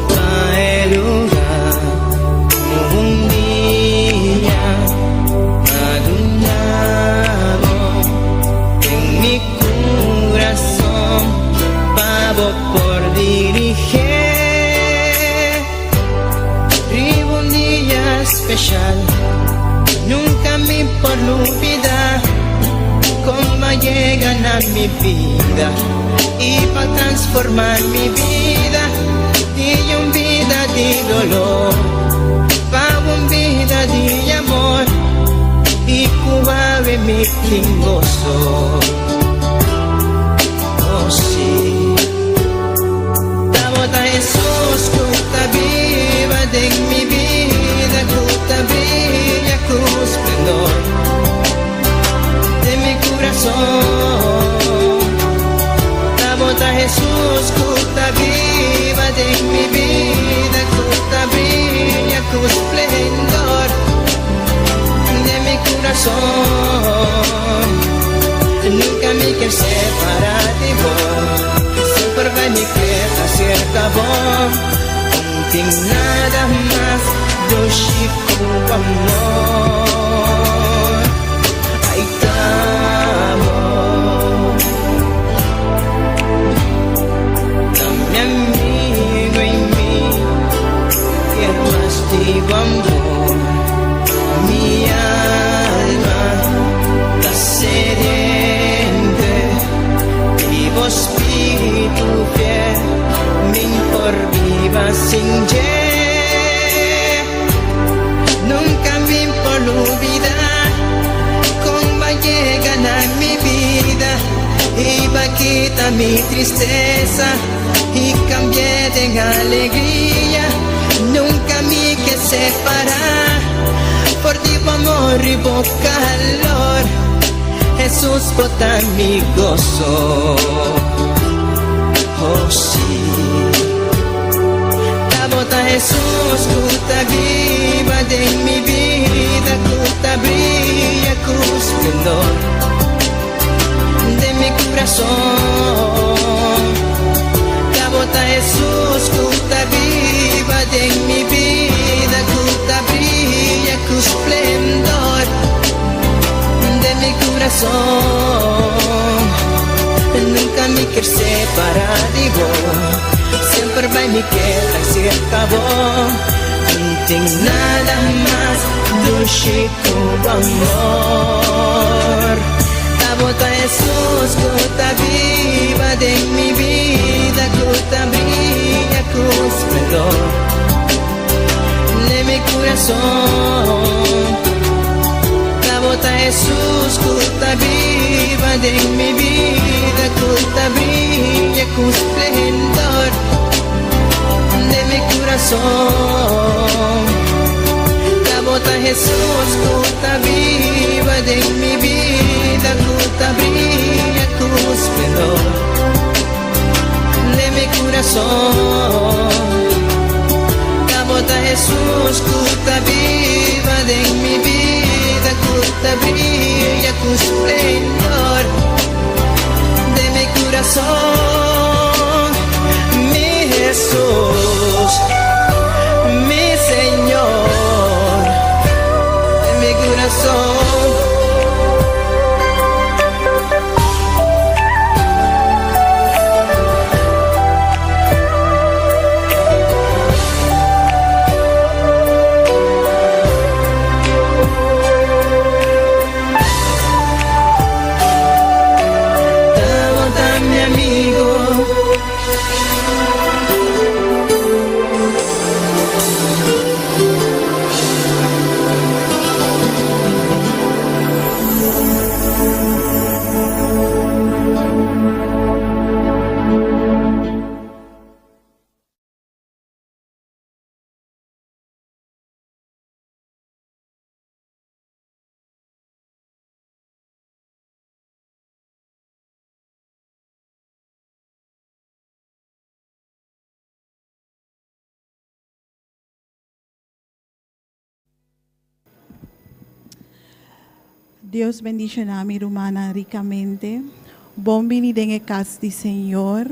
pa e lugá ku un dia m'a duna bo den mi kurason pa bo por dirigé riba un dia speshal nunka mi por lubidá kon m'a yega na mi bida. I pa transformá mi bida di un bida di dolor pa un bida di amor i ku awe mi tin goso. Oh sí. Ta bo ta Hesus ku ta biba den mi bida ku ta bria ku splendor den mi kurason. Ta bo ta Hesus ku ta biba den mi bida ku ta bria ku splendor den mi kurason. Nunka mi ker separa di bo, semper bai mi ker aserka bo. No tin nada mas dushi ku amor. Ai ta bo Ta mi amigo y mi kier mas di bo amor. Mi alma ta sediente di bo spiritu fiel. Mi por biba sin dje. Nunca mi por lubida con ba yega na mi bida y ba kita mi tristeza y cambié den alegria. Nunca mi ke separa for di bo amor y bo calor. Jesús bo ta mi gozo. Oh sí. Ta bo ta Jesús ku ta biba den mi bida ku ta bria ku splendor den mi kurason. Ta bo ta Jesús ku ta biba den mi bida ku ta bria ku splendor den mi kurason. Nunka mi ker separa di bo, semper bai mi keda serka bo. No tin nada mas dushi ku bo amor. Ta bo ta Hesus ku ta biba den mi bida, ku ta bria ku splendor den mi kurason. Ta bo ta Hesus ku ta biba den mi bida, ku ta bria ku splendor den mi kurason. Ta bo ta Hesus ku ta biba den mi bida, ku ta bria ku splendor den mi kurason. Ta bo ta Hesus ku ta biba den mi bida, ku ta bria ku splendor den mi kurason. Mi Hesus, mi Señor, den mi kurason. Ta mi amigo. Dios bendiciona mi rumannan ricamente. Bon bini den e cas di Señor.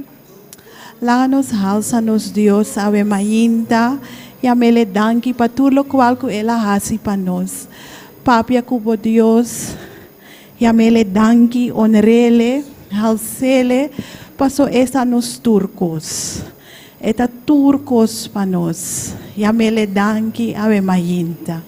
Laga nos halsa nos Dios awe mainta i amele danki pa tur lokual ku El a hasi pa nos. Papia ku bo Dios i amele danki, onrele, halsele, paso E sa nos tur kos. E ta tur kos pa nos. Yamele danki awe mainta.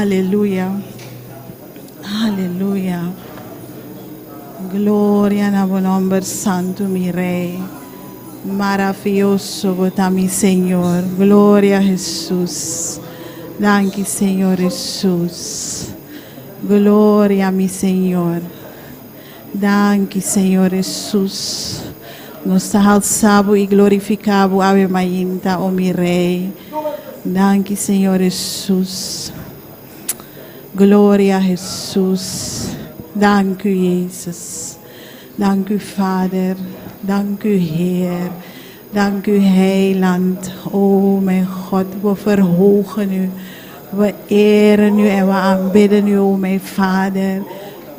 Aleluya. Aleluya. Gloria na bo nomber santo, mi Rey. Maraviyoso bo ta mi Señor. Gloria a Jesus. Danki Señor Jesus. Gloria mi Señor. Danki Señor Jesus. Nos ta halsa bo y glorifica bo awe mainta, o mi Rey. Danki Señor Jesus. Gloria Jesus. Dank u Jezus. Dank u Vader. Dank u Heer. Dank u Heiland. O mijn God, we verhogen u. We eren u en we aanbidden u, o mijn Vader.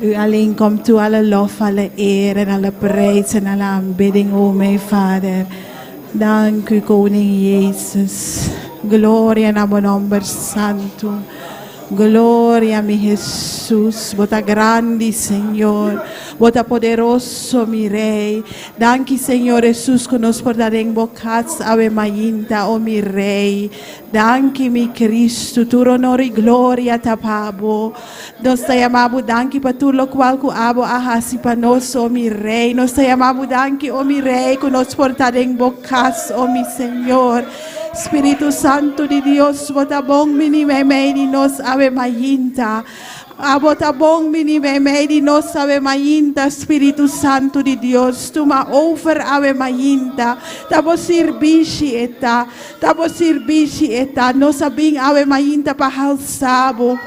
U alleen komt toe alle lof, alle eer en alle prijs en alle aanbidding, o mijn Vader. Dank u, Koning Jezus. Gloria na bo nomber santo. Gloria, mi Jesus. Bo ta grandi, Señor. Bo ta poderoso, mi Rei. Danki, Señor Hesus, ku nos por ta den bo kas awe mainta, o mi Rei. Danki, mi Kristu. Tur honor i gloria ta pa bo. Nos ta yama bo danki pa tur lokual ku abo a hasi pa nos, o mi Rei. Nos ta yama bo danki, o mi Rei, ku nos por ta den bo kas, o mi Señor. Spiritu Santu di Dios, bo ta bon bini meimei di nos awe mainta. Abo ta bon bini meimei di nos awe mainta, Spiritu Santu di Dios. Tuma over awe mainta. Ta bo sirbishi e ta. Ta bo sirbishi e ta. Nos a bin awe mainta pa halsa bo.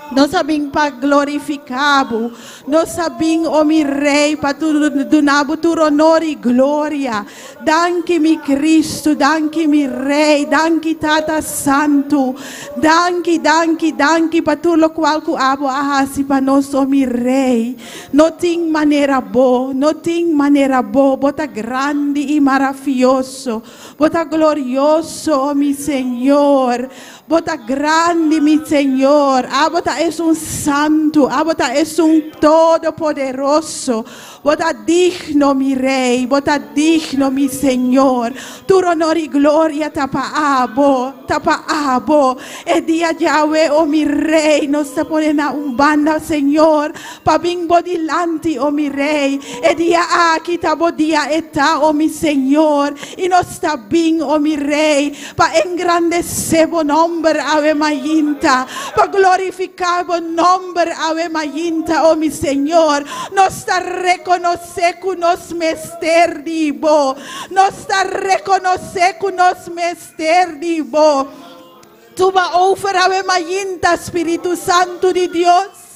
Nos a bin pa glorifiká bo. Nos a bin, o mi Rei, pa duna bo tur honor i gloria. Danki mi Cristo, danki mi Rei, danki Tata Santu. Danki, danki, danki pa tur lokual ku abo a hasi pa nos, o mi Rei. No tin manera bo, no tin manera bo. Bo ta grandi i marafioso. Bo ta glorioso, o mi Señor. Bo ta grandi, mi Señor. Abo ta esun santu, abo ta esun todopoderoso. Bo ta digno, mi Rei, bo ta digno, mi Señor. Tur honor i gloria ta pa abo, ta pa abo. E dia djawe, o mi Rei, nos ta pone na un banda, Señor, pa bin bo dilanti, o mi Rei. E dia aki ta bo dia e ta, o mi Señor, i nos ta bin, o mi Rei, Pa engrandesé bo nòmber awe mainta, pa glorifiká bo nòmber awe mainta, o mi Señor. Nos ta rekonosé ku nos mester di bo. Nos ta rekonosé ku nos mester di bo. Tuma over awe mainta, Spiritu Santu di Dios.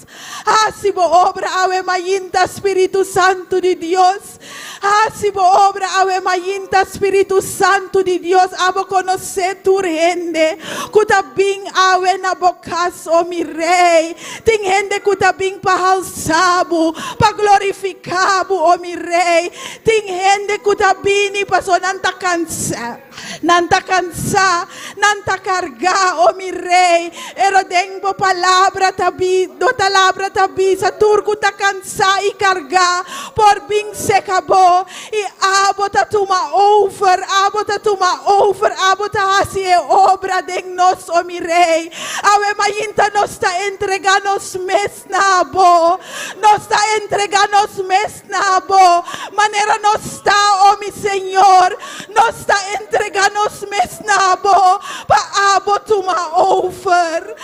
Hasi bo obra awe mainta, Spiritu Santu di Dios. Hasi bo obra awe mainta, Spiritu Santu di Dios. Abo konosé tur hende ku ta bin awe na bo kas, o mi Rei. Tin hende ku ta bin pa halsa bo, pa glorifiká bo, o mi Rei. Tin hende ku ta bini pasobra nan ta kansa. Nan ta kansá, nan ta kargá, o mi Rei, pero den bo palabra ta bi, bo talabra ta bisa, tur ku ta kansá i kargá por bin seka bo, i abo ta tuma over, abo ta tuma over, abo ta hasi e obra den nos, o mi Rei. Awe mainta nos ta entregá nos mes na bo, nos ta entregá nos mes Na bo, manera nos ta, o mi Señor, nos ta entrega nos mes na bo, pa abo tuma over.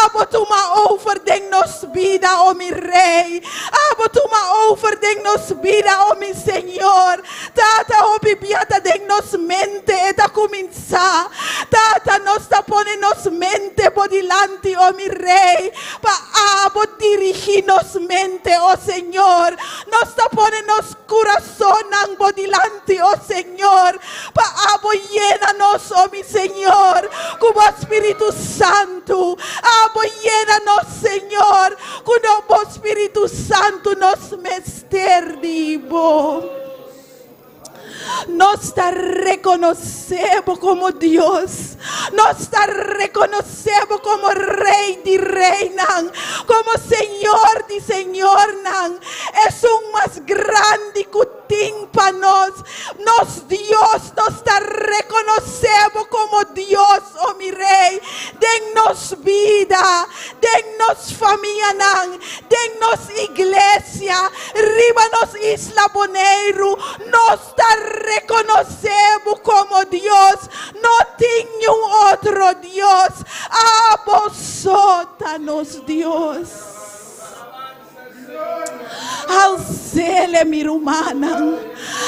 Abo tuma over den nos bida, o mi Rey. Abo tuma over den nos bida, o mi Señor. Tata, hopi bia ta den nos mente e ta cuminsa. Tata, nos ta pone nos mente bo dilanti, o mi Rey, Pa abo dirigí nos mente, o Señor. Nos ta pone nos kurasonnan bo dilanti, o Señor. Pa abo yena nos, o mi Señor, ku bo Spiritu Santu. Abo yena nos, Señor, ku no bo Spiritu Santu nos mester di bo. Nos ta rekonosé bo komo Dios. Nos ta rekonosé bo komo Rei di reinan, komo Señor di señornan, Esun mas grandi ku tin pa nos. Nos Dios, nos ta rekonosé bo komo Dios, o mi Rei, den nos bida, den nos famianan, den nos iglesia, riba nos isla Boneiru, nos ta rekonosé bo komo Dios. No tin niun otro Dios, abo so ta nos Dios. Halsele mi rumannan,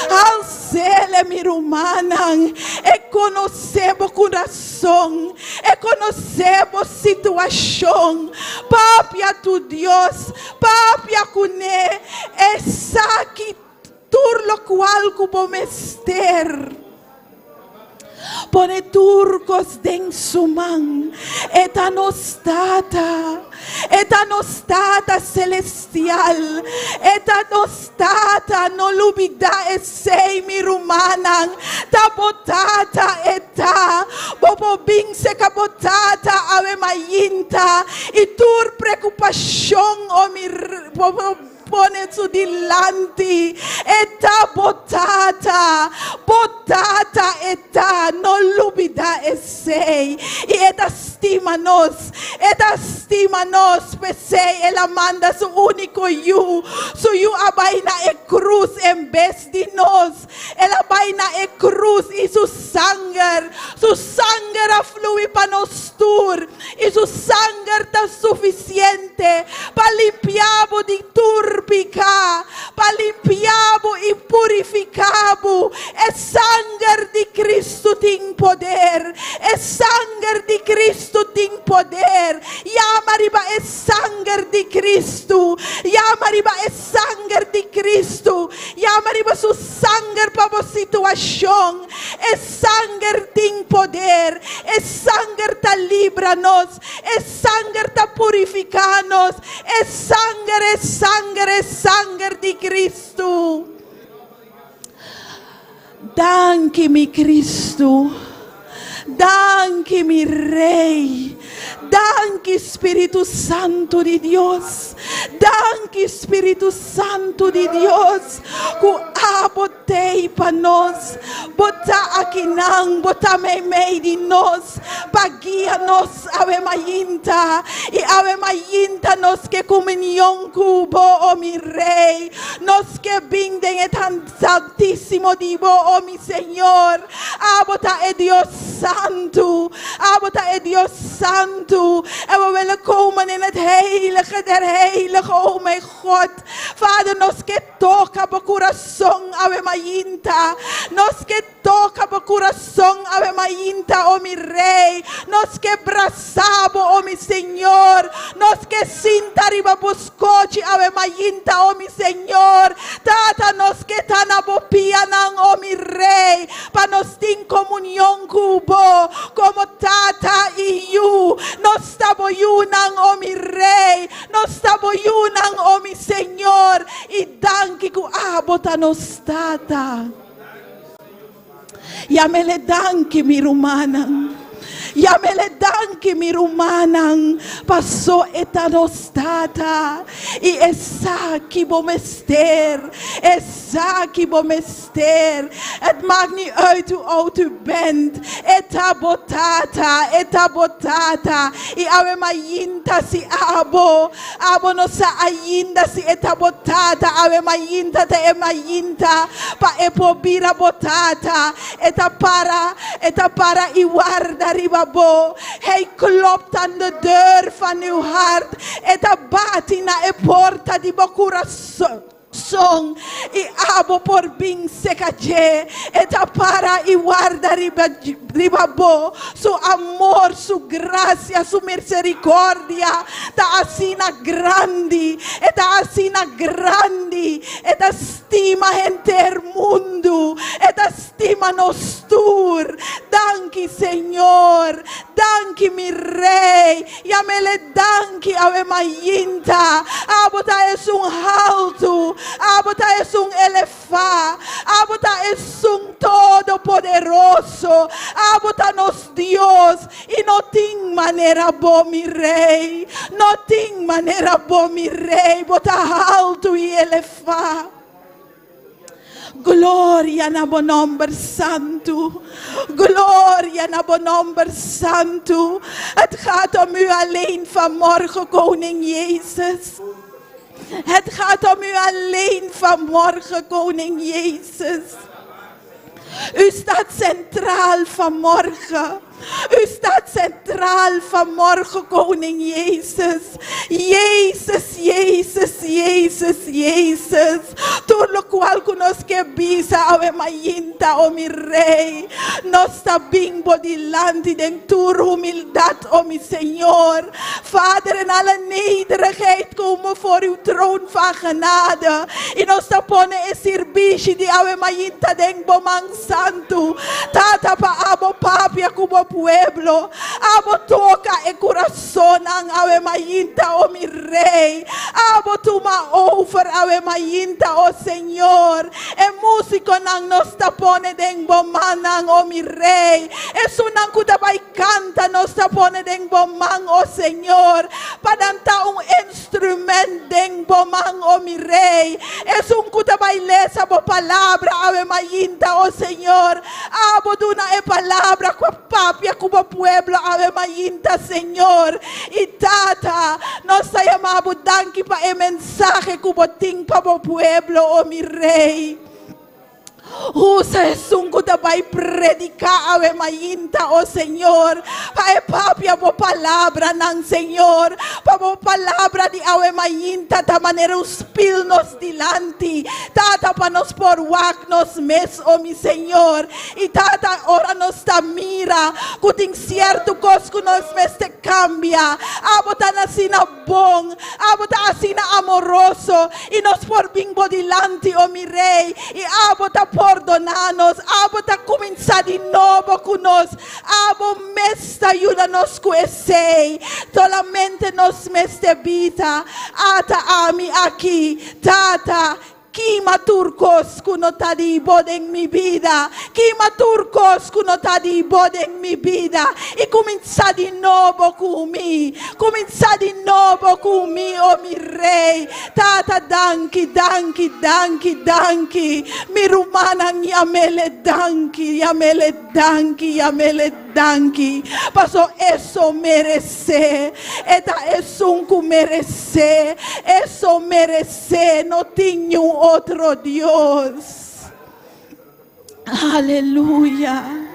halsele mi rumannan, e konosé bo kurason, e konosé bo situashon. Papia tu Dios, papia kuné, e sa ki tur lokual ku bo mester. Pone tur kos den su man. E ta nos Tata. E ta nos Tata Selestial. E ta nos Tata. No lubidá esei, mi rumannan. Ta bo Tata e ta. Bo por bin seka bo Tata awe mainta i tur preokupashon, o mi, bo por. pone su dilanti. E ta bo Tata. Bo Tata e ta, no lubidá esei. I e ta stima nos. E ta stima nos, p'esei el a manda su úniko Yu. Su Yu a bai na e krus en bes di nos. El a bai na e krus i su sanger, su sanger a flui pa nos tur, i su sanger ta sufisiente pa limpia bo di tur piká, pa limpia bo i purifiká bo. E sanger di Kristu tin poder! E sanger di Kristu tin poder! Yama riba e sanger di Kristu! Yama riba e sanger di Kristu! Yama riba su sanger pa bo situashon. E sanger tin poder. E sanger ta libra nos. E sanger ta purifiká nos. E sanger, e sanger, e sanger di Kristu. Danki mi Kristu. Danki mi Rei. Danki Spiritu Santu di Dios. Danki Spiritu Santu di Dios ku abo t'ei pa nos. Bo ta akinan, bo ta meimei di nos pa guia nos awe mainta. I awe mainta nos ke kumunion ku bo, o mi Rei. Nos ke bin den e Santísimo di bo, o mi Señor. Abo ta e Dios santu. Abo ta e Dios santu. En we willen komen in het heilige der heiligen, o mijn God. Vader, nos ke toka bo kurason awe mainta. Nos ke toka bo kurason awe mainta, o mi Rei. Nos ke brasa bo, o mi Señor. Nos ke sinta riba bo skochi awe mainta, o mi Señor. Tata, nos ke ta na bo pianan, o mi Rei, pa nos tin komunion ku bo komo Tata i Yu. Nos ta bo yunan, o mi Rei. Nos ta bo yunan, o mi Señor. I danki ku abo ta nos Tata. Yam'Ele danki, mi rumannan. Yam'Ele danki, mi rumannan, paso E ta nos Tata i E sa ki bo mester. E sa ki bo mester. Het maakt niet uit hoe oud u bent. E ta bo Tata. E ta bo Tata. I awe mainta si abo, abo no sa ainda si E ta bo Tata, awe mainta ta e mainta pa E por bira bo Tata. E ta para, E ta para i warda riba bo. Hij klopt aan de deur van uw hart. E ta bati na e porta di bo kurason i abo por bin seka dje. E ta para i warda riba, riba bo. Su amor, su grasia, su miserikordia ta asina grandi. E ta asina grandi. E ta stima henter mundu. E ta stima nos tur. Danki, Señor. Danki, mi Rei. Yam'Ele danki awe mainta. Abo ta esun haltu. Abo ta esun elefá. Abo ta esun todopoderoso. Abo ta nos Dios. I no tin manera bo, mi Rei. No tin manera bo, mi Rei. Bo ta haltu i elefá. Gloria na bo nòmber santu. Gloria na bo nòmber santu. Het gaat om u alleen vanmorgen, Koning Jezus. Het gaat om u alleen vanmorgen, Koning Jezus. U staat centraal vanmorgen. U staat centraal vanmorgen, Koning Jezus. Jezus, Jezus, Jezus, Jezus. Tur lokual ku nos ke bisa awe mainta, o mi Rei. Nos ta bin bo dilanti den tur humildat, o mi Señor. Vader, in alle nederigheid komen voor uw troon van genade. I nos ta pone e sirbishi di awe mainta den bo man santu. Tata, pa abo papia ku bo pueblo. pueblo. Abo toka e kurasonnan awe mainta, o mi Rei. Abo tuma over awe mainta, o Señor. E músikonan nos ta pone den bo mannan, o mi Rei. Esunnan ku ta bai kanta nos ta pone den bo man, o Señor. Pa nan ta un instrument den bo man, o mi Rei. Esun ku ta bai lesa bo palabra awe mainta, o Señor. Abo duna e palabra ku a papia ku bo pueblo awe mainta, Señor. I Tata, nos ta yama bo danki pa e mensahe ku bo tin pa bo pueblo, o mi Rei. Usa esun ku ta bai prediká awe mainta, o Señor, pa e papia bo palabranan, Señor, pa bo palabra di awe mainta ta manera un spil nos dilanti, Tata, pa nos por wak nos mes, o mi Señor. I Tata, ora nos ta mira ku tin sierto kos ku nos mester kambia, abo ta asina bon, abo ta asina amoroso, i nos por bin bo dilanti, o mi Rei, i abo ta pordoná nos, abo ta kuminsá di nobo ku nos, abo mes ta yuda nos ku esei. Solamente nos mester bisa, Ata ami aki, Tata, Kima tur kos ku no ta di bo den mi bida, kima tur kos ku no ta di bo den mi bida, i kuminsá di nobo ku mi, kuminsá di nobo ku mi, o mi Rei. Tata, danki, danki, danki, danki. Mi rumannan, yam'El danki, yam'El danki, yam'El danki, paso E so meresé, E ta esun ku meresé, E so meresé. Se no tin niun otro Dios. Aleluya.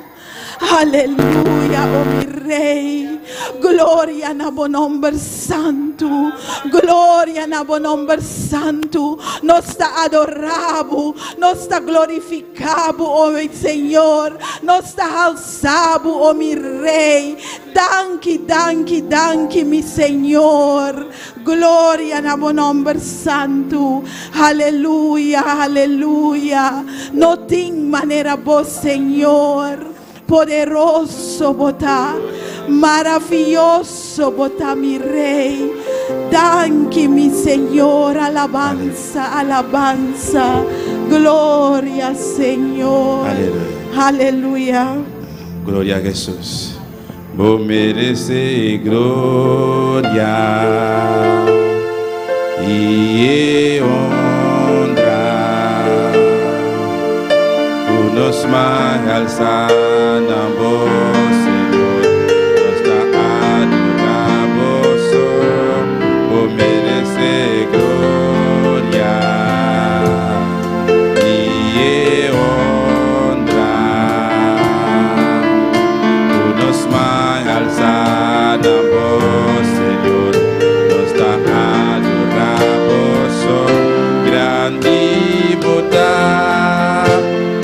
Aleluya, o mi Rey. Gloria na bo nomber santu. Gloria na bo nomber santu. Nos ta adorá bo. Nos ta glorifiká bo, o mi Señor. Nos ta halsá bo, o mi Rey. Danki, danki, danki, mi Señor. Gloria na bo nomber santu. Aleluya, aleluya. No tin manera bo, Señor. Poderoso bo ta. Maravioso bo ta, mi Rey. Danki, mi Señor. Alabansa, alabansa. Gloria, Señor. Aleluya. Aleluya. Gloria a Jesús. Bo merece gloria y e honra Ku nos man alsa na bo Señor Nos ta adora bo so Bo merece gloria y e honra Ku nos man alsa na bo Señor Nos ta adora bo so Grandi bo ta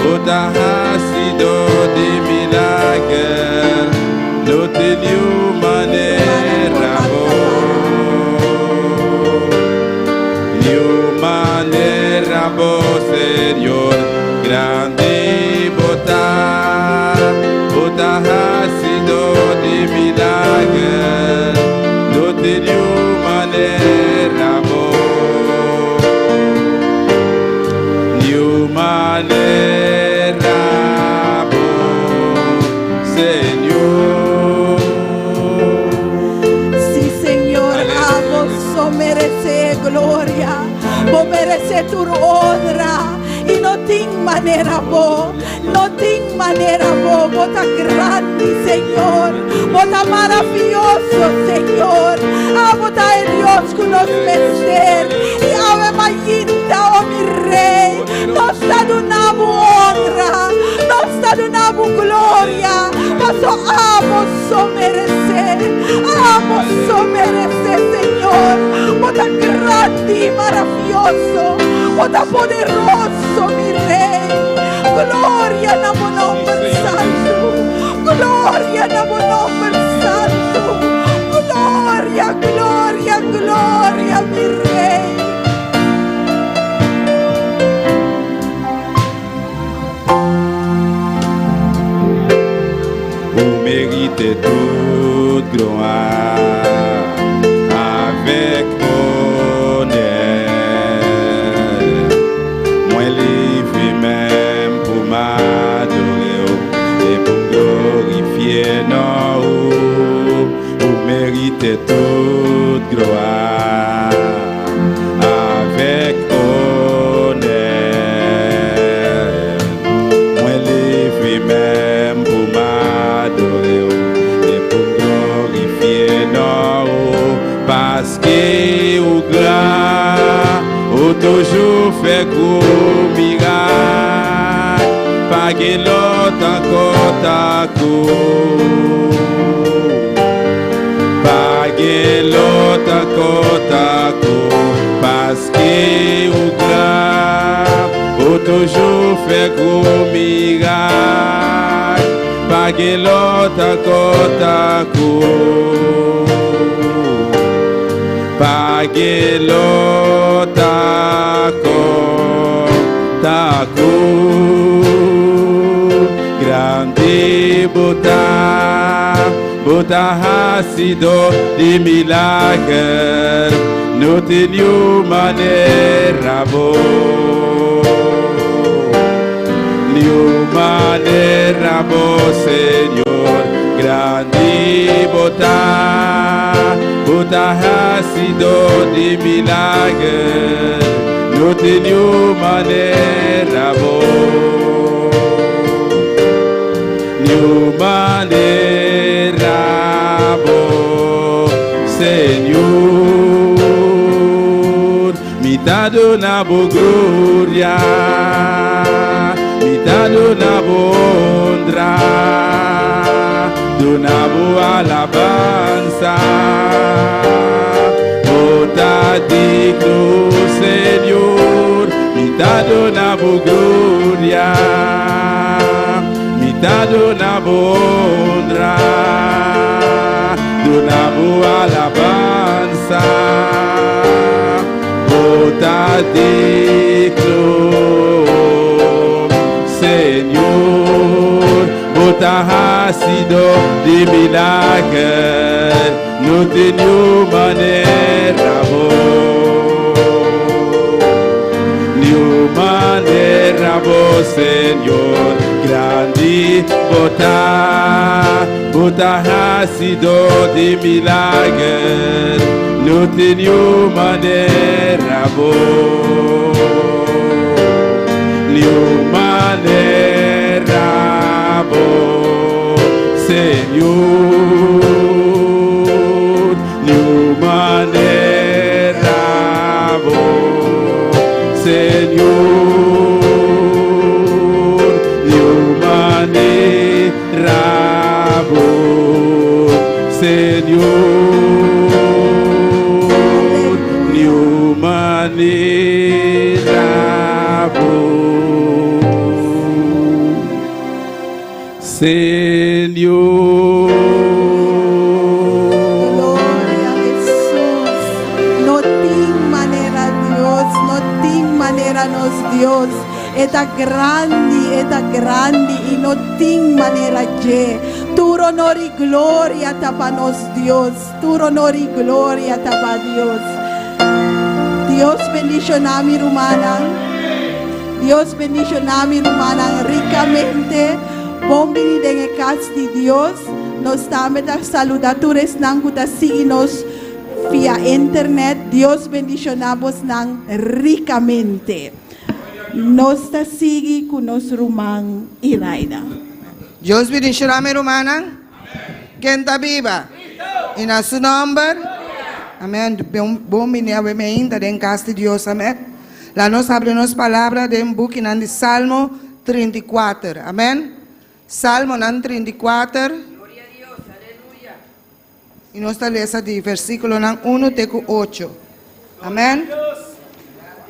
Bo ta hasidó di milager No tin niun manera bo Niun manera bo Señor Grandi bo ta Bo ta hasidó di milager No tin niun manera bo Niun manera bo Señor. Sí, Señor, abo so meresé gloria, bo meresé tur honra, i no tin manera bo, no tin manera bo, bo ta grandi, Señor, bo ta maravioso, Señor, abo ta e Dios ku nos mester, i awe mainta, o mi Rei, nos ta duna bo honra, nos ta duna bo gloria, paso abo so meresé, abo so meresé, Señor. Bo ta grandi i maravioso, bo ta poderoso, mi Rei. Gloria na bo nomber santu, gloria na bo nomber santu, gloria, gloria, gloria, mi Rei. Bo merite. mérite tout gloire avec honneur. Mwen leve menm pou m adore w e pou m glorifye non ou. Ou merite tout glwa avèk onè. Mwen leve menm pou m adore w e pou m glorifye non ou, paske ou gran, ou toujou fè gwo mirak, pa gen lòt ankò tankou w. Pa gen lòt ankò tankou w, paske ou gran, ou toujou fè gwo mirak, pa gen lòt ankò tankou w. Pa gen lòt ankò tankou w. Grandi bo ta, bo ta hasidó di milager, no tin niun manera bo. Niun manera bo, Señor, grandi bo ta, bo ta hasidó di milager, no tin niun manera bo. Niun manera bo, Señor, mi ta duna bo gloria, mi ta duna bo honra, duna bo alabansa. Bo ta digno, Señor, mi ta duna bo gloria, mi ta duna bo honra, duna bo alabansa. Bo ta digno, Señor, bo ta hasidó di milager, no tin niun manera bo. Niun manera bo, Señor, grandi bo ta, bo ta hasidó di milager, no tin niun manera bo. Niun manera bo, Señor, niun manera bo, Señor, niun manera bo, Señor, niun manera bo, Señor. Gloria a Jesus. No tin manera Dios, no tin manera nos Dios. E ta grandi, e ta grandi i no tin manera dje. Tur honor i gloria ta pa nos Dios. Tur honor i gloria ta pa Dios. Dios bendishoná mi rumannan. Dios bendishoná mi rumannan rikamente. Bon bini den e kas di Dios. Nos tambe ta saludá tur esnan ku ta sigui nos via internet. Dios bendishoná bosnan rikamente. Nos ta sigui ku nos ruman Iraida. Dios bendishoná mi rumannan. Ken ta biba? I na su nòmber. Amèn. Bon bini awe mi ainda den kas di Dios. Amèn. La nos habri nos palabra den bukinan di Salmo 34. Amèn. Salmonan 34. I nos ta lesa di versíkulonan 1 te ku 8. Amèn.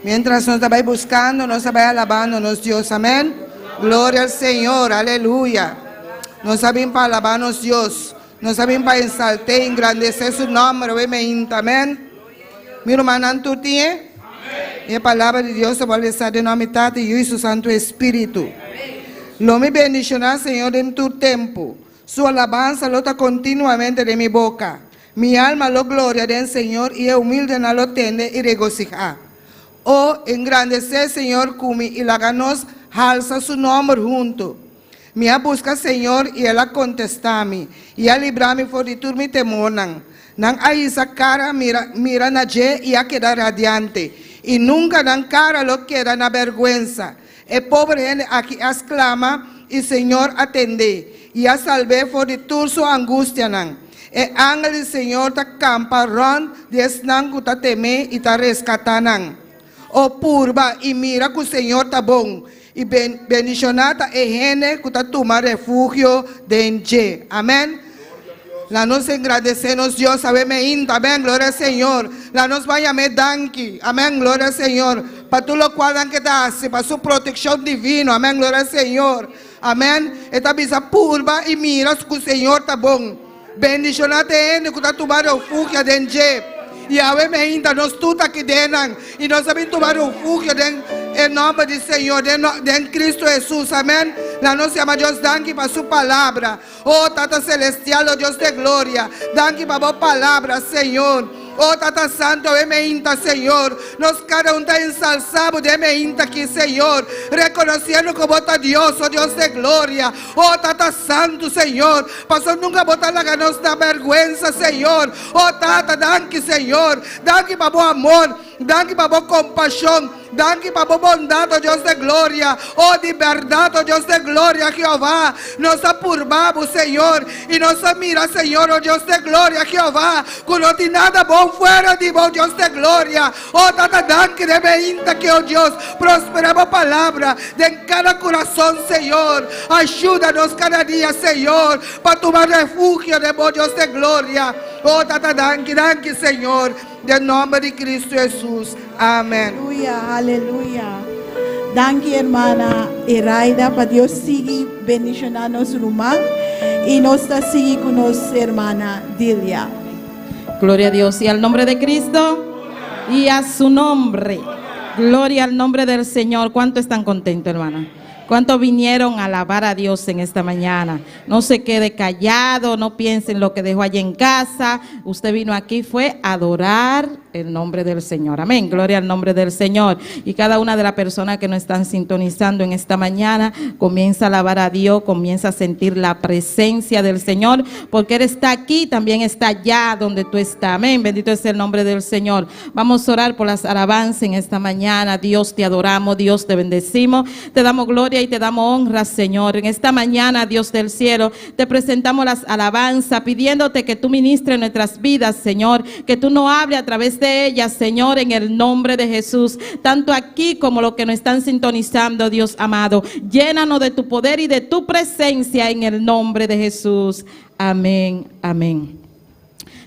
Miéntras nos ta bai buskando, nos ta bai alabando nos Dios. Amèn. Gloria al Señor. Aleluya. Nos a bin pa alabá nos Dios. Nos a bin pa ensalt'é, engrandesé su nòmber. Amèn. Mi rumannan tur tin e? E palabra di Dios ta por lesa den nòmber di Tata, Yu i su Santu Espíritu. Lo mi bendishoná Señor den tur tempu. Su alabansa lo ta kontinuamente den mi boka. Mi alma lo gloria den Señor i e humildenan lo tende i regosihá. O, engrandesé Señor ku mi i laga nos halsa su nòmber huntu. Mi a buska Señor i el a kontestá mi i a libra mi for di tur mi temornan. Nan a hisa kara mira mira na dje i a keda radiante, i nunka nan kara lo keda na bèrgwensa. E pober hende aki a sklama i Señor a tend'é i a salb'é for di tur su angustianan. E angel di Señor ta kampa rònt di esnan ku ta tem'é i ta reskatá nan. O purba i mira ku Señor ta bon, i bendishoná ta e hende ku ta tuma refugio den dje. Amèn. La nos engradesé nos Dios awe meinta. Amèn. Gloria al Señor. La nos ban yam'é danki. Amèn. Gloria al Señor. Pa tur lokualnan ke ta hasi, pa su protekshon divino. Amèn. Gloria al Señor. Amèn. E ta bisa, Purba i mira ku Señor ta bon. Bendishoná ta e hende ku ta tuma refugio den dje. I awe meinta nos tur ta aki den nan i nos a bin tuma refugio den e nòmber di Señor, den den Kristu Hesus. Amèn. Laga nos yama Dios danki pa su palabra. O Tata Selestial, o Dios de gloria, danki pa bo palabra, Señor. O Tata Santu, awe meinta, Señor, nos kada un ta ensalsá bo den e meinta aki, Señor, rekonosiendo ku bo ta Dios, o Dios de gloria. O Tata Santu, Señor, pasobra nunka bo ta laga nos na bèrgwensa, Señor. O Tata, danki, Señor. Danki pa bo amor. Danki pa bo kompashon. Danki pa bo bondat, o Dios de gloria. O, di bèrdat, o Dios de gloria, Jehová, nos a purba bo, Señor, i nos a mira, Señor, o Dios de gloria, Jehová, ku no tin nada bon fuera di bo, Dios de gloria. O Tata, danki den meinta ki, o Dios, prospera bo palabra den kada kurason, Señor. Ayuda nos kada dia, Señor, pa tuma refugio den bo, Dios de gloria. O Tata, danki, danki, Señor, den nomber di Cristo Jesus. Amen. Aleluya, aleluya. Danki hermana Eraida pa Dios sigui bendiciona nos ruman y nos ta sigui cu nos hermana Dilia. Gloria a Dios y al nombre de Cristo y a su nombre. Gloria al nombre del Señor. ¿Cuánto están contentos, hermana? ¿Cuántos vinieron a alabar a Dios en esta mañana? No se quede callado, no piense en lo que dejó allí en casa. Usted vino aquí fue a adorar el nombre del Señor. Amén. Gloria al nombre del Señor. Y cada una de las personas que nos están sintonizando en esta mañana comienza a alabar a Dios, comienza a sentir la presencia del Señor, porque Él está aquí, también está allá donde tú estás. Amén. Bendito es el nombre del Señor. Vamos a orar por las alabanzas en esta mañana. Dios te adoramos, Dios te bendecimos. Te damos gloria y te damos honra, Señor. En esta mañana, Dios del cielo, te presentamos las alabanzas, pidiéndote que tú ministres nuestras vidas, Señor. Que tú no hables a través de ellas, Señor, en el nombre de Jesús. Tanto aquí como los que nos están sintonizando, Dios amado. Llénanos de tu poder y de tu presencia en el nombre de Jesús. Amén, amén.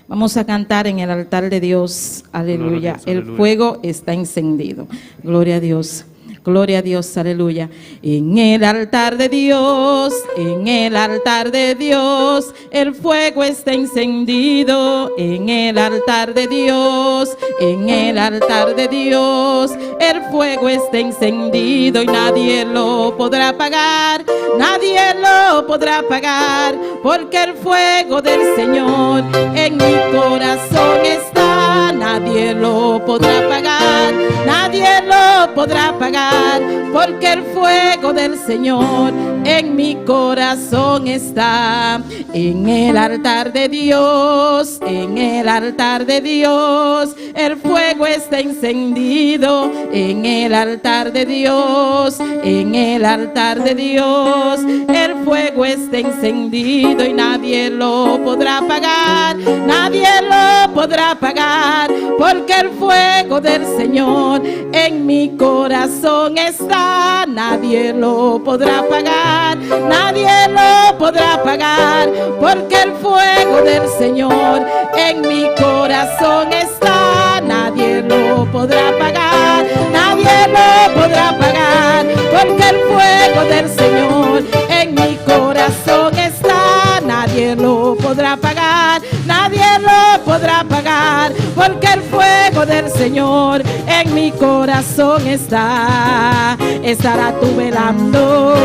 Vamos a cantar en el altar de Dios. Aleluya. El fuego está encendido. Gloria a Dios. Gloria a Dios, aleluya. En el altar de Dios, en el altar de Dios, el fuego está encendido. En el altar de Dios, en el altar de Dios, el fuego está encendido y nadie lo podrá apagar. Nadie lo podrá apagar, porque el fuego del Señor en mi corazón está. Nadie lo podrá apagar, nadie lo podrá apagar, porque el fuego del Señor en mi corazón está. En el altar de Dios, en el altar de Dios, el fuego está encendido. En el altar de Dios, en el altar de Dios, el fuego está encendido y nadie lo podrá apagar, nadie lo podrá apagar, porque el fuego del Señor en mi corazón está. Nadie lo podrá apagar, nadie lo podrá apagar, porque el fuego del Señor en mi corazón está. Nadie lo podrá apagar, nadie lo podrá apagar, porque el fuego del Señor en mi corazón está. Nadie lo podrá apagar, nadie lo podrá apagar, porque el fuego del Señor en mi corazón está. Estará tú velando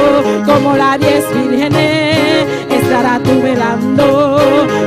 como las diez vírgenes. Estará tú velando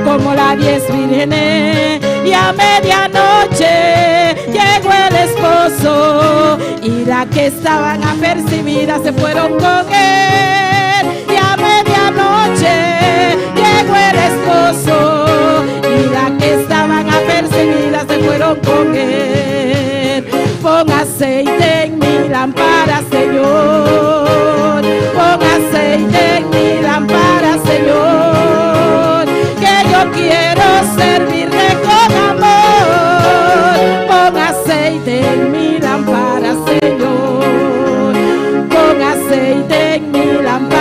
como las 10 vírgenes. Y a medianoche llegó el esposo y las que estaban apercibidas se fueron con él. Y a medianoche llegó el esposo y las que estaban apercibidas se fueron con él. Pon aceite en mi lámpara, Señor. Pon aceite en mi lámpara, Señor. Que yo quiero servirle con amor. Pon aceite en mi lámpara, Señor. Pon aceite en mi lámpara,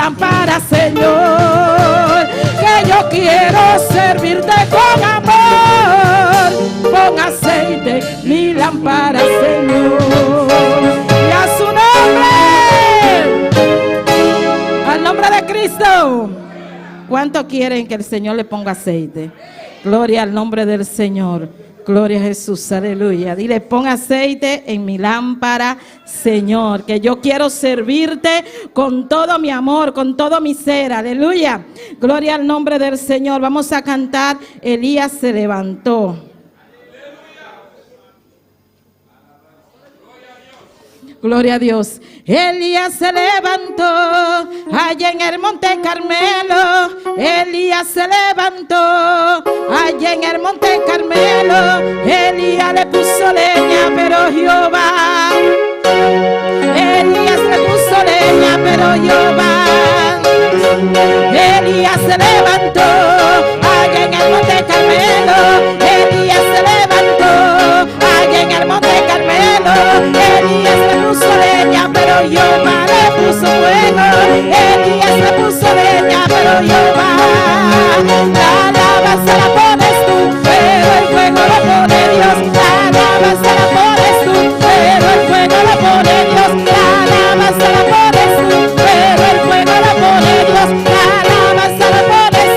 lámpara, Señor, que yo quiero servirte con amor. Pon aceite mi lámpara, Señor. Y a su nombre, al nombre de Cristo. ¿Cuánto quieren que el Señor le ponga aceite? Gloria al nombre del Señor. Gloria a Jesús, aleluya. Dile, pon aceite en mi lámpara, Señor, que yo quiero servirte con todo mi amor, con todo mi ser, aleluya. Gloria al nombre del Señor. Vamos a cantar, Elías se levantó. Gloria a Dios. Elías se levantó allá en el monte Carmelo. Elías se levantó allá en el monte Carmelo. Elías le puso leña, pero Jehová. Elías le puso leña, pero Jehová. Elías se levantó allá en el monte Carmelo. Elías se levantó allá en el monte Carmelo. Elías le puso leña, pero Jehová le puso fuego. Elías le puso leña, pero Jehová. La alabanza la pones tú, pero el fuego lo pone Dios. La alabanza la pones tú, pero el fuego lo pone Dios. La alabanza la pones tú, pero el fuego lo pone Dios. La alabanza la pones.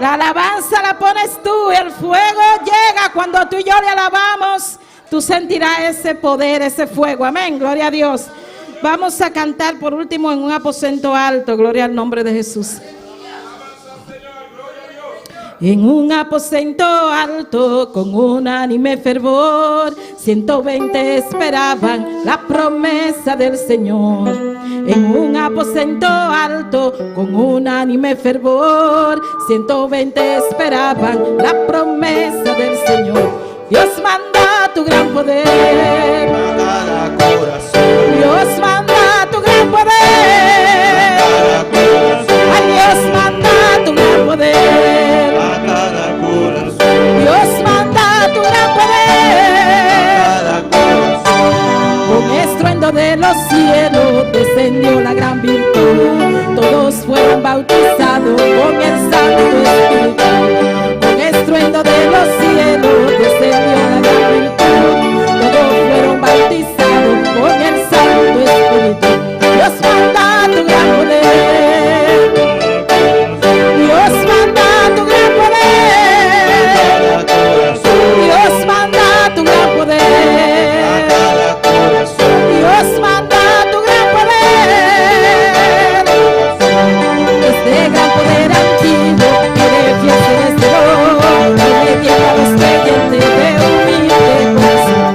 La alabanza la pones tú, el fuego llega cuando tú y yo le alabamos. Tú sentirás ese poder, ese fuego. Amén, gloria a Dios. Vamos a cantar por último en un aposento alto. Gloria al nombre de Jesús. En un aposento alto, con unánime fervor, 120 esperaban la promesa del Señor. En un aposento alto, con unánime fervor, 120 esperaban la promesa del Señor. Dios manda tu gran poder. A cada corazón. Dios manda tu gran poder. A cada corazón. Ay, Dios manda tu gran poder. A cada corazón. Dios manda tu gran poder. A cada corazón. Con estruendo de los cielos descendió la gran virtud. Todos fueron bautizados con el Santo Espíritu. Con estruendo de los cielos descendió la gran virtud. Todos fueron bautizados con el Santo Espíritu. Dios manda tu gran poder. Dios manda tu gran poder. A cada corazón. Dios manda tu gran A poder. cada corazón. Dios manda tu gran poder. Este gran poder antiguo que de fiel se destiló, que le tiene a los creyentes de humilde corazón.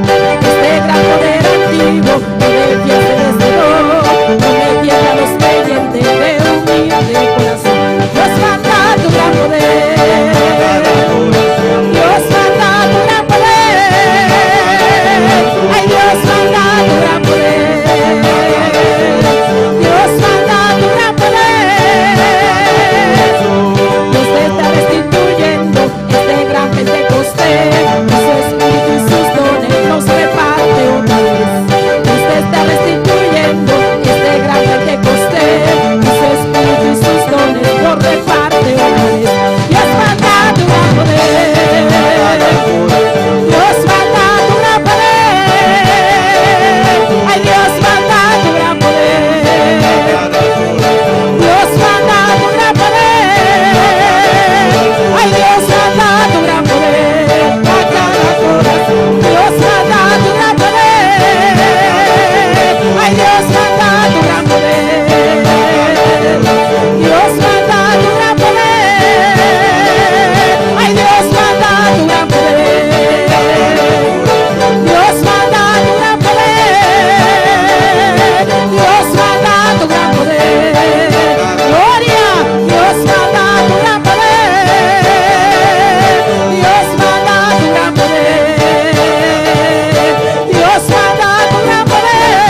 Este gran poder antiguo que de fiel se destiló, que le tiene a los creyentes de humilde corazón. Dios manda tu gran poder. Dios manda tu gran poder. Ay, Dios manda tu gran poder. Dios manda tu gran poder. Dios te está restituyendo este gran Pentecostés. Y su espíritu y sus dones nos reparte otra vez. Dios te está restituyendo este gran Pentecostés. Y su espíritu y sus dones nos reparte otra vez. Dios manda tu gran poder. Dios manda tu gran poder. Ay, Dios manda tu gran poder. Dios manda tu gran poder. Ay, Dios manda tu gran poder. A cada corazón. Dios manda tu gran poder. Ay, Dios manda tu gran poder. Dios manda tu gran poder. Ay, Dios manda tu gran poder. Dios manda tu gran poder. Dios manda tu gran poder. Gloria, Dios manda tu gran poder. Dios manda tu gran poder. Dios manda tu gran poder.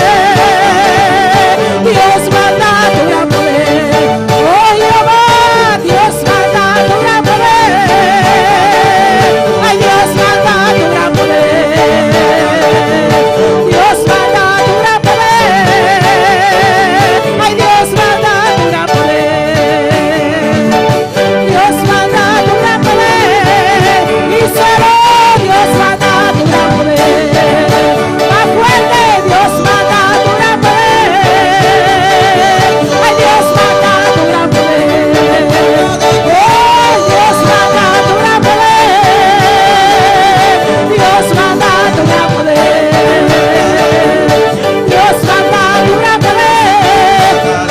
Dios manda tu gran poder. Oh Jehová, Dios manda tu gran poder. Ay, Dios manda tu gran poder. Dios manda tu gran poder. Ay, Dios manda tu gran poder. Dios manda tu gran poder. Y solo Dios manda tu gran poder. Más fuerte, Dios manda tu gran poder. Ay, Dios manda tu gran poder. Oh, Dios manda tu gran poder. Dios manda tu gran poder. Dios manda tu gran poder.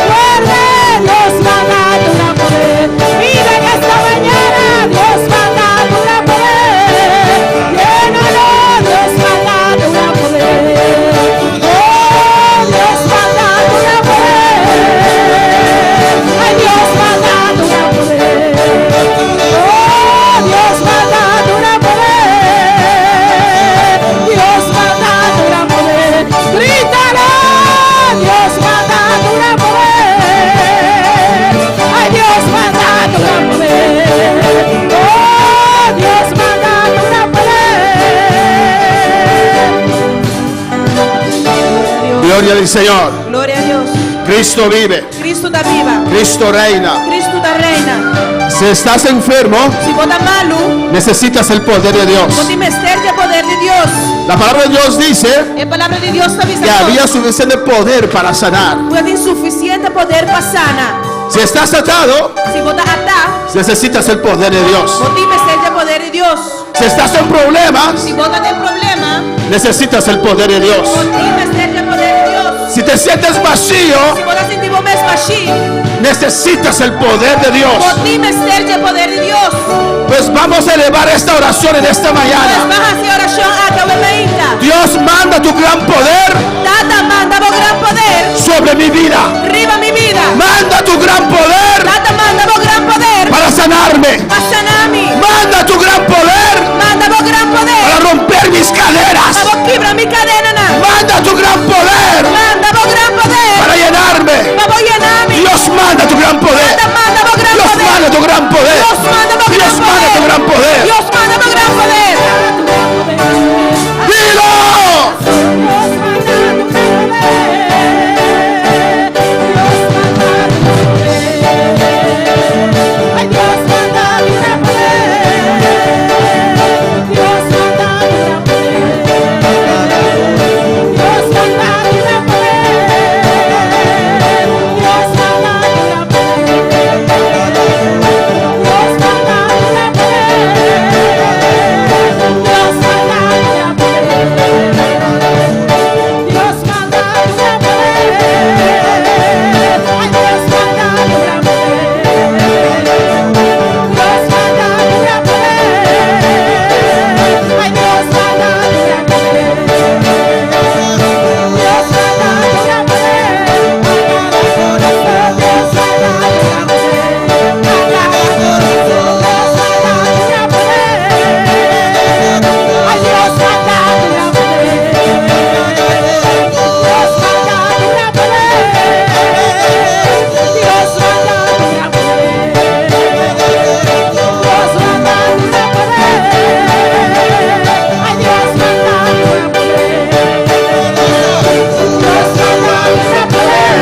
Fuerte, Dios manda tu gran poder. Mira que esta mañana Dios manda tu gran poder. Llénalo, Dios manda tu gran poder. Oh, Dios manda tu gran poder. Ay, Dios manda tu gran poder. Oh, Dios manda tu gran poder. Dios manda tu gran poder. Grítalo, Dios manda tu gran poder. Ay, Dios manda tu gran poder. Oh, Dios manda tu gran poder. Gloria al Señor. Gloria a Dios. Cristo vive. Cristo ta biba. Cristo reina. Cristo ta reina. Si estás enfermo, Si bo ta malu, necesitas el poder de Dios. bo tin mester di poder di Dios. La palabra de Dios dice E palabra di Dios ta que bisando. había suficiente poder para sanar. Ku tin sufisiente poder pa sana. Si estás atado, Si bo ta atá, necesitas el poder de Dios. bo tin mester di poder di Dios. Si estás en problemas, Si bo ta den problema, necesitas el poder de Dios. bo tin mester di poder di Dios. Si te sientes vacío, Si bo ta sinti bo mes bashí, necesitas el poder de Dios. bo tin mester di poder di Dios. Pues vamos a elevar esta oración en esta Pues mañana. ban hasi e orashon aki awe mainta. Dios manda tu gran poder Tata, manda bo gran poder sobre mi vida. riba mi bida. Manda tu gran poder Tata, manda bo gran poder para sanarme. pa sana mi. Manda tu gran poder Manda bo gran poder para romper mis cadenas. pa bo kibra mi kadenanan. Manda tu gran poder Manda bo gran poder para llenarme. pa bo yena mi. Dios manda tu gran poder. Tata, manda bo gran Dios poder. manda tu gran poder. Dios manda bo gran Dios manda tu poder. gran poder. Dios manda bo gran poder. Dilo. Dios manda tu poder. Dios manda tu poder. Ay, Dios manda tu gran poder. Dios manda tu gran poder. Dios manda tu gran poder. Dios manda tu gran poder. Dios manda tu gran poder. Dios manda tu gran poder. Dios manda tu gran poder. Ay, Dios manda tu gran poder. Dios manda tu gran poder. Ay, Dios manda tu gran poder. Dios manda tu gran poder. A cada corazón, Dios manda tu gran poder. A cada corazón, Dios manda tu gran poder. Ay, Dios manda tu gran poder. Dios manda tu gran poder. Dios manda tu gran poder. Dios manda tu gran poder. Ay, Dios manda tu gran poder. Dios manda tu gran poder.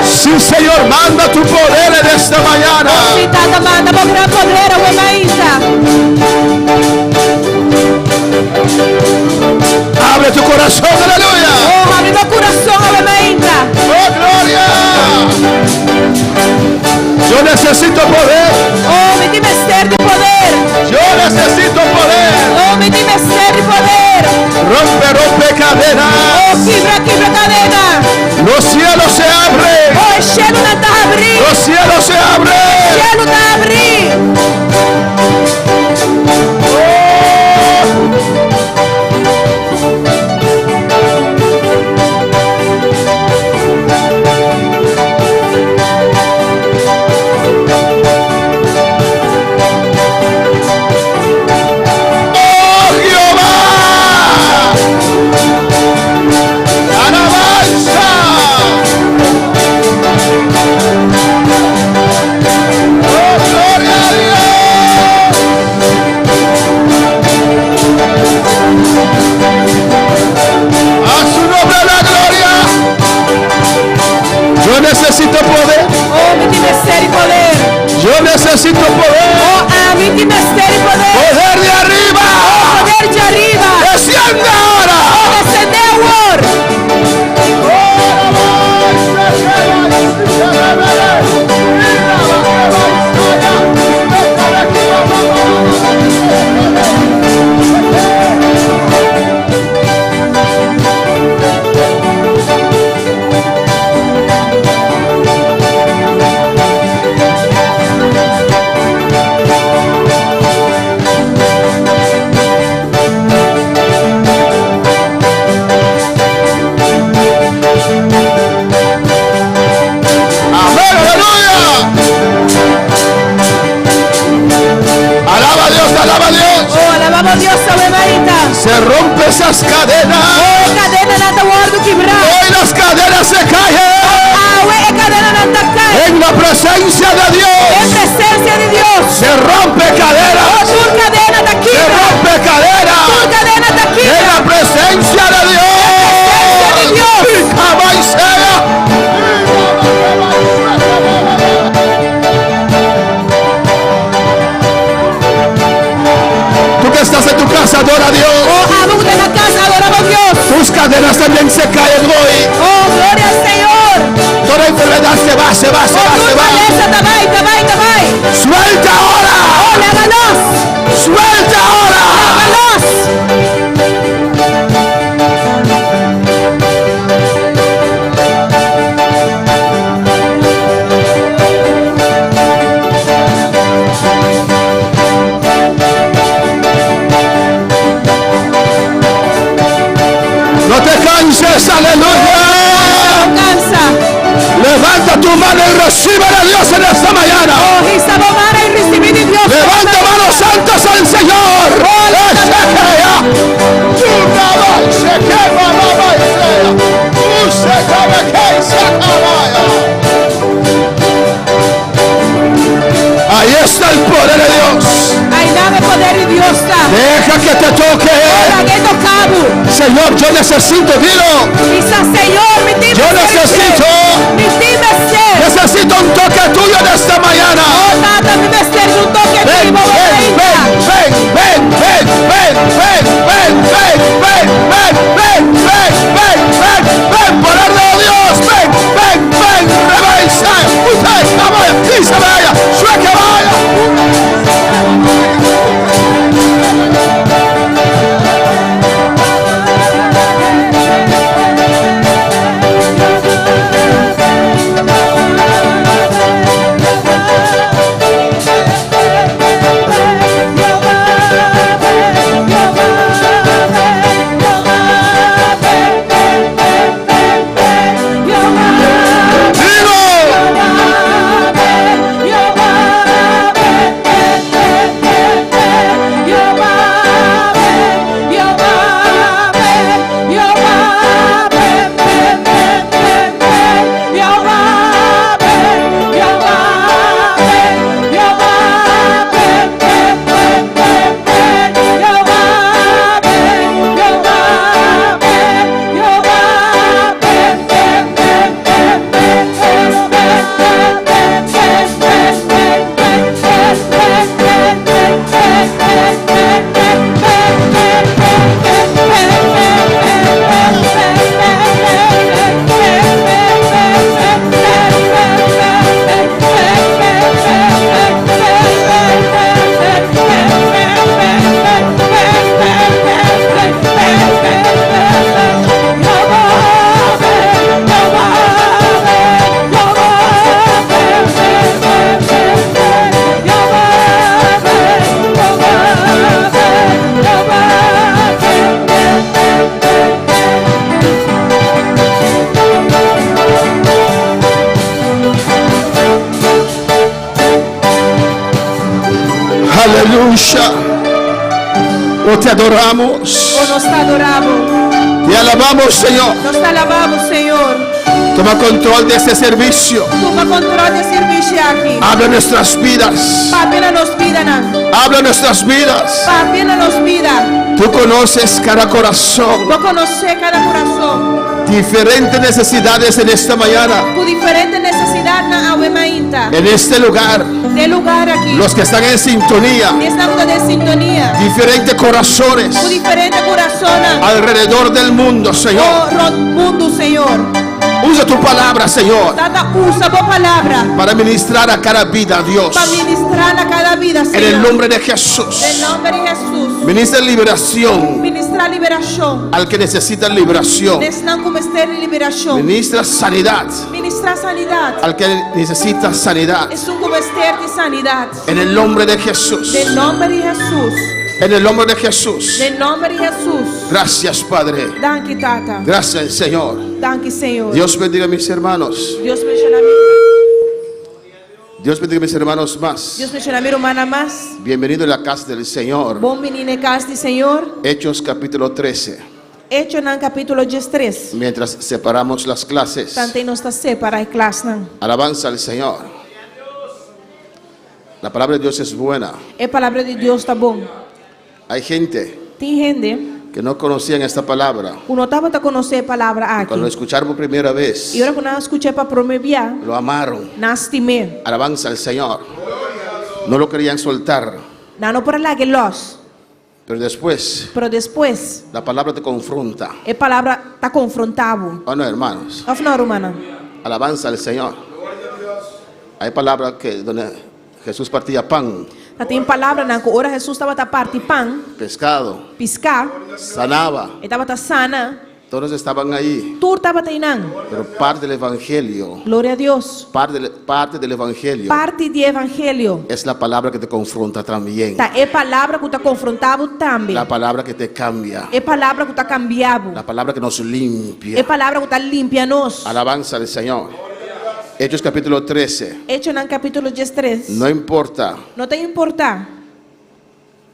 Sí, Señor, manda tu poder en esta mañana. Sí, Tata, manda bo gran poder awe mainta. Abre tu corazón, aleluya. Oh, habri bo kurason awe mainta. Oh, gloria. Yo necesito poder. Oh, mi tin mester di poder. Yo necesito poder. Oh, mi tin mester di poder. Rompe, rompe cadenas. Oh, kibra, kibra kadena. Los cielos se abren. Oh, e shelunan ta habri. Los cielos se abren. Shelu ta habri. Oh Jehová. Alabanza. Oh, gloria a Dios. A su nombre la gloria. Yo necesito poder. Oh, mi tin mester di poder. Yo necesito poder. Oh, ami tin mester di poder. Poder de arriba. Poder di ariba. Desciende ahora. Oh, desendé awor. Amén, aleluya. Alaba a Dios, alaba a Dios. Oh, alabá Dios awe mainta. Se rompe esas cadenas. Oh, kadenanan ta wòrdu kibrá. Hoy las cadenas se caen Awe e kadenanan ta kai. en la presencia de Den Dios. presensia di Dios. Se rompe cadenas. Oh, tur kadena ta Se kibra. rompe cadenas. Tur kadena ta En kibra. la presencia de Dios. Presensia di Dios. Y sea. Tú que estás en tu casa, adora a Dios. Oh, abo ku ta na kas, adorá Dios. Tus cadenas también se caen hoy. Oh, gloria al Señor. Toda enfermedad se va va, se va, se Oh, va, se tur va. malesa ta bai, ta bai, ta bai. Suelta ahora. Oh, laga los. Suelta ahora. Laga los. No te canses, aleluya. No kansa. Levanta tu mano y recibe de Dios en esta mañana. Oh, hisa bo man i risibí di Dios. Levanta manos santas al Señor. Ahí está el poder de Dios. Einan e poder di Dios ta. Deja que te toque. Lag'é toka bo. Señor, yo necesito, dilo. Bisa Señor, mi tin Yo necesito. Mi tin mester. Necesito un toque tuyo en esta mañana. Oh, Tata, mi mester di un toke Ven, di bo ven, ven, ven, ven, ven, ven, ven, ven, ven, ven, ven, ven, ven, ven, ven, ven, poder de Dios, ven, ven, ven, reversa, usted, vaya, dice vaya, sueque vaya. Dilo. Aleluya. Oh, te adoramos. Oh, nos ta adorá bo. Te alabamos, Señor. Nos ta alabá bo, Señor. Toma control de este servicio. Tuma kontròl di e servisio aki. Habla nuestras vidas. Papia na nos bidanan. Habla nuestras vidas. Papia na nos bida. Tú conoces cada corazón. Bo konosé kada kurason. Diferentes necesidades en esta mañana. Ku diferente nesesidatnan awe mainta. En este lugar. Den e lugá aki. Los que están en sintonía. Esnan den sintonia. Diferentes corazones. Ku diferente kurason. Alrededor del mundo, Señor. Oh, rònt mundu, Señor. Usa tu palabra, Señor. Tata, usa bo palabra. Para ministrar a cada vida, Dios. Pa ministrá na kada bida, Señor. En el nombre de Jesús. Den nòmber di Hesus. Ministra liberación Ministrá liberashon. al que necesita liberación. Esnan ku mester di liberashon. Ministra sanidad Ministrá sanidat. al que necesita sanidad. Esun ku mester di sanidat. En el nombre de Jesús. Den nòmber di Hesus. En el nombre de Jesús. Den nòmber di Hesus. Gracias, Padre. Danki, Tata. Gracias, Señor. Danki, Señor. Dios bendiga a mis hermanos. Dios bendishoná mi. Dios bendiga a mis hermanos más. Dios bendishoná mi rumannan mas. Bienvenido a la casa del Señor. Bon biní na kas di Señor. Hechos capítulo 13. Echonan kapítulo 13. Mientras separamos las clases. Tanten nos ta separá e klasnan. Alabanza al Señor. La palabra de Dios es buena. E palabra di Dios ta bon. Hay gente Tin hende que no conocían esta palabra. ku no tabata konosé e palabra Cuando lo aki. escucharon por primera vez, I ora ku nan a skuch'é pa promé bia, lo amaron. nan a stim'é. Alabanza al Señor. No lo querían soltar. Nan no por a lag'é lòs. Pero después, Pero despues, la palabra te confronta. e palabra ta konfrontá bo. Oh, no, hermanos. Òf no, rumannan? Alabanza al Señor. Hay palabras que donde Jesús partía pan, Tabatin palabranan ku ora Hesus tabata parti pan, pescado, piská, sanaba. E tabata sana. Todos estaban ahí. Tur tabata einan. Pero parte del evangelio, Gloria a Dios. parte del evangelio Parti di evangelio es la palabra que te confronta también. ta e palabra ku ta konfrontá bo tambe. La palabra que te cambia. E palabra ku ta kambia bo. La palabra que nos E limpia. palabra ku ta limpia nos. Alabanza al Señor. Hechos capítulo 13. Echonan kapítulo 13. No importa No ta importá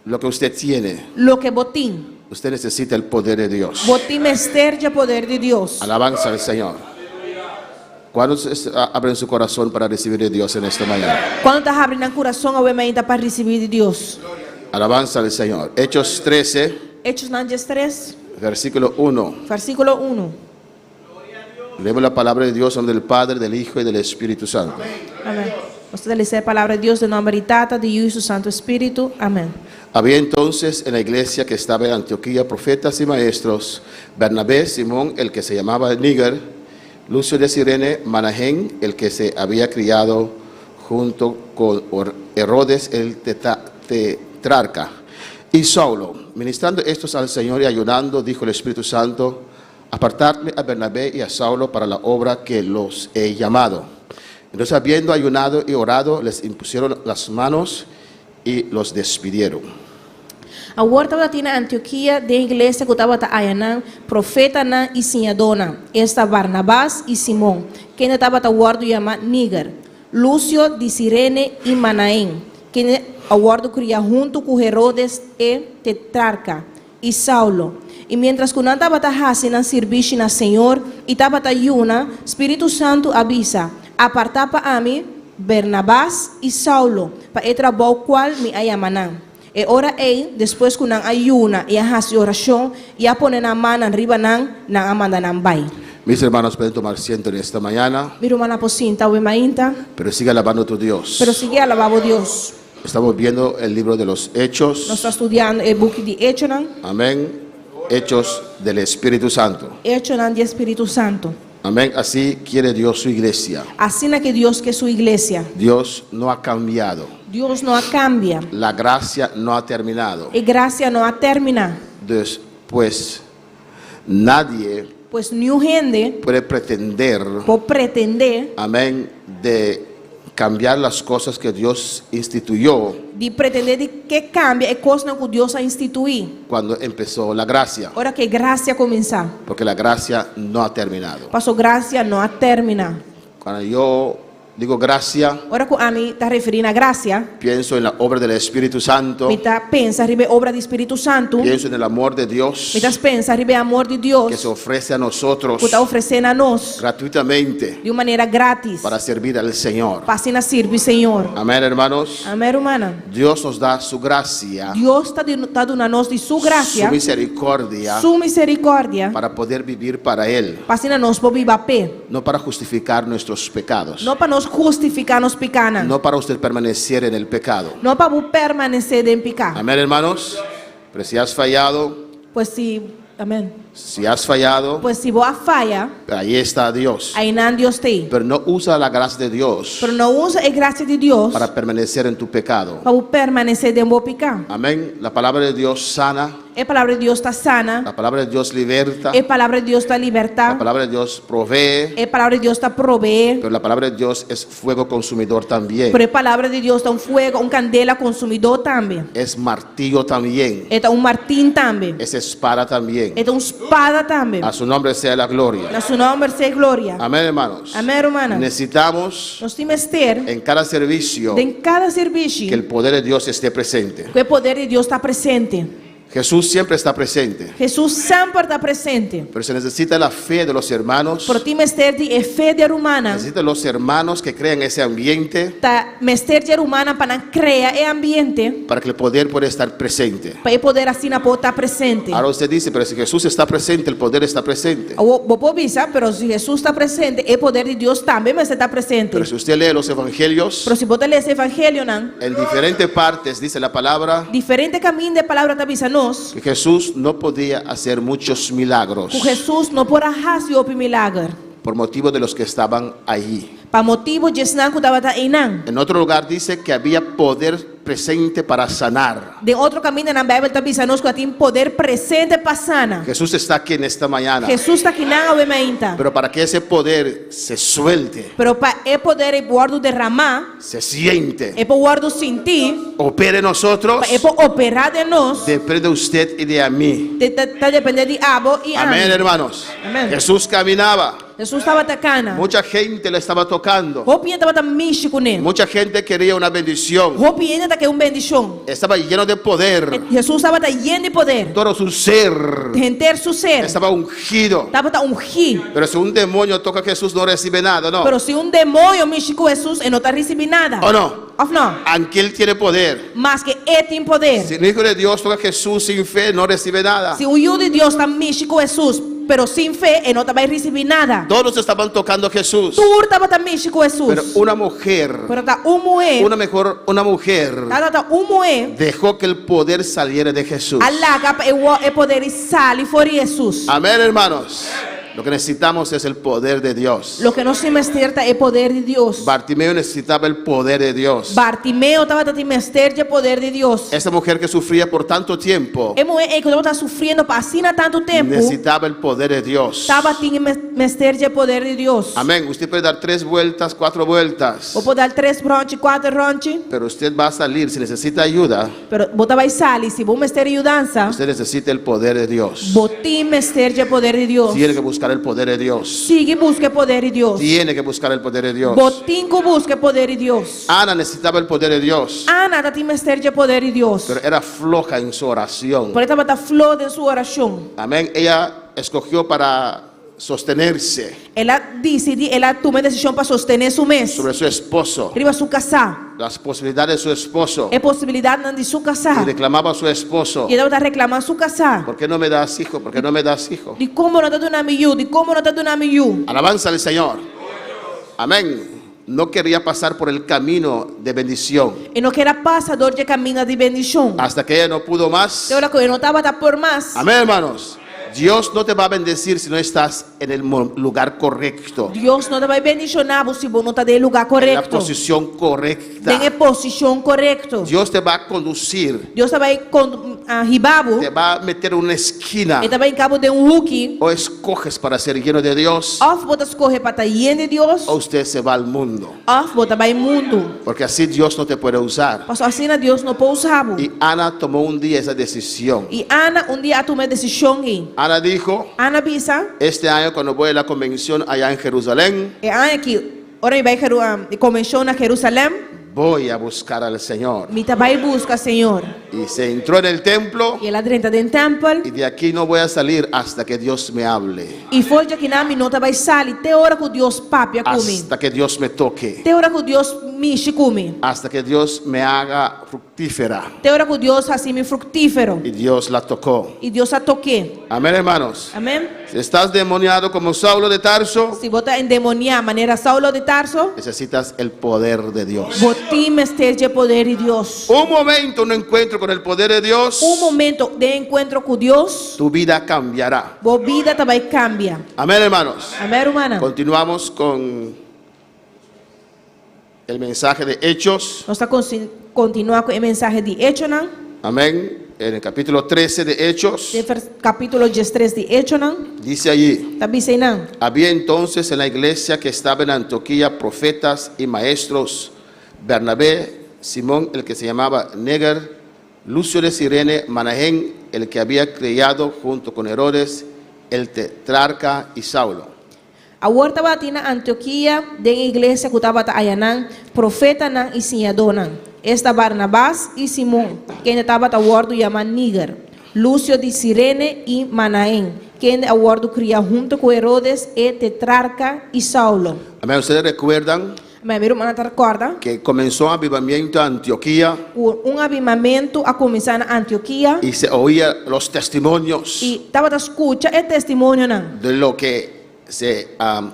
lo que usted tiene, loke bo tin. usted necesita el poder de Dios. Bo tin mester di e poder di Dios. Alabanza al Señor. ¿Cuántos abren su corazón para recibir de Dios en esta mañana? Kuantu ta habri nan kurason awe mainta pa risibí di Dios? Alabanza al Señor. Hechos 13, Echonan 13, versículo 1. versíkulo 1. Leemos la palabra de Dios en nombre del Padre, del Hijo y del Espíritu Santo. Amèn. Nos ta lesa e palabra di Dios den nòmber di Tata, di Yu i su Santu Spiritu. Amèn. Había entonces en la iglesia que estaba en Antioquía profetas y maestros, Bernabé, Simón, el que se llamaba Níger, Lucio de Cirene, Manahén, el que se había criado junto con Herodes el tetrarca, y Saulo. Ministrando estos al Señor y ayunando, dijo el Espíritu Santo: Apartadme a Bernabé y a Saulo para la obra que los he llamado. Entonces, habiendo ayunado y orado, les impusieron las manos y los despidieron. Awor tabatin na Antiokia den iglesia ku tabata ayanan, profetanan i siñadónan, esta Barnabas i Simon, kende tabata wòrdu yamá Níger, Lucio di Sirene i Manaén, kende a wòrdu kriá huntu ku Herodes e tetrarka, i Saulo. I miéntras ku nan tabata hasi nan sirbishi na Señor i tabata yuna, Spiritu Santu a bisa, Apartá pa ami Bernabas i Saulo pa e trabou kual mi a yama nan. E ora ei, despues ku nan a yuna i a hasi orashon i a pone nan mannan riba nan, nan a manda nan bai. Mis hermanos pueden tomar asiento en esta mañana, Mi rumannan por sinta awe mainta. pero sigue alabando a tu Dios. Pero sigui alabá bo Dios. Estamos viendo el libro de los Hechos. Nos ta studiando e buki di Echonan. Amén. Hechos del Espíritu Santo. Echonan di Spiritu Santu. Amén. Así quiere Dios su iglesia. Asina ke Dios ke su iglesia. Dios no ha cambiado. Dios no a kambia. La gracia no ha terminado. E grasia no a terminá. Entonces, pues nadie Pues niun hende puede pretender, por pretendé amén, de cambiar las cosas que Dios instituyó di pretendé di ke kambia e kosnan ku Dios a instituí cuando empezó la gracia, ora ku e grasia kuminsá. porque la gracia no ha terminado. Paso grasia no a terminá. Cuando yo digo gracia, Ora ku ami ta referí na grasia, pienso en la obra del Espíritu Santo, mi ta pensa riba e obra di Spiritu Santu, pienso en el amor de Dios mi ta pensa riba e amor di que Dios se ofrece a nosotros ku ta ofresé na nos gratuitamente di un manera grátis para servir al Señor. pa asina sirbi Señor. Amén, hermanos. Amén, rumannan. Dios nos da su gracia, Dios ta ta duna nos di su su grasia, misericordia, su miserikòrdia, para poder vivir para Él, pa asina nos por biba p'e. no para justificar nuestros pecados, No pa nos hustifiká nos pikánan. no para usted permanecer en el pecado. No pa bo permanesé den piká. Amén, hermanos. Pero si has fallado, Pues si, amèn. si has fallado, Pues si bo a faya, ahí está Dios. einan Dios t'ei. Pero no usa la gracia de Dios Pero no usa e grasia di Dios para permanecer en tu pecado. pa bo permanesé den bo piká. Amén. La palabra de Dios sana, E palabra di Dios ta sana. la palabra de Dios liberta, E palabra di Dios ta libertá. la palabra de Dios provee, E palabra di Dios ta proveé. pero la palabra de Dios es fuego consumidor también. Pero e palabra di Dios ta un fuego, un kandela konsumidó tambe. Es martillo también, E ta un martin tambe. es espada también. E ta un spada tambe. A su nombre sea la gloria. Na su nòmber sea gloria. Amén, hermanos. Amèn, rumannan. Necesitamos Nos tin mester en cada servicio den kada sirbishi que el poder de Dios esté presente. ku e poder di Dios ta presente. Jesús siempre está presente, Hesus semper ta presente. pero se necesita la fe de los hermanos. Pero tin mester di e fe di e rumannan. Necesita los hermanos que crean ese ambiente Ta mester di e rumannan pa nan krea e ambiente para que el poder pueda estar presente. pa e poder asina por ta presente. Ahora usted dice, pero si Jesús está presente, el poder está presente. Awor bo por bisa, pero si Hesus ta presente, e poder di Dios tambe mester ta presente. Pero si usted lee los evangelios, Pero si bo ta lesa e evangelionan, en diferentes partes dice la palabra diferente kaminda e palabra ta bisa nos que Jesús no podía hacer muchos milagros ku Hesus no por a hasi hopi milager por motivo de los que estaban allí. Pa motibu di esnan ku tabata einan. En otro lugar dice que había poder presente para sanar. Den otro kamindanan Beibel ta bisa nos ku a tin poder presente pa sana. Jesús está aquí en esta mañana. Hesus ta akinan awe mainta. Pero para que ese poder se suelte, Pero pa e poder ei wòrdu derramá, se siente, e por wòrdu sintí, opere en nosotros, pa e por operá den nos, depende de usted y de a mí. ta dependé di abo i ami. Amén, hermanos. Amén. Jesús caminaba. Hesus tabata kana. Mucha gente le estaba tocando. Hopi hende tabata mishi kuné. Mucha gente quería una bendición. Hopi hende ta ke un bendishon. Estaba lleno de poder. Hesus tabata yen di poder. Todo su ser Henter su ser estaba ungido. tabata ungí. Pero si un demonio toca a Jesús no recibe nada, ¿no? Pero si un demoño mishi ku Hesus, e no ta risibí nada. ¿O no? Òf no? Aunque él tiene poder. Maske e tin poder. Si un hijo de Dios toca a Jesús sin fe, no recibe nada. Si un yu di Dios ta mishi ku Hesus, pero sin fe, e no ta bai risibí nada. Todos estaban tocando a Jesús. Tur tabata mishi ku Hesus. Pero una mujer, Pero ta un muhé, una mejor, una mujer tabata un muhé, dejó que el poder saliera de Jesús. a laga pa e wo e poder sali for di Hesus. Amén, hermanos. Lo que necesitamos es el poder de Dios. Loke nos tin mester ta e poder di Dios. Bartimeo necesitaba el poder de Dios. Bartimeo tabata tin mester dje poder di Dios. Esa mujer que sufría por tanto tiempo E muhé ei ku tabata sufriendo pa asina tantu tempu necesitaba el poder de Dios. tabatin mester dje poder di Dios. Amén. Usted puede dar tres vueltas, cuatro vueltas, Bo por dal tres ronchi, kuater ronchi, pero usted va a salir si necesita ayuda. pero bo ta bai sali si bo mester yudansa. Usted necesita el poder de Dios. Bo tin mester dje poder di Dios. Tiene que buscar el poder de Dios. Sigui buska e poder di Dios. Tiene que buscar el poder de Dios. Bo tin ku buska e poder di Dios. Ana necesitaba el poder de Dios, Ana ta tin mester dje poder di Dios. pero era floja en su oración. Pero e tabata flo den su orashon. Amén. Ella escogió para sostenerse El a disidí, el a tuma e desishon pa sostené su mes sobre su esposo, riba su kasá, las posibilidades de su esposo, e posibilidatnan di su kasá. y reclamaba a su esposo, I e tabata reklamá su kasá, ¿por qué no me das hijo? ¿Por qué no me das hijo? Dikon bo no ta duna mi yu? Dikon bo no ta duna mi yu? Alabanza al Señor. Amén. No quería pasar por el camino de bendición. E no ker a pasa dor dje kaminda di bendishon. Hasta que ella no pudo más. Te ora ku e no tabata por mas. Amén, hermanos. Dios no te va a bendecir si no estás en el lugar correcto. Dios no ta bai bendishoná bo si bo no ta den e lugá En la korekto. posición correcta. Den e posishon korekto. Dios te va a conducir. Dios ta bai con, ah, hiba bo. Te va a meter en una esquina. E ta bai hinka bo den un huki. O escoges para ser lleno de Dios. Òf bo ta skohe pa ta yen di Dios. O usted se va al mundo. Òf bo ta bai mundu. Porque así Dios no te puede usar. Pasobra asina Dios no por usa bo. Y Ana tomó un día esa decisión. I Ana un dia a tuma e desishon ei. Ana dijo, Ana bisa, Este año cuando voy a la convención allá en Jerusalén, E aña aki, ora mi bai Jeru, e konvenshon na Jerusalèm, voy a buscar al Señor. mi ta bai buska Señor. Y se entró en el templo I el a drenta den tèmpel. y de aquí no voy a salir hasta que Dios me hable, I for djakinan mi no ta bai sali te ora ku Dios papia ku mi. hasta que Dios me toque, Te ora ku Dios mishi ku mi. hasta que Dios me haga fructífera. Te ora ku Dios hasi mi fruktífero. Y Dios la tocó. I Dios a tok'é. Amén, hermanos. Amén. Si estás demoniado como Saulo de Tarso, Si bo ta endemoniá manera Saulo de Tarso, necesitas el poder de Dios. bo tin mester dje poder di Dios. Un momento, un encuentro con el poder de Dios, Un momento den enkuentro ku Dios, tu vida cambiará. bo bida ta bai kambia. Amén, hermanos. Amén, rumannan. Continuamos con el mensaje de Hechos. Nos ta kontinuá ku e mensahe di Echonan. Amén. En el capítulo 13 de Hechos. Den capítulo diestres di Echonan. Dice allí. Ta bisa einan. Había entonces en la iglesia que estaba en Antioquía profetas y maestros, Bernabé, Simón el que se llamaba Neger, Lucio de Sirene, Manahén, el que había criado junto con Herodes, el tetrarca y Saulo. Awor tabatin na Antiokia den e iglesia ku tabata ayanan profetanan i siñadónan, esta Barnabas i Simon, kende tabata wòrdu yamá Níger, Lucio di Sirene i Manaén, kende a wòrdu kriá huntu ku Herodes e tetrarka, i Saulo. Amén. Ustedes recuerdan Amén. Mi rumannan ta rekòrda. que comenzó avivamiento en Antioquía. Ku un avivamentu a kuminsá na Antiokia. Y se oía los testimonios. I tabata skucha e testimonionan. De lo que se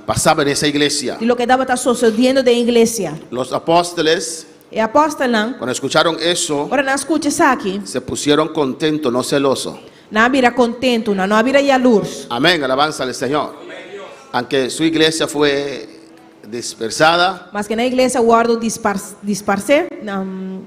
pasaba en esa iglesia. Di loke tabata sosodiendo den e iglesia. Los apóstoles. E apòstelnan. Cuando escucharon eso. Ora nan a skucha esaki. Se pusieron contentos, no celosos. Nan a bira kontentu, nan no a bira yalurs. Amén, alabanza al Señor. Aunque su iglesia fue. Dispersada. Maske nan iglesia wòrdu disparsé,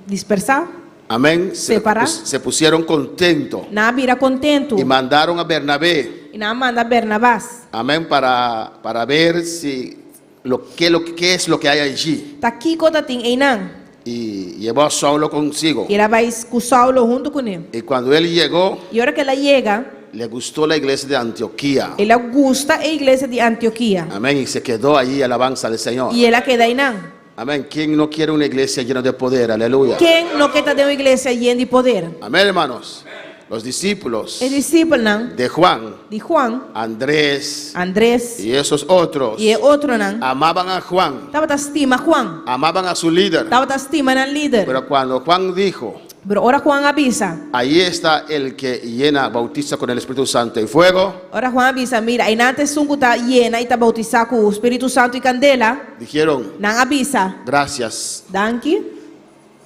dispersá, Amén. Se, separá. se pusieron contento. Nan a bira kontentu. Y mandaron a Bernabé. I nan a manda Bernabas. Amén. Para, para ver si lo, qué, lo, qué es lo que hay allí. Ta kiko ta tin einan. Y llevó a Saulo consigo. I el a bai ku Saulo huntu kuné. Y cuando él llegó, I ora ku el a yega. le gustó la iglesia de Antioquía. El a gusta e iglesia di Antiokia. Amén. Y se quedó allí, alabanza al Señor. I el a keda einan. Amén. ¿Quién no quiere una iglesia llena de poder? Aleluya. Ken no ke ta den un iglesia yen di poder? Amén, hermanos. Los discípulos E disipelnan de Juan, di Juan, Andrés Andres y esos otros i e otronan, amaban a Juan, tabata stima Juan, amaban a su líder. tabata stima nan lider. Pero cuando Juan dijo, Pero ora Juan a bisa. Ahí está el que llena, bautiza con el Espíritu Santo y fuego. Ora Juan a bisa, Mira, einan ta esun ku ta yena i ta boutisá ku Spiritu Santu i kandela. Dijeron, Nan a bisa. Gracias, Danki.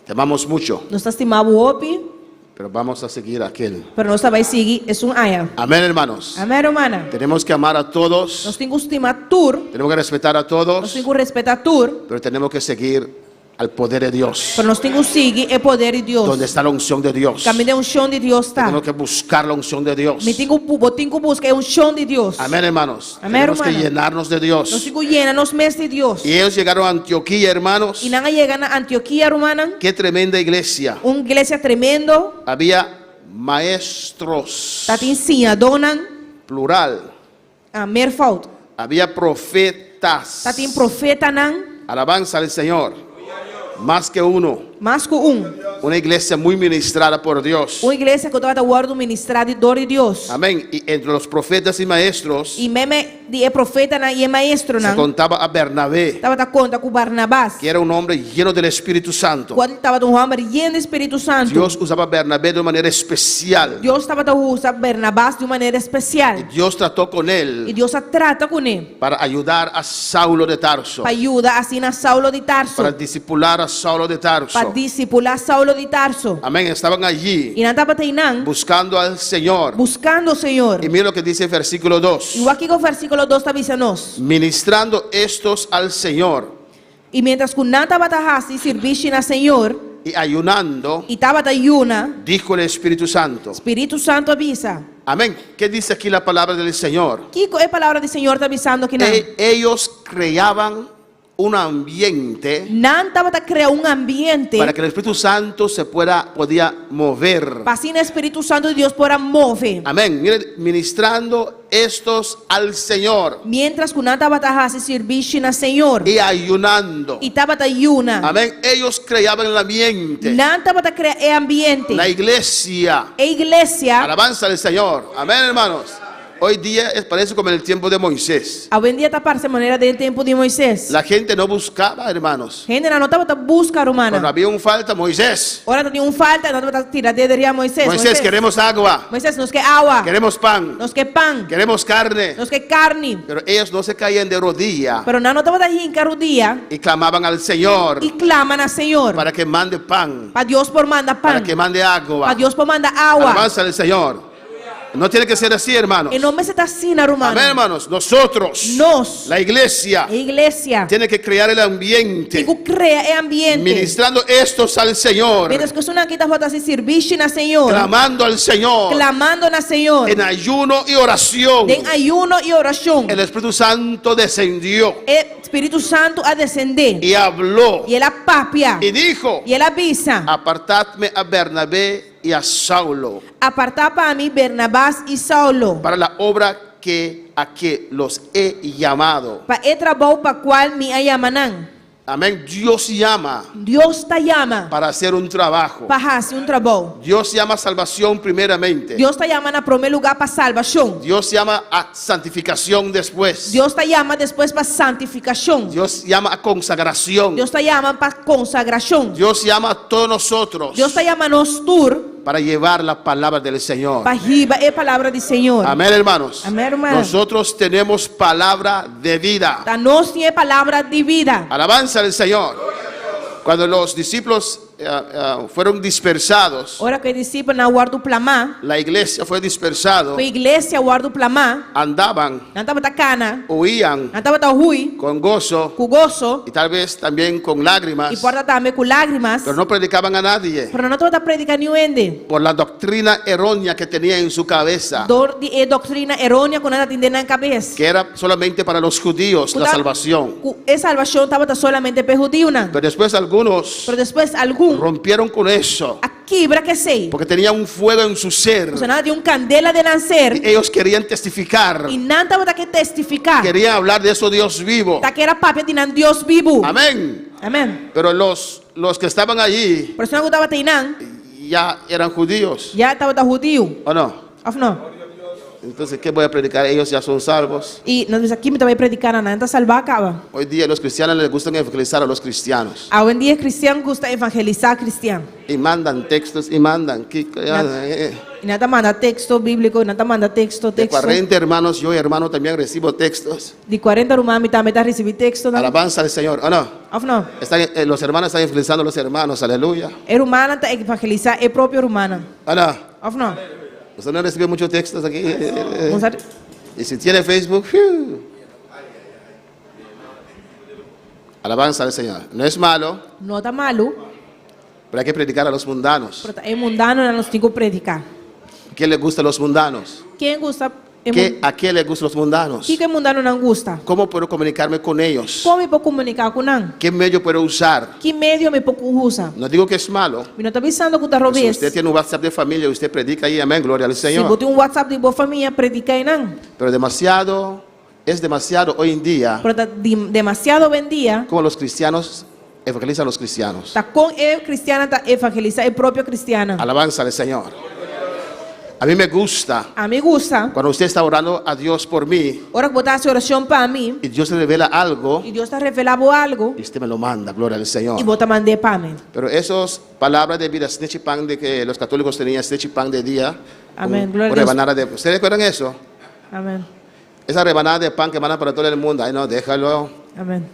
te amamos mucho. Nos ta stima bo hopi. Pero vamos a seguir a aquel. Pero nos ta bai sigui esun aya. Amén, hermanos. Amén, rumannan. Tenemos que amar a todos. Nos tin ku stima tur. Tenemos que respetar a todos. Nos tin ku respetá tur. Pero tenemos que seguir al poder de Dios. Pero nos tin ku sigui e poder di Dios. Donde está la unción de Dios. Kaminda e unshon di Dios ta. Tenemos que buscar la unción de Dios. Mi tin ku bo tin ku buska e unshon di Dios. Amén, hermanos. Amén, Tenemos que rumannan. llenarnos de Dios. Nos tin ku yena nos mes di Dios. Y ellos llegaron a Antioquía, hermanos. I nan a yega na Antiokia, rumannan. Qué tremenda iglesia. Un iglesia tremendo. Había maestros. Tatin siñadónan. Plural. Ah, meervoud. Había profetas. Tatin profetanan. Alabanza al Señor. Más que uno. Mas ku un. Una iglesia muy ministrada por Dios. Un iglesia ku tabata wòrdu ministrá di dor di Dios. Amén. Y entre los profetas y maestros. I meimei di e profetanan i e maestronan. Se contaba a Bernabé. Tabata konta ku Barnabas. Que era un hombre lleno del Espíritu Santo. Kual tabata un hòmber yen di Spiritu Santu. Dios usaba a Bernabé de una manera especial. Dios tabata usa Bernabas di un manera espesial. Y Dios trató con él. I Dios a trata kuné. Para ayudar a Saulo de Tarso. Pa yuda asina Saulo di Tarso. Para discipular a Saulo de Tarso. Pa disipulá Saulo di Tarso. Amén. Estaban allí. I nan tabata einan. Buscando al Señor. Buscando Señor. Y mira lo que dice el versículo 2. I wak kiko versíkulo dos ta bisa nos. Ministrando estos al Señor. I miéntras ku nan tabata hasi sirbishi na Señor. Y ayunando. I tabata yuna. Dijo el Espíritu Santo. Spiritu Santu a bisa. Amén. ¿Qué dice aquí la palabra del Señor? Kiko e palabra di Señor ta bisando akinan? E, ellos creaban un ambiente Nan tabata krea un ambiente para que el Espíritu Santo se pueda, podía mover. pa asina e Spiritu Santu di Dios por a move. Amén. Miren, ministrando estos al Señor. Miéntras ku nan tabata hasi sirbishi na Señor. Y ayunando. I tabata yuna. Amén. Ellos creaban el ambiente. Nan tabata krea e ambiente. La iglesia. E iglesia. Alabanza al Señor. Amén, hermanos. Hoy día es, parece como en el tiempo de Moisés. Awendia ta parse manera den tempu di Moisés. La gente no buscaba, hermanos. Hendenan no tabata buska, rumannan. Cuando había un falta, Moisés. Ora tatin un falta, nan tabata tira dede riba Moisés. Moisés, queremos agua. Moisés, nos ke awa. Queremos pan. Nos ke pan. Queremos carne. Nos ke karni. Pero ellos no se caían de rodilla. Pero nan no tabata hinka rudia. Y clamaban al Señor. Y clama na Señor. Para que mande pan. Pa Dios por manda pan. Para que mande agua. Pa Dios por manda awa. Alabanza al Señor. No tiene que ser así, hermanos. E no mester ta asina, rumannan. Amén, hermanos. Nosotros, Nos, la iglesia, e iglesia, tiene que crear el ambiente. Tin ku krea e ambiente. Ministrando estos al Señor. Mientras ku esunnan aki tabata hasi sirbishi na Señor. Clamando al Señor. Clamando na Señor. En ayuno y oración. Den ayuno y oración. El Espíritu Santo descendió. E Spiritu Santu a descendé. Y habló. I el a papia. Y dijo. I el a bisa. Apartadme a Bernabé y a Saulo. Apartá pa mi Bernabas i Saulo. Para la obra que a que los he llamado. Pa e trabou pa cual mi a yama nan. Amén. Dios llama. Dios ta yama. Para hacer un trabajo. Pa hasi un trabou. Dios llama a salvación primeramente. Dios ta yama na promé lugá pa salbashon. Dios llama a santificación después. Dios ta yama despues pa santifikashon. Dios llama a consagración. Dios ta yama pa konsagrashon. Dios llama a todos nosotros. Dios ta yama nos tur. Para llevar la palabra del Señor. Pa hiba e palabra di Señor. Amén, hermanos. Amén, rumannan. Nosotros tenemos palabra de vida. Ta nos tin e palabra di bida. Alabanza al Señor. Cuando los discípulos eh, eh, fueron dispersados, Ora ku e disipelnan a wòrdu plamá, la iglesia fue dispersado, ku e iglesia a wòrdu plamá, andaban, nan tabata kana, huían nan tabata hui con gozo ku goso y tal vez también con i lágrimas, por ta tambe ku lágrimas, pero no predicaban a nadie pero nan no tabata prediká niun hende por la doctrina errónea que tenía en su cabeza, dor di e doktrina erónea ku nan ta tin den nan kabes, que era solamente para los judíos ku la ta salvación. ku e salbashon tabata solamente pa e hudiunan. Pero después algunos Pero despues algun rompieron con eso, a kibra ku esei, porque tenían un fuego en su ser. pasobra nan tabatin un kandela den nan ser Y ellos querían testificar, i nan tabata ke testifiká, querían hablar de eso Dios vivo. ta kera papia di nan Dios bibu. Amén. Amèn. Pero los, los que estaban allí Pero esnan ku tabata einan ya eran judíos, ya tabata hudiu, ¿o no? òf no? Entonces, ¿qué voy a predicar? Ellos ya son salvos. I nos bisa, Ki mi ta bai prediká nan? Nan ta salbá kaba. Hoy día los cristianos les gustan evangelizar a los cristianos. Awendia kristian gusta evangelisá kristian. Y mandan textos y mandan. I nan ta manda teksto bíbliko, i nan ta manda teksto, De teksto. 40 hermanos, yo hermano también recibo textos. Di kuarenta ruman mi tambe ta risibí tekstonan. Alabanza al Señor, ¿o no? Òf no? Están, eh, los hermanos están evangelizando a los hermanos, aleluya. E rumannan ta evangelisá e propio rumannan. ¿O no? Òf no? Usted no recibe muchos textos aquí. Bo sa. Y si tiene Facebook, ¡fiu! Alabanza al Señor. No es malo, No ta malu, pero hay que predicar a los mundanos. pero ta e mundanonan nos tin ku prediká. ¿Qué le gusta a los mundanos? Ken gusta e ¿Qué, mun ¿A qué le gustan los mundanos? Kiko e mundanonan gusta? ¿Cómo puedo comunicarme con ellos? Kon mi por komuniká ku nan? ¿Qué medio puedo usar? Ki medio mi por usa? No digo que es malo. Mi no ta bisando ku ta Si robes. usted tiene un WhatsApp de familia, usted predica ahí, amén, gloria al Si bo Señor. tin un WhatsApp di bo famia, prediká einan. Pero demasiado, es demasiado hoy en día Pero ta demasiado hoy en dia como los cristianos evangelizan a los cristianos. ta kon e kristiannan ta evangelisá e propio kristiannan. Alabanza al Señor. A mí me gusta Ami gusta cuando usted está orando a Dios por mí ora ku bo ta hasi orashon pa mi y Dios le revela algo i Dios ta revelá bo algu y usted me lo manda, gloria al Señor. i bo ta mand'é pa mi. Pero esas palabras de vida, snechi pan de que los católicos tenían, snechi pan de día, Amén, un- gloria a una Dios. rebanada de, ¿ustedes recuerdan eso? Amén. Esa rebanada de pan que mandan para todo el mundo, ay no, déjalo. Amén.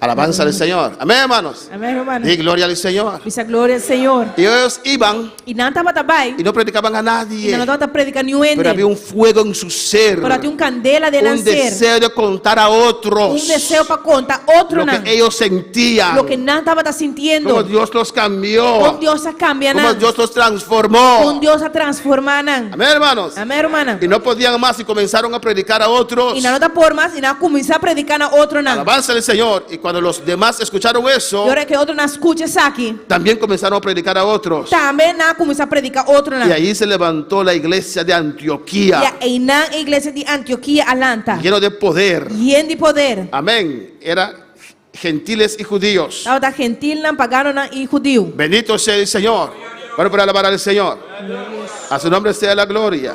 Alabanza al Señor. Amén, hermanos. Amén, rumannan. Di gloria al Señor. Bisa gloria al Señor. Y ellos iban I nan tabata bai. y no predicaban a I nadie. nan no tabata prediká niun Pero hende. había un fuego en su ser. Pero tin un kandela den Un nan ser. deseo de contar a otros. Un deseo pa konta Lo otronan. que ellos sentían. Loke nan tabata sintiendo. Cómo Dios los cambió. Kon Dios a kambia Cómo nan. Dios los transformó. Kon Dios a transformá nan. Amén, hermanos. Amén, rumannan. Y no podían más y comenzaron a predicar a otros. I nan no ta por mas i nan a kuminsá prediká na otronan. Alabanza al Señor. Y cuando los demás escucharon eso, I ora ku otronan a skucha esaki. también comenzaron a predicar a otros. Tambe nan a kuminsá prediká otronan. Y ahí se levantó la iglesia de Antioquía, I einan e iglesia di Antiokia a lanta. lleno de poder. Yen di poder. Amén. Era gentiles y judíos. Tabata gentilnan, paganonan i hudiu. Bendito sea el Señor. Bueno, para alabar al Señor. A su nombre sea la gloria.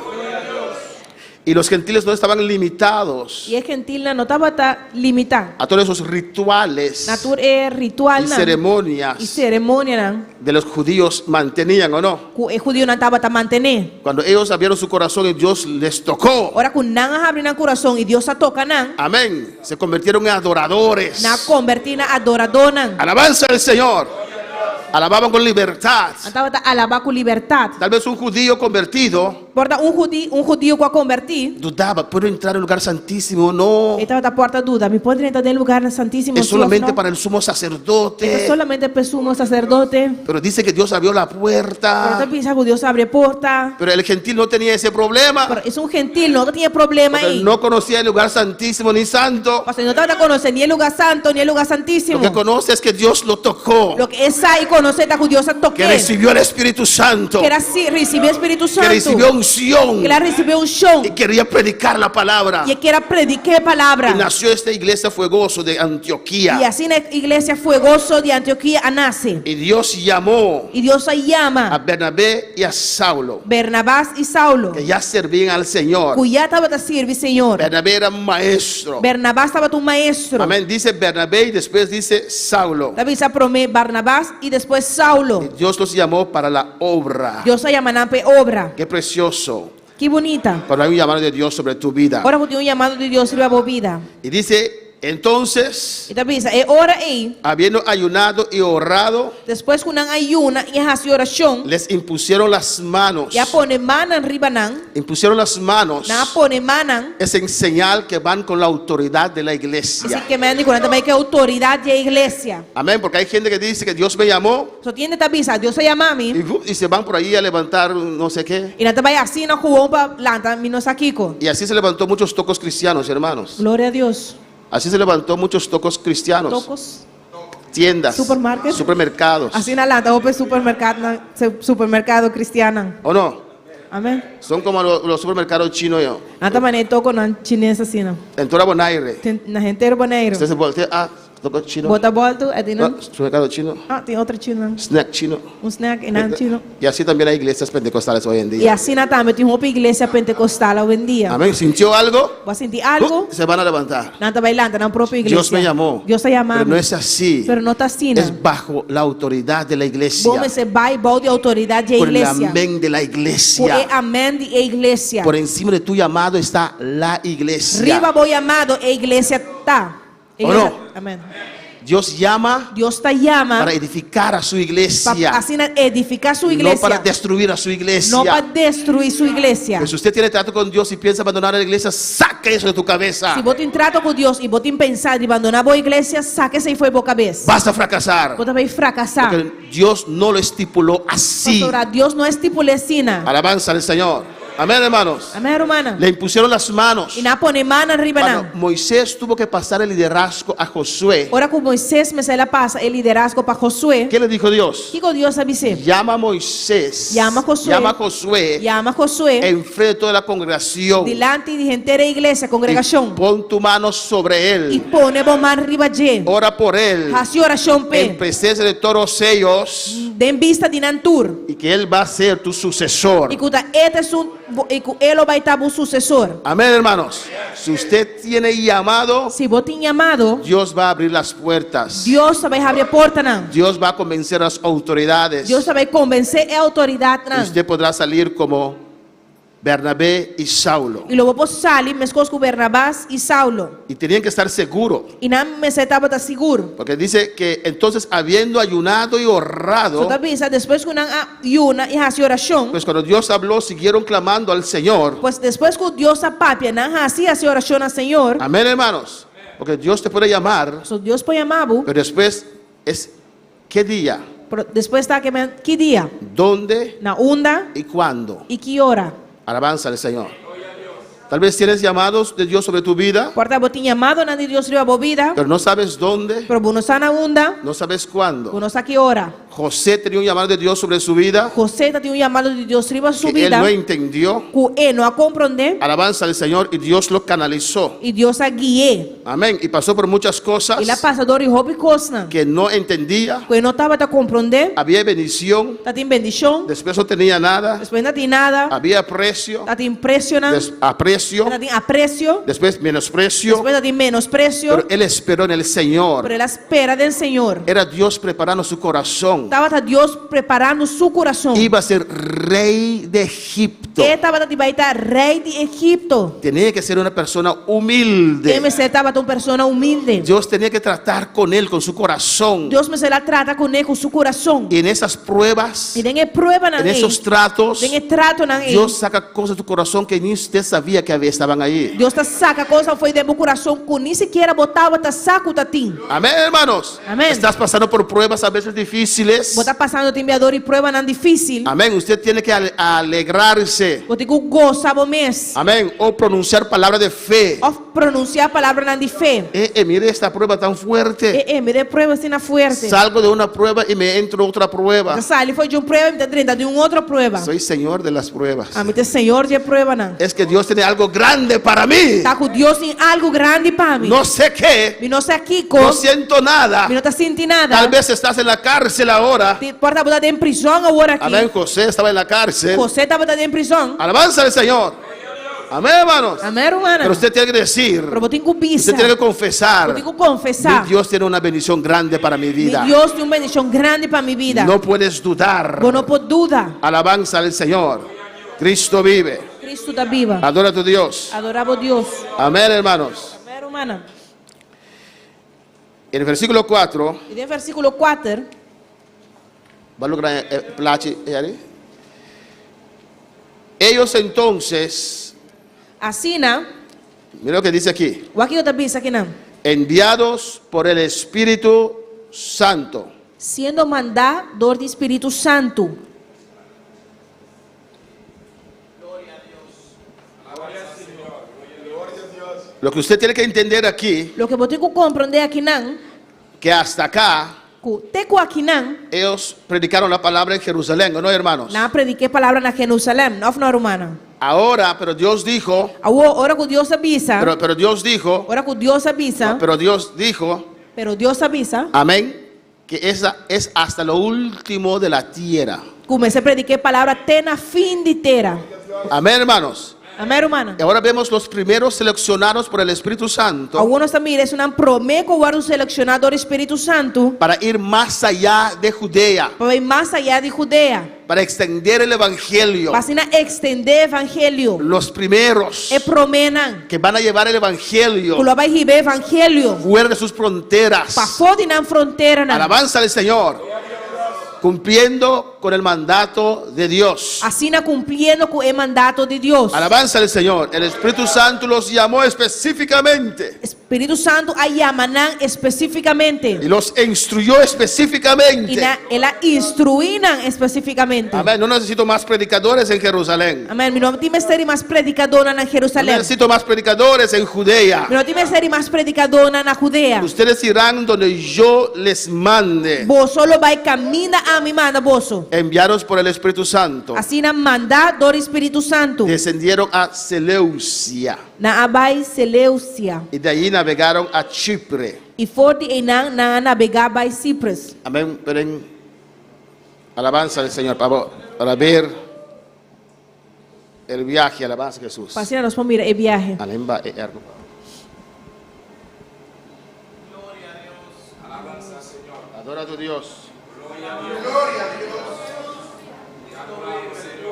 Y los gentiles no estaban limitados I e gentilnan no tabata limitá. a todos esos rituales Na tur e y ritualnan. ceremonias I seremonianan. de los judíos mantenían o no. Ku e hudiunan tabata mantené. Cuando ellos abrieron su corazón y Dios les tocó. Ora ku nan a habri nan kurason i Dios a toka nan. Amén. Se convirtieron en adoradores. Nan a konvertí na adoradónan. Alabanza al Señor. Alababan con libertad. Nan tabata alabá ku libertat. Tal vez un judío convertido Por ta un hudiu, un hudiu ku a konvertí. dudaba, ¿puedo entrar al lugar santísimo? No. E tabata por ta duda, mi por drenta den lugá santísimo. Es solamente no? para el sumo E sacerdote. solamente pa e sumo saserdote. Pero dice que Dios abrió la Pero puerta. ta bisa ku Dios a habri porta. Pero el gentil no tenía ese problema. Pero esun gentil no tabatin e problema Porque ei. no conocía el lugar santísimo ni santo. Pasobra e no tabata konosé ni e lugá santu ni e lugá Lo santísimo. que conoce es que Dios lo tocó. Loke e sa i konosé ta ku Dios a Que tok'é. recibió el Espíritu Santo. Ku el a risibí Spiritu Que Santu. recibió unción. Ku el a risibí unshon. Y quería predicar la palabra. I e ker a prediká e palabra. Y nació esta iglesia fuegoso de I Antioquía. asina e iglesia fuegoso di Antiokia a nase. Y Dios llamó I Dios a a yama Bernabé y a Saulo, Bernabas i Saulo. que ya servían al Señor. Ku ya tabata sirbi Señor. Bernabé era un maestro. Bernabas tabata un maestro. Amén. Dice Bernabé y después dice Saulo. Ta bisa promé Barnabas i despues Saulo. Y Dios los llamó para la obra. Dios a yama nan pa e obra. Qué precioso. Ki bunita. Cuando hay un llamado de Dios sobre tu vida. Ora ku tin un yamado di Dios riba bo bida. Y dice Entonces, E ta bisa, e ora ei, habiendo ayunado y orado, despues ku nan a yuna i a hasi orashon, les impusieron las manos. i a pone mannan riba nan, Impusieron las manos. nan a pone mannan, Es en señal que van con la autoridad de la iglesia. Esei ke men di ku nan ta bai ku e outoridat di e iglesia. Amén, porque hay gente que dice que Dios me llamó. So tin hende ta bisa, Dios a yama mi. Y, y se van por ahí a levantar no sé qué. I nan ta bai asina gewoon pa lanta mi no sa kiko. Y así se levantó muchos tocos cristianos, hermanos. Gloria a Dios. Así se levantó muchos tocos cristianos. Tocos. Tiendas. Supermarket. Supermercados. Asina lanta hopi supermercadnan, supermercado cristiannan. ¿O no? Amén. Son como los supermercados chinos. Yo. Nan ta manera e toconan chines asina. En toda Bonaire. Na henter Bonaire. Usted se voltea, ah, Toko chino. Bo ta bolto, e tin Ah, supermercado chino. Ah, tin otro chino. Snack chino. Un snack y nan chino. Y así también hay iglesias pentecostales hoy en día. Y asina tambe tin hopi iglesia pentecostal hoy en dia. Amén. ¿Sintió algo? Bo a sinti algo? Se van a levantar. Nan ta bai lanta nan propio iglesia. Dios me llamó. Dios a yama Pero mi. no es así. Pero no ta asina. Es bajo la autoridad de la iglesia. Bo mester bai bou di autoridad di e Por el iglesia. amén de la iglesia. Ku e amén di e iglesia. Por encima de tu llamado está la iglesia. Riba bo yamado e iglesia ta. ¿O no? Amén. Dios llama Dios ta yama para edificar a su iglesia. Pa asina edifica su iglesia. No para destruir a su iglesia. No pa destrui su iglesia. Pero si usted tiene trato con Dios y piensa abandonar la iglesia, saque eso de tu cabeza. Si bo tin trato cu Dios y bo tin pensa di bandona bo iglesia, saca esey fo'i bo cabes. Vas a fracasar. Bo ta bay fracasa. Porque Dios no lo estipuló así. Pasobra Dios no estipula asina. Alabanza al Señor. Amén, hermanos. Amén, rumannan. Le impusieron las manos. I nan a pone mannan riba Cuando nan. Moisés tuvo que pasar el liderazgo a Josué. Ora ku Moisés mester a pasa e liderazgo pa Josué. ¿Qué le dijo Dios? Kiko Dios a bis'é? Llama a Moisés. Llama a Josué. Llama a Josué. Llama a Josué. Enfrente de toda la congregación. Dilanti di henter e iglesia, kongregashon. Y pon tu mano sobre él. I pone bo man riba dje. Ora por él. Hasi orashon p'e. En presencia de todos ellos. Den bista di nan tur. Y que él va a ser tu sucesor. I ku ta e ta esun bo, i ku e lo bai ta bo susesor. Amén, hermanos. Si usted tiene llamado, Si bo tin yamado, Dios va a abrir las puertas. Dios ta bai habri e portanan. Dios va a convencer a las autoridades. Dios ta bai konvensé e outoridatnan. Usted podrá salir como Bernabé y Saulo. I lo bo por sali meskos ku Bernabas i Saulo. Y tenían que estar seguro. I nan mester tabata sigur. Porque dice que entonces habiendo ayunado y orado. So ta bisa despues ku nan a yuna i hasi orashon. Pues cuando Dios habló siguieron clamando al Señor. Pues despues ku Dios a papia nan hasi hasi orashon na Señor. Amén, hermanos. Porque Dios te puede llamar. So Dios por yama bo. Pero después es ¿qué día? Pero despues ta ke men ki dia? ¿Dónde? Na unda? ¿Y cuándo? I ki ora? Alabanza al Señor. Tal vez tienes llamados de Dios sobre tu vida. Por ta bo tin yamadonan di Dios riba bo bida. Pero no sabes dónde. Pero bo no sa na unda. No sabes cuándo. Bo no sa ki ora. José tenía un llamado de Dios sobre su vida. José ta tin un yamado di Dios riba su Que él bida. no entendió. Ku e no a komprondé. Alabanza al Señor y Dios lo canalizó. I Dios a gui'é. Amén. Y pasó por muchas cosas. I el a pasa dor di hopi kosnan. Que no entendía. Ku e no tabata komprondé. Había bendición. Ta tin bendishon. Después no tenía nada. Despues no tin nada. Había aprecio. Ta tin presionan. Des, aprecio. Ta tin aprecio. Después menosprecio. Despues ta tin menosprecio. Pero él esperó en el Señor. Pero el a spera den Señor. Era Dios preparando su corazón. Tabata Dios preparando su kurason. Iba a ser rey de Egipto. E tabata di bai ta rey di Egipto. Tenía que ser una persona humilde. E mester tabata un persona humilde. Dios tenía que tratar con él, con su corazón. Dios mester a trata kuné ku su kurason. Y en esas pruebas, I den e pruebanan en ei, esos tratos, den e tratonan ei, Dios saca cosas de tu corazón que ni usted sabía que había, estaban ahí. Dios ta saca kosnan fo'i den bo kurason ku ni sikiera bo tabata sa ku ta tin. Amén, hermanos. Amén. Estás pasando por pruebas a veces difíciles. Bo ta pasando tin biador i pruebanan difícil. Amén. Usted tiene que alegrarse. Bo tin ku gosa bo mes. Amén. O pronunciar palabra de fe. Of pronunciá palabranan di fe. Eh, eh, mire esta prueba tan fuerte. Eh, eh, mira e prueba asina fuerte. Salgo de una prueba y me entro otra prueba. Ta sali for di un prueba i mi ta drenta di un otro prueba. Soy Señor de las pruebas. Ami ta Señor di e pruebanan. Es que Dios tiene algo grande para mí. Ta ku Dios tin algu grandi pa mi. No sé qué. Mi no sa kiko. No siento nada. Mi no ta sinti nada. Tal vez estás en la cárcel ahora. Por ta bo ta den prizòn awor aki. Amén. José estaba en la cárcel. José tabata den prizòn. Alabanza al Señor. Amén, hermanos. Amén, rumannan. Pero usted tiene que decir. Pero bo tin ku bisa. Usted tiene que confesar. Bo tin ku konfesá. Mi Dios tiene una bendición grande para mi vida. Mi Dios tin un bendishon grandi pa mi bida. No puedes dudar. Bo no por duda. Alabanza al Señor. Cristo vive. Cristo ta biba. Adora a tu Dios. Adorá bo Dios. Amén, hermanos. Amén, rumannan. En el versículo 4, I den versíkulo 4, va a lograr el plache, eh, Ellos entonces, Asina, mira lo que dice aquí, wak kiko ta bisa akinan. enviados por el Espíritu Santo. Siendo mandá dor di Spiritu Santu. Lo que usted tiene que entender aquí, Loke bo tin ku komprondé akinan, que hasta acá ku te ku akinan, ellos predicaron la palabra en Jerusalén, ¿o no, hermanos? nan a prediká e palabra na Jerusalèm, òf no, rumannan? Ahora, pero Dios dijo, Awor, ora ku Dios a bisa, pero, pero Dios dijo, ora ku Dios a bisa, pero Dios dijo, pero Dios a bisa, amén, que esa es hasta lo último de la tierra. Ku mester prediká e palabra te na fin di tera. Amén, hermanos. Amén, rumannan. Y ahora vemos los primeros seleccionados por el Espíritu Santo. Awor nos ta mira esunnan promé ku a wòrdu selekshoná dor di Spiritu Santu. Para ir más allá de Judea. Pa bai mas ayá di Judea. Para extender el Evangelio. Pa asina extendé Evangelio. Los primeros. E proménan. Que van a llevar el Evangelio. Ku lo bai hiba e Evangelio. Fuera de sus fronteras. Pafó di nan fronteranan. Alabanza al Señor. Cumpliendo con el mandato de Dios. Asina cumpliendo cu e mandato di Dios. Alabanza al Señor. El Espíritu Santo los llamó específicamente. Spiritu Santu a yama nan específicamente. Y los instruyó específicamente. Y na, el a instruí nan específicamente. Amén. No necesito más predicadores en Jerusalén. Amén. Mi no tin mester di mas predicadónan na Jerusalén. No necesito más predicadores en Judea. Mi no tin mester di mas predicadónan na Judea. Ustedes irán donde yo les mande. Boso lo bai caminda ami manda boso. Enviados por el Espíritu Santo. Asina mandá dor di Spiritu Santu. Descendieron a Seleucia. Nan a bai Seleucia. Y de allí navegaron a Chipre. I for di einan nan a nabegá bai Cyprus. Amén. Pero alabanza al Señor, para, para ver el viaje, alabanza a Jesús. Pa asina nos por mira e biahe. Alemba e ergo. Adora a tu Dios.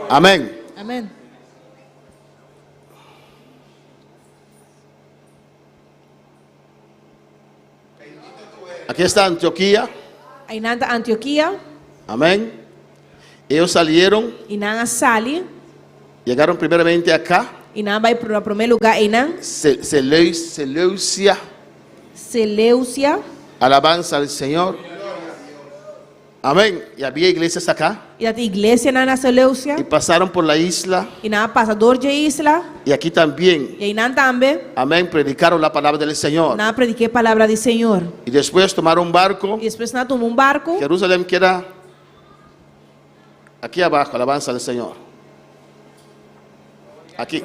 Amén. Amén. Aquí está Antioquía. Einan ta Antioquía. Amén. Ellos salieron. I nan a sali. Llegaron primeramente acá. I nan a bai na promé lugá einan. Seleucia. Seleucia. Alabanza al Señor. Amén. Y había iglesias acá. I tabatin iglesianan na Seleucia. Y pasaron por la isla. I nan a pasa dor dje isla. Y aquí también. I einan tambe. Amén. Predicaron la palabra del Señor. Nan a prediká e palabra di Señor. Y después tomaron un barco. I despues nan a tuma un barku. Jerusalén queda aquí abajo, alabanza al Señor. Aquí.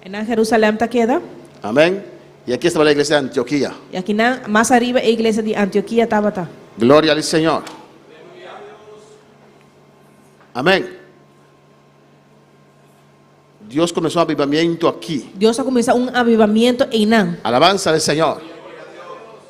Einan Jerusalén ta keda. Amén. Y aquí estaba la iglesia de Antioquía. I akinan mas ariba e iglesia di Antioquía tabata. Gloria al Señor. Amén. Dios comenzó un avivamiento aquí. Dios a kuminsá un avivamiento einan. Alabanza al Señor.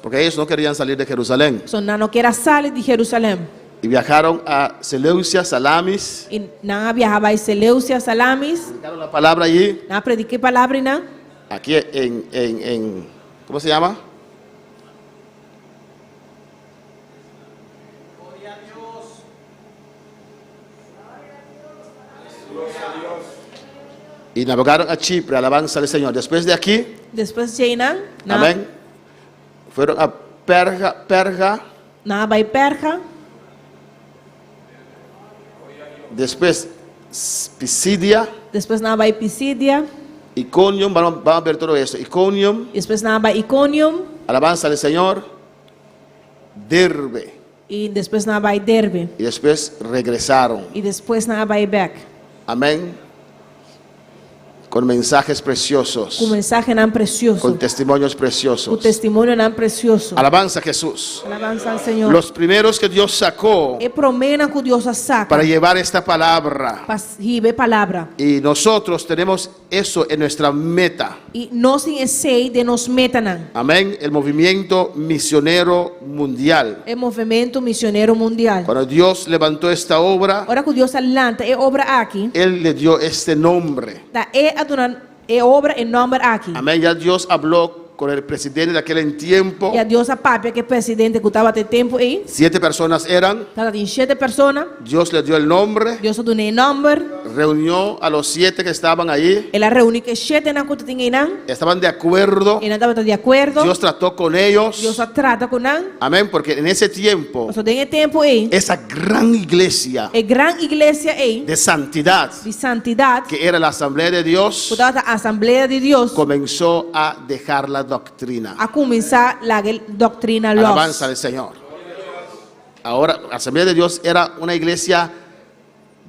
Porque ellos no querían salir de Jerusalén. So nan no kier a sali di Jerusalén. Y viajaron a Seleucia, Salamis. I nan a biaha bai Seleucia, Salamis. Predicaron la palabra allí. Nan a prediká e palabra einan. Aquí en, en, en, ¿cómo se llama? Y navegaron a Chipre, alabanza al Señor. Después de aquí, Despues di einan, nan, amén, fueron a Perga, Perga. Nan a bai Perga. Después Pisidia. Despues nan a bai Pisidia. Iconium, vamos, vamos a ver todo esto. Iconium. Despues nan a bai Iconium. Alabanza al Señor. Derbe. I despues nan a bai Derbe. Y después regresaron. I despues nan a bai bèk. Amén. Con mensajes preciosos. Ku mensahenan presioso. Con testimonios preciosos. Ku testimonionan presioso. Alabanza a Jesús. Alabanza al Señor. Los primeros que Dios sacó. E proménan ku Dios a saka. Para llevar esta palabra. Pa hiba e palabra. Y nosotros tenemos eso en nuestra meta. I nos tin esei den nos metanan. Amén. El movimiento misionero mundial. E movementu misionero mundial. Cuando Dios levantó esta obra, Ora ku Dios a lanta e obra aki, Él le dio este nombre. Ta E a duna e obra e nòmber aki. Amén. Ya Dios habló. con el presidente de aquel tiempo. Ya Dios a papia ku e presidente ku tabata e tempu ei. Siete personas eran. Tabatin shete persona. Dios le dio el nombre. Dios a dun'é e nòmber. Reunió a los siete que estaban ahí. El a reuní ku e shetenan ku tatin einan. Estaban de acuerdo. I nan tabata di akuerdo. Dios trató con ellos. Dios a trata ku nan. Amén, porque en ese tiempo. Pasobra den e tempu ei. Esa gran iglesia. E gran iglesia ei. De santidad. Di santidat. Que era la asamblea de Dios. Ku tabata asamblea di Dios. Comenzó a dejar la doctrina. A kuminsá laga e doktrina lòs. Alabanza al Señor. Ahora, la asamblea de Dios era una iglesia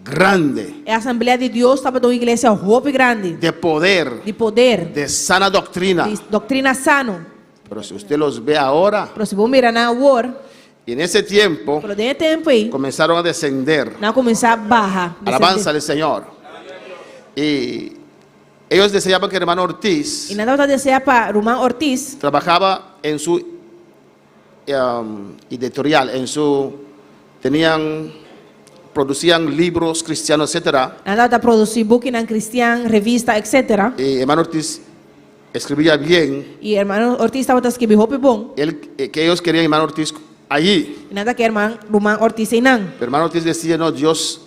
grande. E asamblea di Dios tabata un iglesia hopi grandi. De poder. Di poder. De sana doctrina. Di doktrina sano. Pero si usted los ve ahora. Pero si bo mira nan awor. Y en ese tiempo. Pero den e tempu ei. Comenzaron a descender. Nan a kuminsá baha. Alabanza al Señor. Y ellos deseaban que el hermano Ortiz. Y nan tabata desea pa ruman Ortiz. Trabajaba en su editorial, en su tenían producían libros cristianos, etcétera. Nan tabata produsí bukinan kristian, revista, etcétera. Y hermano Ortiz escribía bien. Y hermano Ortiz tabata skibi hopi bon. Él, que ellos querían hermano Ortiz allí. Y nan ta ke herman ruman Ortiz einan. Pero hermano Ortiz decía, no, Dios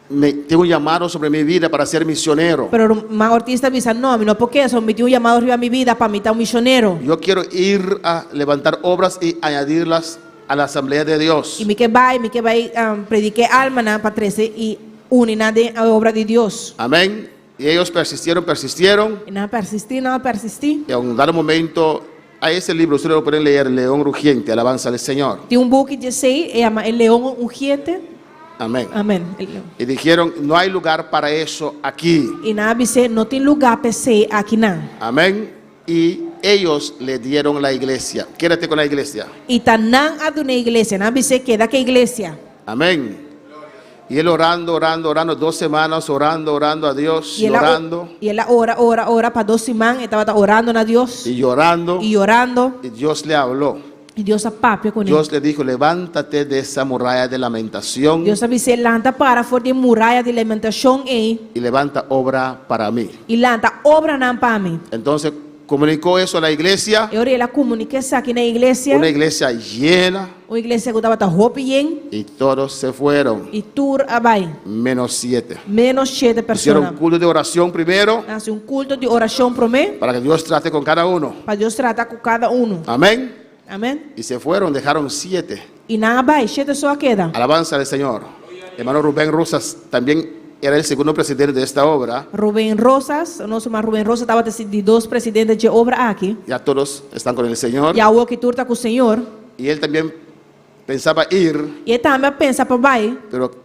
me tiene un llamado sobre mi vida para ser misionero. Pero ruman Ortiz ta bisa, no, mi no por ke eso, mi tin un llamado riba mi bida pa mi ta un misionero. Yo quiero ir a levantar obras y añadirlas a la asamblea de Dios. Y mi ke bai, mi ke bai predica e almanan pa trece y uni nan den e obra di Dios. Amén. Y ellos persistieron, persistieron. Y nan a persisti, nan a persisti. Y a un dado momento, hay ese libro, ustedes lo pueden leer, León Rugiente, Alabanza al Señor. Tin un buki djesei, e yama E León Rugiente. Amén. Amén. El León. Y dijeron, no hay lugar para eso aquí. Y nan a bis'é, no tin lugá p'esei akinan. Amén. Y ellos le dieron la iglesia. Quédate con la iglesia. Y ta nan a dun'é iglesia. Nan a bis'é, Keda ku e iglesia. Amén. Y él orando, orando, orando, dos semanas orando, orando a Dios, Y el a, llorando. y el a ora, ora, ora pa dos siman, e tabata orando na Dios. Y llorando. Y yorando. Y Dios le habló. Y Dios a papia con Dios le dijo, levántate de esa muralla de lamentación. Dios a bis'é, lanta para for di e muraya di lamentacion ei. Y levanta obra para mí. Y lanta obranan pa mi. Entonces comunicó eso a la iglesia. E ora el a comunica esaki na e iglesia. Una iglesia llena. Un iglesia cu tabata hopi yen. Y todos se fueron. Y tur a bai. Menos siete. Menos shete persona. Hicieron culto de oración primero. Nan haci un culto di oracion prome. Para que Dios trate con cada uno. Pa Dios trata cu cada uno. Amén. Amén. Y se fueron, dejaron siete. Y nan a bai, shete so a keda. Alabanza al Señor. Hermano Rubén Rosas también era el segundo presidente de esta obra. Rubén Rosas, nos ruman Rubén Rosas tabata si di dos presidente dje obra aki. Ya todos están con el Señor. Ya awo ki tur ta cu Señor. Y él también pensaba ir. Y e tambe a pensa pa bai. Pero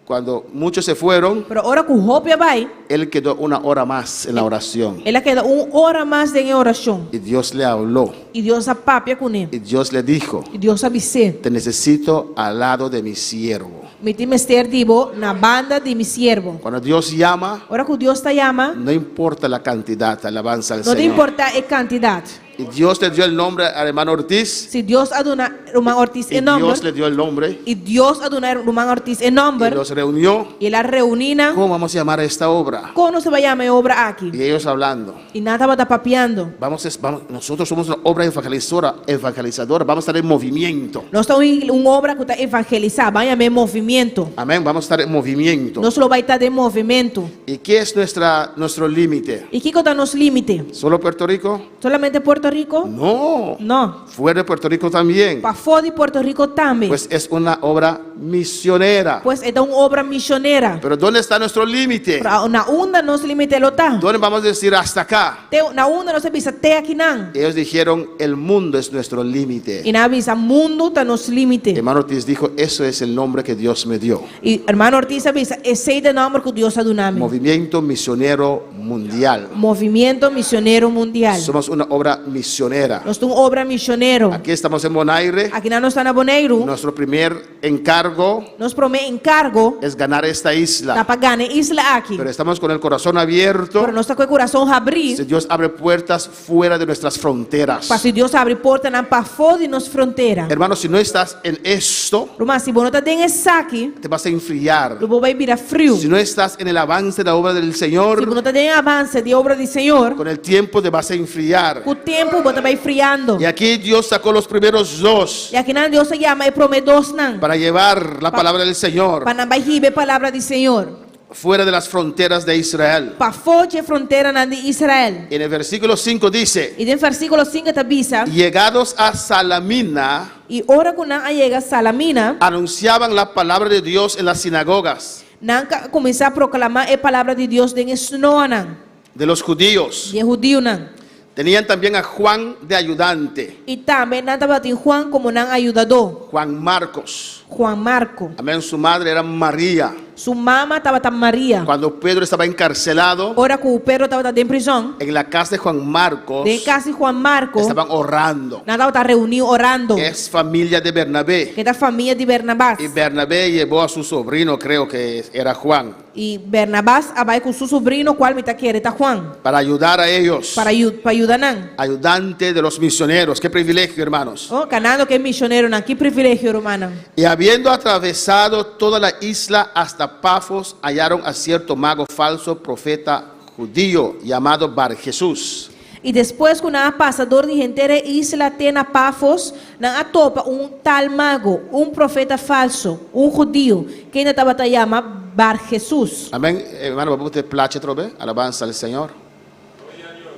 cuando muchos se fueron. Pero ora cu hopi a bai. Él quedó una hora más en la oración. El a keda un ora mas den e oracion. Y Dios le habló. Y Dios a papia cune. Y Dios le dijo. Y Dios a bis'é. Te necesito al lado de mi siervo. Mi tin mester di bo na banda di mi siervo. Cuando Dios llama. Ora cu Dios ta yama. No importa la cantidad, alabanza al No ta Señor. importa e cantidad. Y Dios le dio el nombre al hermano Ortiz. Si Dios a duna ruman Ortiz Y e nomber. Dios le dio el nombre. Y Dios a duna ruman Ortiz e nomber. Y los reunió. Y el a reuní nan. ¿Cómo vamos a llamar a esta obra? Kon nos ta bai yama e obra aki? Y ellos hablando. Y nan tabata papiando. Vamos, vamos, nosotros somos una obra evangelizadora, evangelizadora, vamos a estar en movimiento. Nos ta un, un obra ku ta evangelisá, ban yama e movimiento. Amén, vamos a estar en movimiento. Nos lo bai ta den movimiento. ¿Y qué es nuestra, nuestro límite? Y kiko ta nos límite? ¿Solo Puerto Rico? Solamente Puerto Rico? No. No. Fuera de Puerto Rico también. Pafó di Puerto Rico tambe. Pues es una obra misionera. Pues e ta un obra misionera. Pero ¿dónde está nuestro límite? Pero na unda nos límite lo ta? ¿Dónde vamos a decir hasta acá? Te, na unda nos ta bisa te akinan? Ellos dijeron, el mundo es nuestro límite. Y nan a bisa, mundu ta nos límite. Hermano Ortiz dijo, eso es el nombre que Dios me dio. Y hermano Ortiz a bisa, esei ta e nomber ku Dios a duna mi. Movimiento Misionero Mundial. Movimiento Misionero Mundial. Somos una obra misionera. Nos ta un obra misionero. Aquí estamos en Bonaire. Akinan nos ta na Boneiru. Nuestro primer encargo Nos promé enkargo es ganar esta isla. ta pa gana e isla aki. Pero estamos con el corazón abierto. Pero nos ta ku e kurason habrí. Si Dios abre puertas fuera de nuestras fronteras. Pa si Dios habri portanan pafó di nos frontera. Hermano, si no estás en esto, Ruman, si bo no ta den esaki, te vas a enfriar. lo bo bai bira friu. Si no estás en el avance de la obra del Señor, Si bo no ta den e avanse di obra di Señor, con el tiempo te vas a enfriar. ku tempu tempu bo ta bai friando. Y aquí Dios sacó los primeros dos I akinan Dios a yama e promé dosnan para llevar la palabra del Señor pa nan bai hiba e palabra di Señor fuera de las fronteras de Israel. pafó dje fronteranan di Israel. En el versículo 5 dice, I den versíkulo sinku ta bisa, llegados a Salamina, I ora ku nan a yega Salamina, anunciaban la palabra de Dios en las sinagogas nan a kuminsá proklamá e palabra di Dios den e snoanan de los judíos. di e hudiunan. Tenían también a Juan de ayudante, I tambe nan tabatin Juan komo nan ayudadó, Juan Marcos. Juan Marko. Amén, su madre era María. Su mama tabata Maria. Cuando Pedro estaba encarcelado Ora ku Pedro tabata den prizòn, en la casa de Juan Marcos, den kas di Juan Marko, estaban orando. nan tabata reuní orando, Es familia de Bernabé. ke ta famia di Bernabas. Y Bernabé llevó a su sobrino, creo que era Juan, I Bernabas a bai ku su subrino, kual mi ta kere ta Juan, para ayudar a ellos. para pa yuda nan. Ayudante de los misioneros. Qué privilegio, hermanos. Oh, kanando ku e misioneronan, ki privilegio, rumannan. Y habiendo atravesado toda la isla hasta Pafos, hallaron a cierto mago falso, profeta judío, llamado Bar Jesús. I despues ku nan a pasa dor di henter e isla te na Pafos, nan a topa un tal mago, un profeta falso, un hudiu, kende tabata yama Bar-Jesús. Amén. Hermano, vamos a plache otra vez. Alabanza al Señor.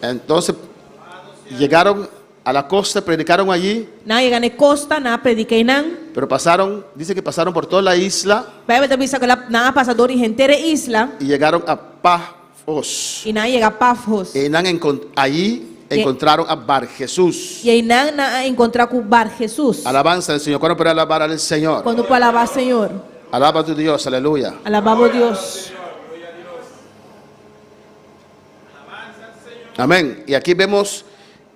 Entonces, llegaron a la costa, predicaron allí. Nan a yega na e kosta, nan a prediká einan. Pero pasaron, dice que pasaron por toda la isla. Bijbel ta bisa ku nan a pasa dor di henter e isla. Y llegaron a Pafos. I nan a yega Pafos. Y nan allí encontraron a Bar Jesús. I einan nan a enkontrá ku Bar Jesús. Alabanza al Señor. ¿Cuándo puede alabar al Señor? Kuando por alabá Señor? Alaba a tu Dios, aleluya. Alabá bo Dios. Amén. Y aquí vemos,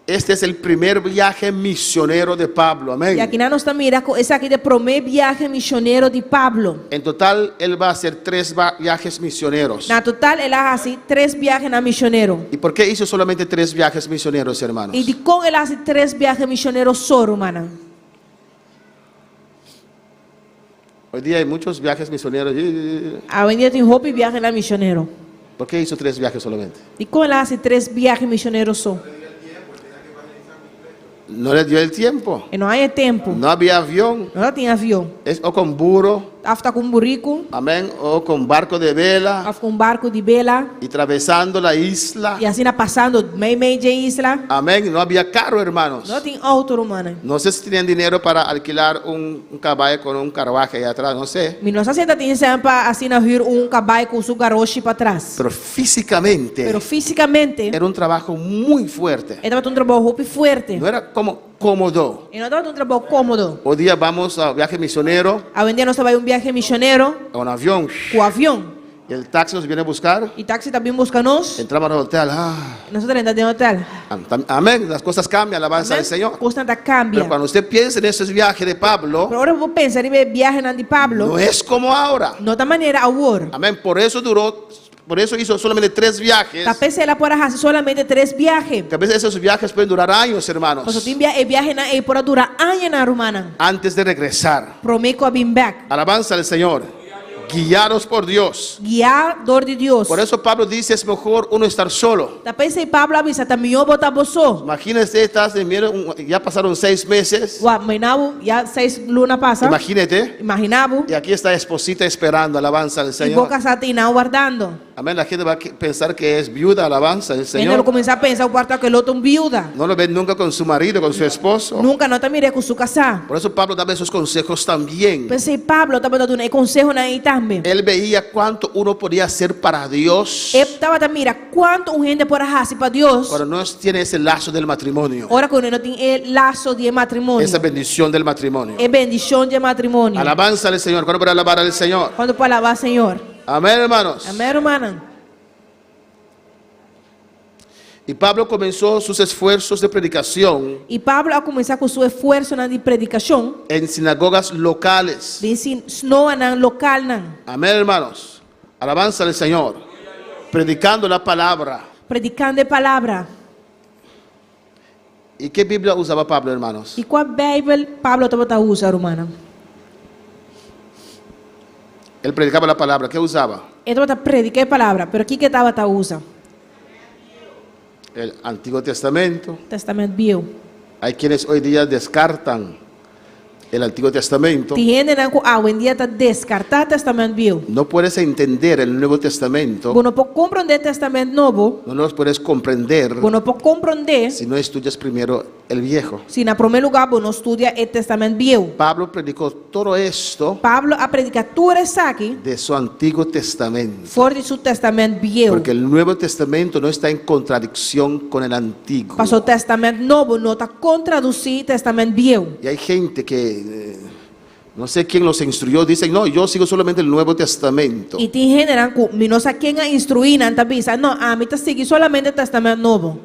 este es el primer viaje misionero de Pablo. Amén. I akinan nos ta mira ku esaki ta e promé biahe misionero di Pablo. En total, él va a hacer tres viajes misioneros. Na total el a hasi tres biahenan misionero. ¿Y por qué hizo solamente tres viajes misioneros, hermanos? I dikon el a hasi tres biahe misionero so, rumannan? Hoy día hay muchos viajes misioneros. Awendia tin hopi biahenan misionero. ¿Por qué hizo tres viajes solamente? Dikon el a hasi tres biahe misionero so? No le dio el tiempo. E no haña e tempu. No había avión. No tabatin avion. Es o con burro. Of ta ku un buriku. Amén. O con barco de vela. Of ku un barku di bela. Y travesando la isla. I asina pasando meimei dje isla. Amén. No había carro, hermanos. No tabatin outo, rumannan. No sé si tenían dinero para alquilar un, un caballo con un carruaje ahí atrás, no sé. Mi no sa si e tabatin sèn pa asina hür un kabai ku su garoshi patras. Pero físicamente Pero físikamente era un trabajo muy fuerte. e tabata un trabou hopi fuerte. No era como cómodo. E no tabata un trabou kómodo. Hoy día vamos a viaje misionero Awendia nos ta bai un biahe misionero con avión. ku avion. Y el taxi nos viene a buscar. I taxi ta bin buska nos. Entramos al hotel. Ah. Nos ta drenta den hotel. Amén. Las cosas cambian, alabanza Amén. al Señor. Kosnan ta kambia. Pero cuando usted piensa en esos viajes de Pablo, Pero ora bo pensa riba e biahenan di Pablo, no es como ahora. no ta manera awor. Amén. Por eso duró, por eso hizo solamente tres viajes. Ta p'esei el a por a hasi solamente tres biahe. Que a veces esos viajes pueden durar años, hermanos. Pasobra tin bia e biahenan ei por a dura añanan, rumannan. Antes de regresar. Promé ku a bin bèk. Alabanza al Señor. Guiados por Dios. Guiá dor di Dios. Por eso Pablo dice, es mejor uno estar solo. Ta p'esei Pablo a bisa, ta mihó bo ta bo so. Imagínese, estás en medio, ya pasaron seis meses. Wak, imaginá bo, ya seis luna pasa. Imagínate. Imaginá bo. Y aquí está esposita esperando, alabanza al I bo Señor. kasá ta einan wardando. Amén. La gente va a pensar que es viuda, alabanza del Hende lo Señor. kuminsá pensa ku por ta ku e lo ta un biuda. No lo ven nunca con su marido, con su esposo. Nunka no ta mir'é ku su kasá. Por eso Pablo daba esos consejos también. P'esei Pablo tabata duna e konsehonan ei tambe. Él veía cuánto uno podía hacer para Dios E tabata mira kuantu un hende por a hasi pa Dios cuando no tiene ese lazo del matrimonio, ora ku no tin e laso di e matrimonio, esa bendición del matrimonio. e bendishon di e matrimonio. Alabanza al Señor. ¿Cuándo puede alabar al Señor? Kuantu por alabá Señor? Amén, hermanos. Amén, rumannan. Y Pablo comenzó sus esfuerzos de predicación I Pablo a kuminsá ku su esfuersonan di predikashon en sinagogas locales. den snoanan lokalnan. Amén, hermanos. Alabanza al Señor. Predicando la palabra. Predikando e palabra. ¿Y qué Biblia usaba Pablo, hermanos? I kua Beibel Pablo tabata usa, rumannan? Él predicaba la palabra. ¿Qué usaba? E tabata prediká e palabra, pero kiko e tabata usa? El Antiguo Testamento. Testament Bieu. Hay quienes hoy día descartan el Antiguo Testamento. Tin hendenan ku awendia ta deskartá Testament Bieu. No puedes entender el Nuevo Testamento. Bo no por komprondé Testament Nobo. No los puedes comprender. Bo no por komprondé. Si no estudias primero el viejo. Si na promé lugá bo no studia e Testament Bieu. Pablo predicó todo esto. Pablo a prediká tur esaki. De su Antiguo Testamento. For di su Testament Bieu. Porque el Nuevo Testamento no está en contradicción con el Antiguo. Paso Testament Nobo no ta kontradusí Testament Bieu. Y hay gente que no sé quién los instruyó, dicen, no, yo sigo solamente el Nuevo Testamento. I tin hendenan ku mi no sa ken a instruí nan ta bisa, No, ami ta sigui solamente Testament Nobo.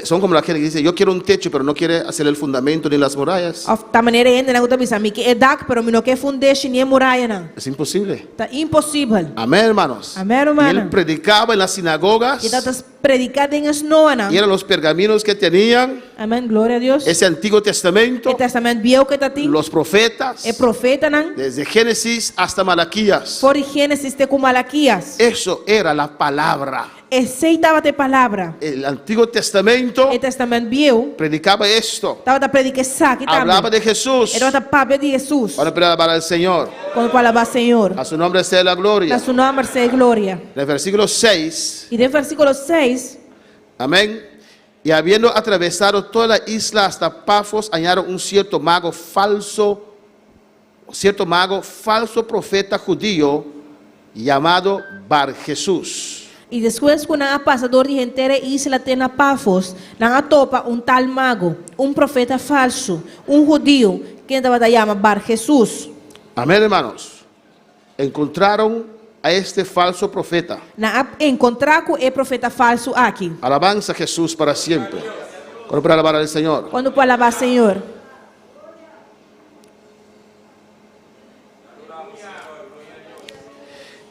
Son como la gente que dice, yo quiero un techo, pero no quiere hacer el fundamento ni las murallas. Òf ta manera e hendenan ku ta bisa, Mi ke e dak, pero mi no ke e fundeshi ni e murayanan. Es imposible. Ta imposibel. Amén, hermanos. Amén, Y él rumannan. predicaba en las sinagogas. I tabata prediká den e snoanan. Y eran los pergaminos que tenían. Amén, gloria a Dios. Ese Antiguo Testamento. E Testament Bieu ku e ta tin. Los profetas. E profetanan. Desde Génesis hasta Malaquías. For di Génesis te ku Malaquías. Eso era la palabra. Esei tabata e palabra. El Antiguo Testamento. E Testament Bieu. Predicaba esto. Tabata prediká esaki tambe. Hablaba de Jesús. E tabata papia di Hesus. Cuando puede alabar al Señor. Cuando por alabá Señor. A su nombre sea la gloria. Na su nomber sea e gloria. En el versículo 6. I den versíkulo seis. Amén. Y habiendo atravesado toda la isla hasta Pafos, hallaron un cierto mago falso, cierto mago, falso profeta judío, llamado Bar Jesús. I despues ku nan a pasa dor di henter e isla te na Pafos, nan a topa un tal mago, un profeta falsu, un hudiu, ken tabata yama Bar Jesús. Amén, hermanos. Encontraron a este falso profeta. Nan a encontrá cu e profeta falsu aki. Alabanza a Jesús para siempre. Cuando por alabar al Señor. Cuando por alabá Señor.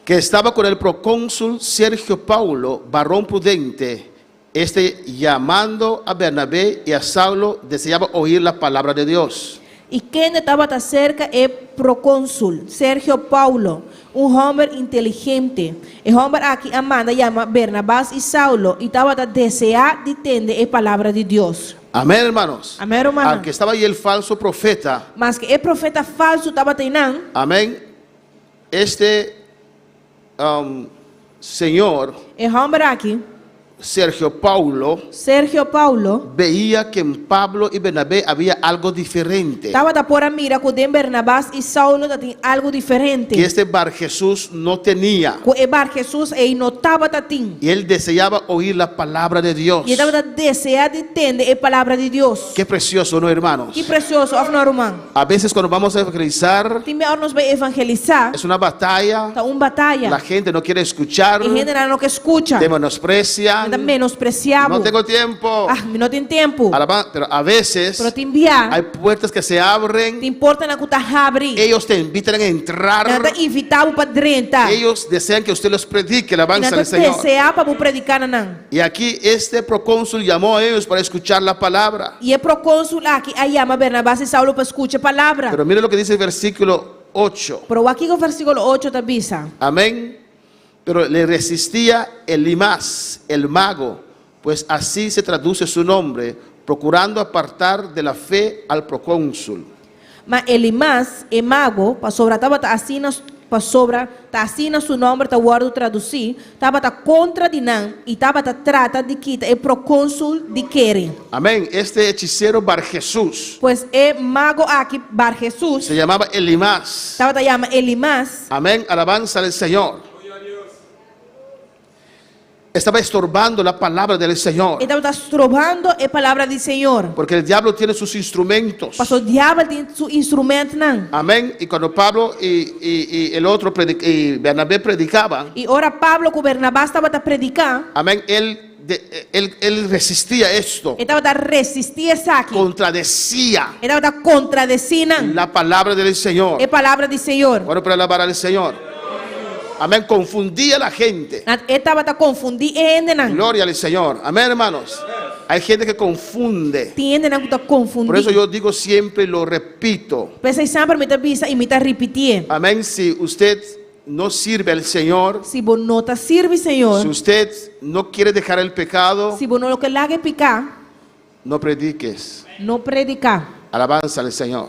Que estaba con el procónsul Sergio Paulo, varón prudente, este llamando a Bernabé y a Saulo deseaba oír la palabra de Dios. I kende tabata serka e prokónsul, Sergio Paulo, un hòmber inteligente. E hòmber aki a manda yama Bernabas i Saulo i tabata deseá di tende e palabra di Dios. Amén, hermanos. Amén, rumannan. Aunque estaba ahí el falso profeta. Maske e profeta falsu tabata einan. Amén. Este señor. E hòmber aki. Sergio Paulo. Sergio Paulo. Veía que en Pablo y Bernabé había algo diferente. Tabata por a mira ku den Bernabas i Saulo ta tin algu diferente. Que este Bar Jesús no tenía. Ku e Bar Jesús ei no tabata tin. Y él deseaba oír la palabra de Dios. I e tabata deseá di tende e palabra di Dios. Qué precioso, no, hermanos? Ki presioso, òf no, ruman? A veces cuando vamos a evangelizar. Tin bia ora nos bai evangelisá. Es una batalla. Ta un bataya. La gente no quiere escuchar. E hendenan no ke skucha. Te menosprecian. Nan ta menospresiá bo. No tengo tiempo. Ah, mi no tin tempu. Alaba, pero a veces. Pero tin bia. Hay puertas que se abren. Tin portanan ku ta habri. Ellos te invitan a entrar. Nan ta invitá bo pa drenta. Ellos desean que usted los predique, alabanza Nan al ta Señor. deseá pa bo prediká na nan. Y aquí este procónsul llamó a ellos para escuchar la palabra. I e prokónsul aki a yama Bernabas i Saulo pa skucha e palabra. Pero mire lo que dice el versículo ocho. Pero wak kiko versíkulo ocho ta bisa. Amén. Pero le resistía Elimas, el mago, pues así se traduce su nombre, procurando apartar de la fe al procónsul. Ma Elimas, e mago, pasobra tabata asina, pasobra ta asina su nòmber ta wòrdu tradusí, tabata kontra di nan i tabata trata di kita e prokónsul di kere. Amén. Este hechicero Bar-Jesús. Pues e mago aki, Bar-Jesús. Se llamaba Elimas. Tabata yama Elimas. Amén. Alabanza al Señor. Estaba estorbando la palabra del Señor. E tabata strobando e palabra di Señor. Porque el diablo tiene sus instrumentos. Paso diabel tin su instrumentnan. Amén. Y cuando Pablo y, y, y el otro y Bernabé predicaban. Y ora Pablo cu Bernabas tabata predica. Amén. Él, de, él, él resistía esto. E tabata resisti esaki. Contradecía. E tabata contradeci nan. La palabra del Señor. E palabra di Señor. Bueno, para alabar al Señor. Amén. Confundía a la gente. Nan e tabata confundí e hendenan. Gloria al Señor. Amén, hermanos. Hay gente que confunde. Tin hendenan ku ta confundí. Por eso yo digo siempre y lo repito. P'esei semper mi ta bisa i mi ta ripitié. Amén. Si usted no sirve al Señor, Si bo no ta sirbi Señor, si usted no quiere dejar el pecado, si bo no ke laga piká, no prediques. No prediká. Alabanza al Señor.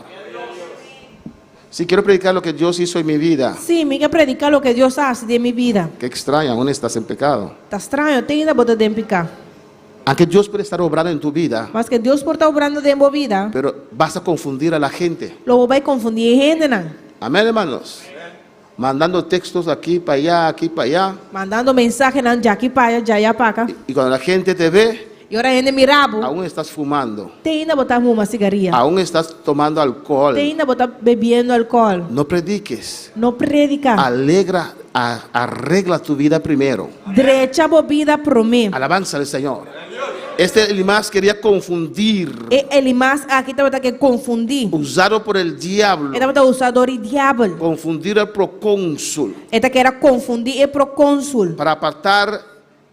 Si quiero predicar lo que Dios hizo en mi vida, Sí, mi ke prediká loke Dios a hasi den mi bida. Qué extraño, aún estás en pecado. Ta straño, te ainda bo ta den piká. Aunque Dios puede estar obrando en tu vida, Maske Dios por ta obrando den bo bida, pero vas a confundir a la gente. Lo bo bai konfundí e hendenan. Amén, hermanos. Mandando textos aquí para allá, aquí para allá. Mandando mensahenan djaki pa aya, djaya pa aka. Y cuando la gente te ve, I ora hende mira bo, aún estás fumando. Te ainda bo ta huma sigaria. Aún estás tomando alcohol. Te ainda bo ta bebiendo alcohol. No prediques. No predica. Alegra, arregla tu vida primero. Drecha bo bida promé. Alabanza al Señor. Este Elimas quería confundir. E Elimas aki tabata ke konfundí. Usado por el diablo. E tabata usá dor di diabel. Confundir al procónsul. E ta kere a konfundí e prokónsul. Para apartar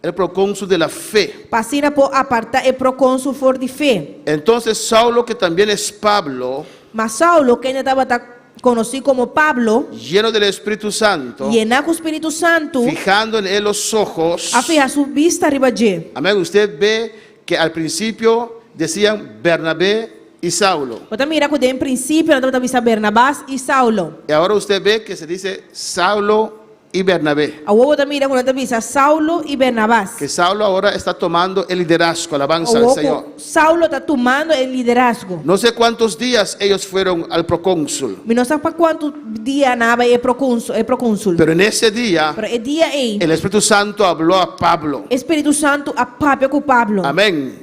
el procónsul de la fe. Pa asina por apartá e prokónsul for di fe. Entonces Saulo, que también es Pablo. Ma Saulo, kende tabata konosí komo Pablo. Lleno del Espíritu Santo. Yená ku Spiritu Santu. Fijando en él los ojos. A fiha su bista riba dje. Amén. Usted ve que al principio decían Bernabé y Saulo. Bo ta mira ku den prinsipio nan tabata bisa Bernabas i Saulo. Y ahora usted ve que se dice Saulo y Bernabé. Awor bo ta mira ku nan ta bisa Saulo i Bernabas. Que Saulo ahora está tomando el liderazgo, alabanza al Awor Señor. ku Saulo ta tumando e liderazgo. No sé cuántos días ellos fueron al procónsul. Mi no sa pa kuantu dia nan a bai e prokonsul, e prokonsul. Pero en ese día, Pero e dia ei, el Espíritu Santo habló a Pablo. e Spiritu Santu a papia ku Pablo. Amén.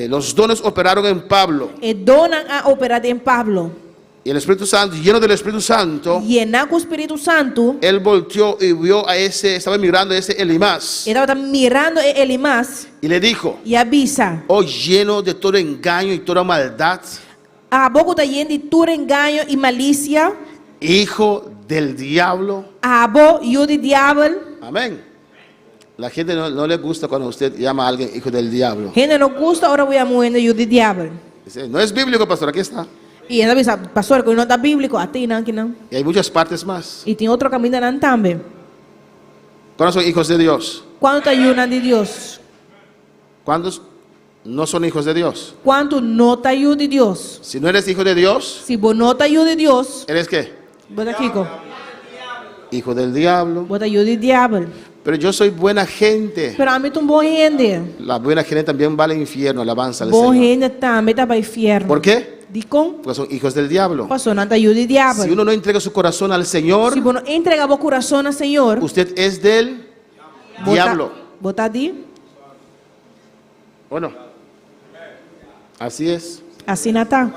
Los dones operaron en Pablo. E donnan a operá den Pablo. Y el Espíritu Santo, lleno del Espíritu Santo, Yená ku Spiritu Santu, él volteó y vio a ese, estaba mirando a ese Elimas. E tabata mirando e Elimas. Y le dijo, I a bisa, Oh lleno de todo engaño y toda maldad. Abo ku ta yen di tur engaño i malisia. Hijo del diablo. Abo, yu di diabel. Amén. La gente no, no le gusta cuando usted llama a alguien hijo del diablo. Hende no gusta ora bo yama un hende yu di diabel. Dice, no es bíblico, pastor, aquí está. I hende ta bisa, pastor, ku no ta bíblico, a tin nan kinan. Y hay muchas partes más. I tin otro kamindanan tambe. ¿Cuántos son hijos de Dios? Kuantu ta yunan di Dios? ¿Cuántos no son hijos de Dios? Kuantu no ta yu di Dios? Si no eres hijo de Dios, Si bo no ta yu di Dios, ¿eres qué? Bo ta kiko? Hijo del diablo. Bo ta yu di diabel. Pero yo soy buena gente. Pero ami ta un bon hende. La buena gente también va al infierno, alabanza al Bon Señor. hende tambe ta bai fierno. ¿Por qué? Dikon? Porque son hijos del diablo. Pasobra nan ta yu di diabel. Si uno no entrega su corazón al Señor, Si bo no entrega bo kurason na Señor, usted es del bo ta, diablo. bo ta di. ¿O no? Así es. Asina ta.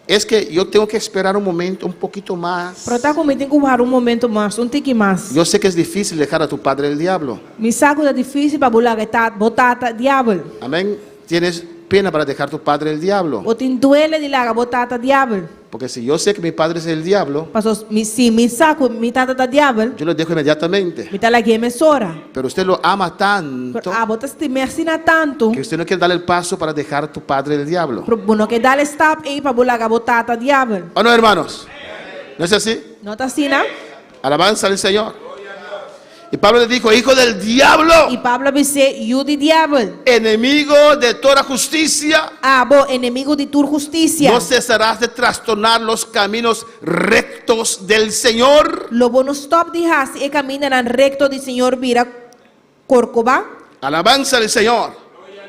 Es que yo tengo que esperar un momento, un poquito más. Pero ta ku mi tin ku warda un momento mas, un tiki mas. Yo sé que es difícil dejar a tu padre el diablo. Mi sa ku ta difísil pa bo laga e tata, bo tata, diabel. Amén. Tienes pena para dejar tu padre el diablo. Bo tin duele di laga bo tata diabel. Porque si yo sé que mi padre es el diablo, Paso mi si mi sa ku mi tata ta diabel, yo lo dejo inmediatamente. mi ta lag'é mesora. Pero usted lo ama tanto Pero abo ta stim'é asina tantu, que usted no quiere darle el paso para dejar tu padre el diablo. pero bo no ke dal e stap ei pa bo laga bo tata diabel. ¿O no, hermanos? ¿No es así? No ta asina? Alabanza al Señor. Y Pablo le dijo, hijo del diablo. Y Pablo a bis'é, Yu di diabel. Enemigo de toda justicia. Abo, enemigo di tur husticia. No cesarás de trastornar los caminos rectos del Señor. Lo bo no stop di hasi e camindanan recto di Señor bira corcoba? Alabanza al Señor.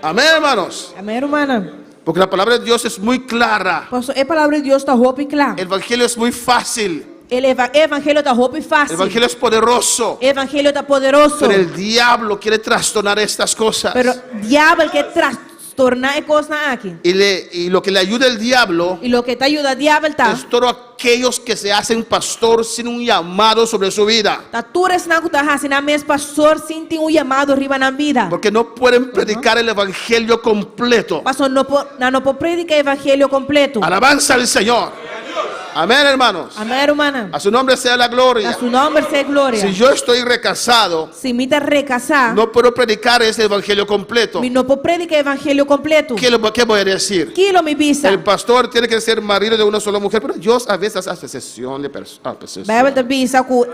Amén, hermanos. Amén, rumannan. Porque la palabra de Dios es muy clara. Pasobra e palabra di Dios ta hopi cla. El evangelio es muy fácil. El evangelio ta hopi fácil. El evangelio es poderoso. E evangelio ta poderoso. Pero el diablo quiere trastornar estas cosas. Pero diabel ke trastorná e kosnan aki. Y le, y lo que le ayuda el diablo I loke ta yuda diabel ta. es todo aquellos que se hacen pastor sin un llamado sobre su vida. Ta tur esnan ku ta hasi nan mes pastor sin tin un yamado riba nan bida. Porque no pueden predicar el evangelio completo. Paso no por, nan no por prediká e evangelio kompleto. Alabanza al Señor. Amén, hermanos. Amèn, rumannan. A su nombre sea la Na gloria. su nòmber sea gloria. Si yo estoy recasado, Si mi ta rekasá, no puedo predicar ese evangelio completo. mi no por prediká e evangelio kompleto. ¿Qué, lo- qué voy a decir? Ki lo mi bisa? El pastor tiene que ser marido de una sola mujer, pero Dios a veces hace excepción de personas. Bijbel ta bisa ku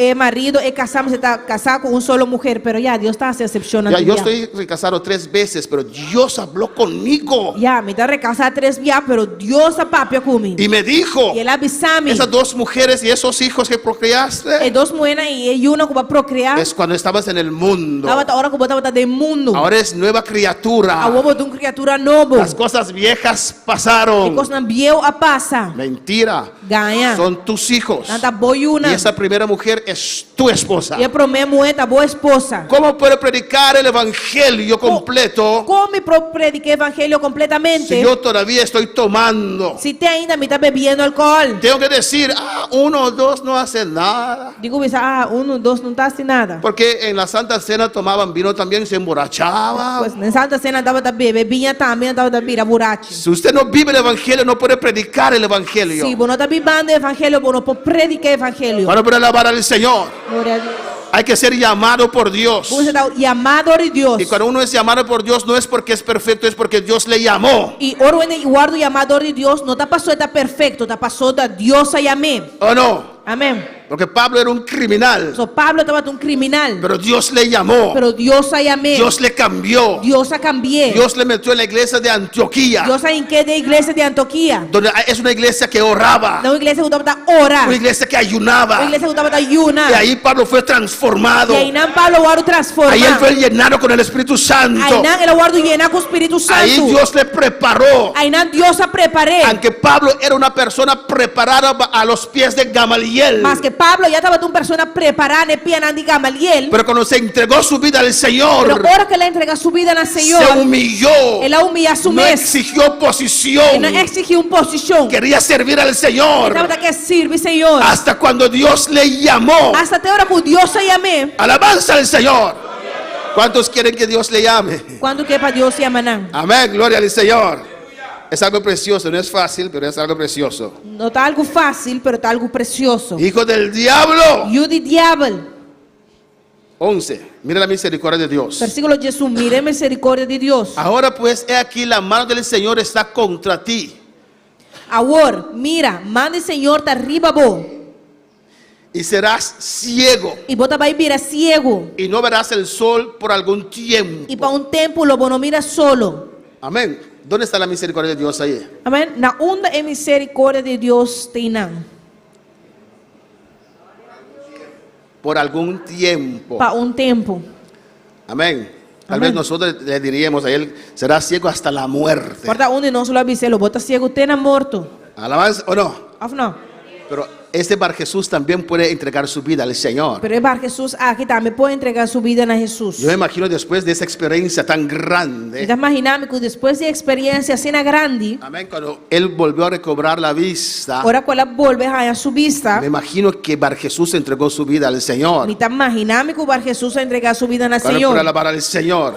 e marido e kasá mester ta kasá ku un solo muher, pero ya, Dios ta hasi eksepshonnan Ya, tur yo bia. estoy recasado tres veces, pero Dios habló conmigo Ya, mi ta rekasá tres bia, pero Dios a papia ku mi. y me dijo, I el a bisa mi, esas dos mujeres y esos hijos que procreaste e dos muhénan i e yunan ku bo a prokreá, es cuando estabas en el mundo. tabata ora ku bo tabata den mundu. Ahora es nueva criatura. Awor bo ta un kriatura nobo. Las cosas viejas E pasaron. kosnan bieu a pasa. Mentira. Gaña. Son tus hijos. Nan ta bo yunan. Y esa primera mujer es tu esposa. I e promé muhé ta bo esposa. ¿Cómo puedo predicar el evangelio completo Kon mi por prediká e evangelio kompletamente si yo todavía estoy tomando? si te ainda mi ta bebiendo alkohòl? Tengo que decir, ah, uno o dos no hace nada. Di ku bisa, ah, unu, dos no ta hasi nada. Porque en la Santa Cena tomaban vino también, se emborrachaban. Pues den Santa Sena tabata bebe biña tambe, nan tabata bira burachi. Si usted no vive el evangelio, no puede predicar el evangelio. Si bo no ta bibando e evangelio, bo no por prediká e evangelio. Para poder alabar al Señor, Gloria a Dios. hay que ser llamado por Dios. Bo mester ta yamá dor di Dios. Y cuando uno es llamado por Dios, no es porque es perfecto, es porque Dios le llamó. I ora un hende wòrdu yamá dor di Dios, no ta pasó e ta perfekto, ta pasó ta Dios a yam'é. ¿O no? Amén. Porque Pablo era un criminal, So Pablo tabata un kriminal, pero Dios le llamó. pero Dios a yam'é. Dios le cambió. Dios a kambi'é. Dios le metió en la iglesia de Antioquía, Dios a hink'é den iglesia di Antioquia. donde es una iglesia que oraba, Na un iglesia ku tabata ora. una iglesia que ayunaba. Un iglesia ku tabata yuna. Y ahí Pablo fue transformado. I einan Pablo a wòrdu transformá. Ahí él fue llenado con el Espíritu Santo. Einan el a wòrdu yená ku Spiritu Ahí Santu. Dios le preparó. Einan Dios a prepar'é. Aunque Pablo era una persona preparada a los pies de Gamaliel. Maske Pablo ya tabata un persona prepará na e pianan di Gamaliel. Pero cuando se entregó su vida al Señor, Pero ora ku el a entregá su bida na Señor, se humilló. El a humillá su No mes. exigió posición. E no a eksigí un posishon. Quería servir al Señor. E tabata ke sirbi Señor. Hasta cuando Dios le llamó. Hasta te ora ku Dios a yam'é. Alabanza al Señor. ¿Cuántos quieren que Dios le llame? Kuantu ke pa Dios yama nan? Amén, gloria al Señor. Es algo precioso, no es fácil, pero es algo precioso. No ta algu fásil, pero ta algu presioso. Hijo del diablo. Yu di diabel. 11. Mira la misericordia de Dios. Versíkulo diesun, Mira e misericordia di Dios. Ahora pues, he aquí la mano del Señor está contra ti. Awor, mira, man di Señor ta riba bo. Y serás ciego. I bo ta bai bira siegu. Y no verás el sol por algún tiempo. I pa un tempu lo bo no mira solo. Amén. ¿Dónde está la misericordia de Dios ahí? Amén. Na unda e misericordia di Dios ta einan? Por algún tiempo. Pa un tempu. Amén. Tal vez nosotros le diríamos a él, será ciego hasta la muerte. Por ta un di nos lo a bis'é, lo bo ta siegu te na morto. Alabanza o no? Of no? Pero este Bar Jesús también puede entregar su vida al Señor. Pero e Bar Jesús aki tambe por entrega su bida na Jesús. Yo me imagino después de esa experiencia tan grande. Mi ta imaginá mi ku despues di e eksperiencia asina grandi. Amén. Cuando él volvió a recobrar la vista. Ora ku el a bolbe haña su bista. Me imagino que Bar Jesús entregó su vida al Señor. Mi ta imaginá mi ku Bar Jesús a entregá su bida na Para Señor. por alabar al Señor.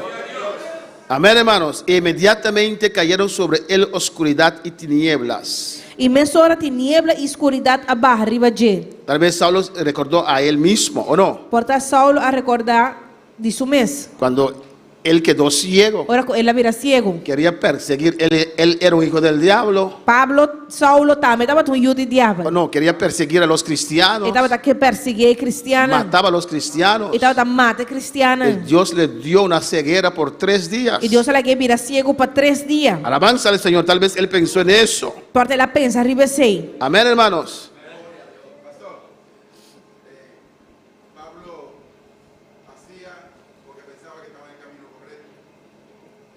Amén, hermanos. E inmediatamente cayeron sobre él oscuridad y tinieblas. I mesora tiniebla i skuridat a baha riba dje. Tal vez Saulo recordó a él mismo, ¿o no? Por ta Saulo a rekordá di su mes. Cuando él quedó ciego. Ora ku el a bira siegu. Quería perseguir, él, él era un hijo del diablo. Pablo, Saulo tambe tabata un yu di diabel. ¿O no? Quería perseguir a los cristianos. E tabata ke persiguí e kristiannan. Mataba a los cristianos. E tabata mata e kristiannan. Y Dios le dio una ceguera por tres días. I Dios a lag'é bira siegu pa tres dia. Alabanza al Señor, tal vez él pensó en eso. Por ta el a pensa riba esei. Amén, hermanos. Pablo hacía porque pensaba que estaba en el camino correcto.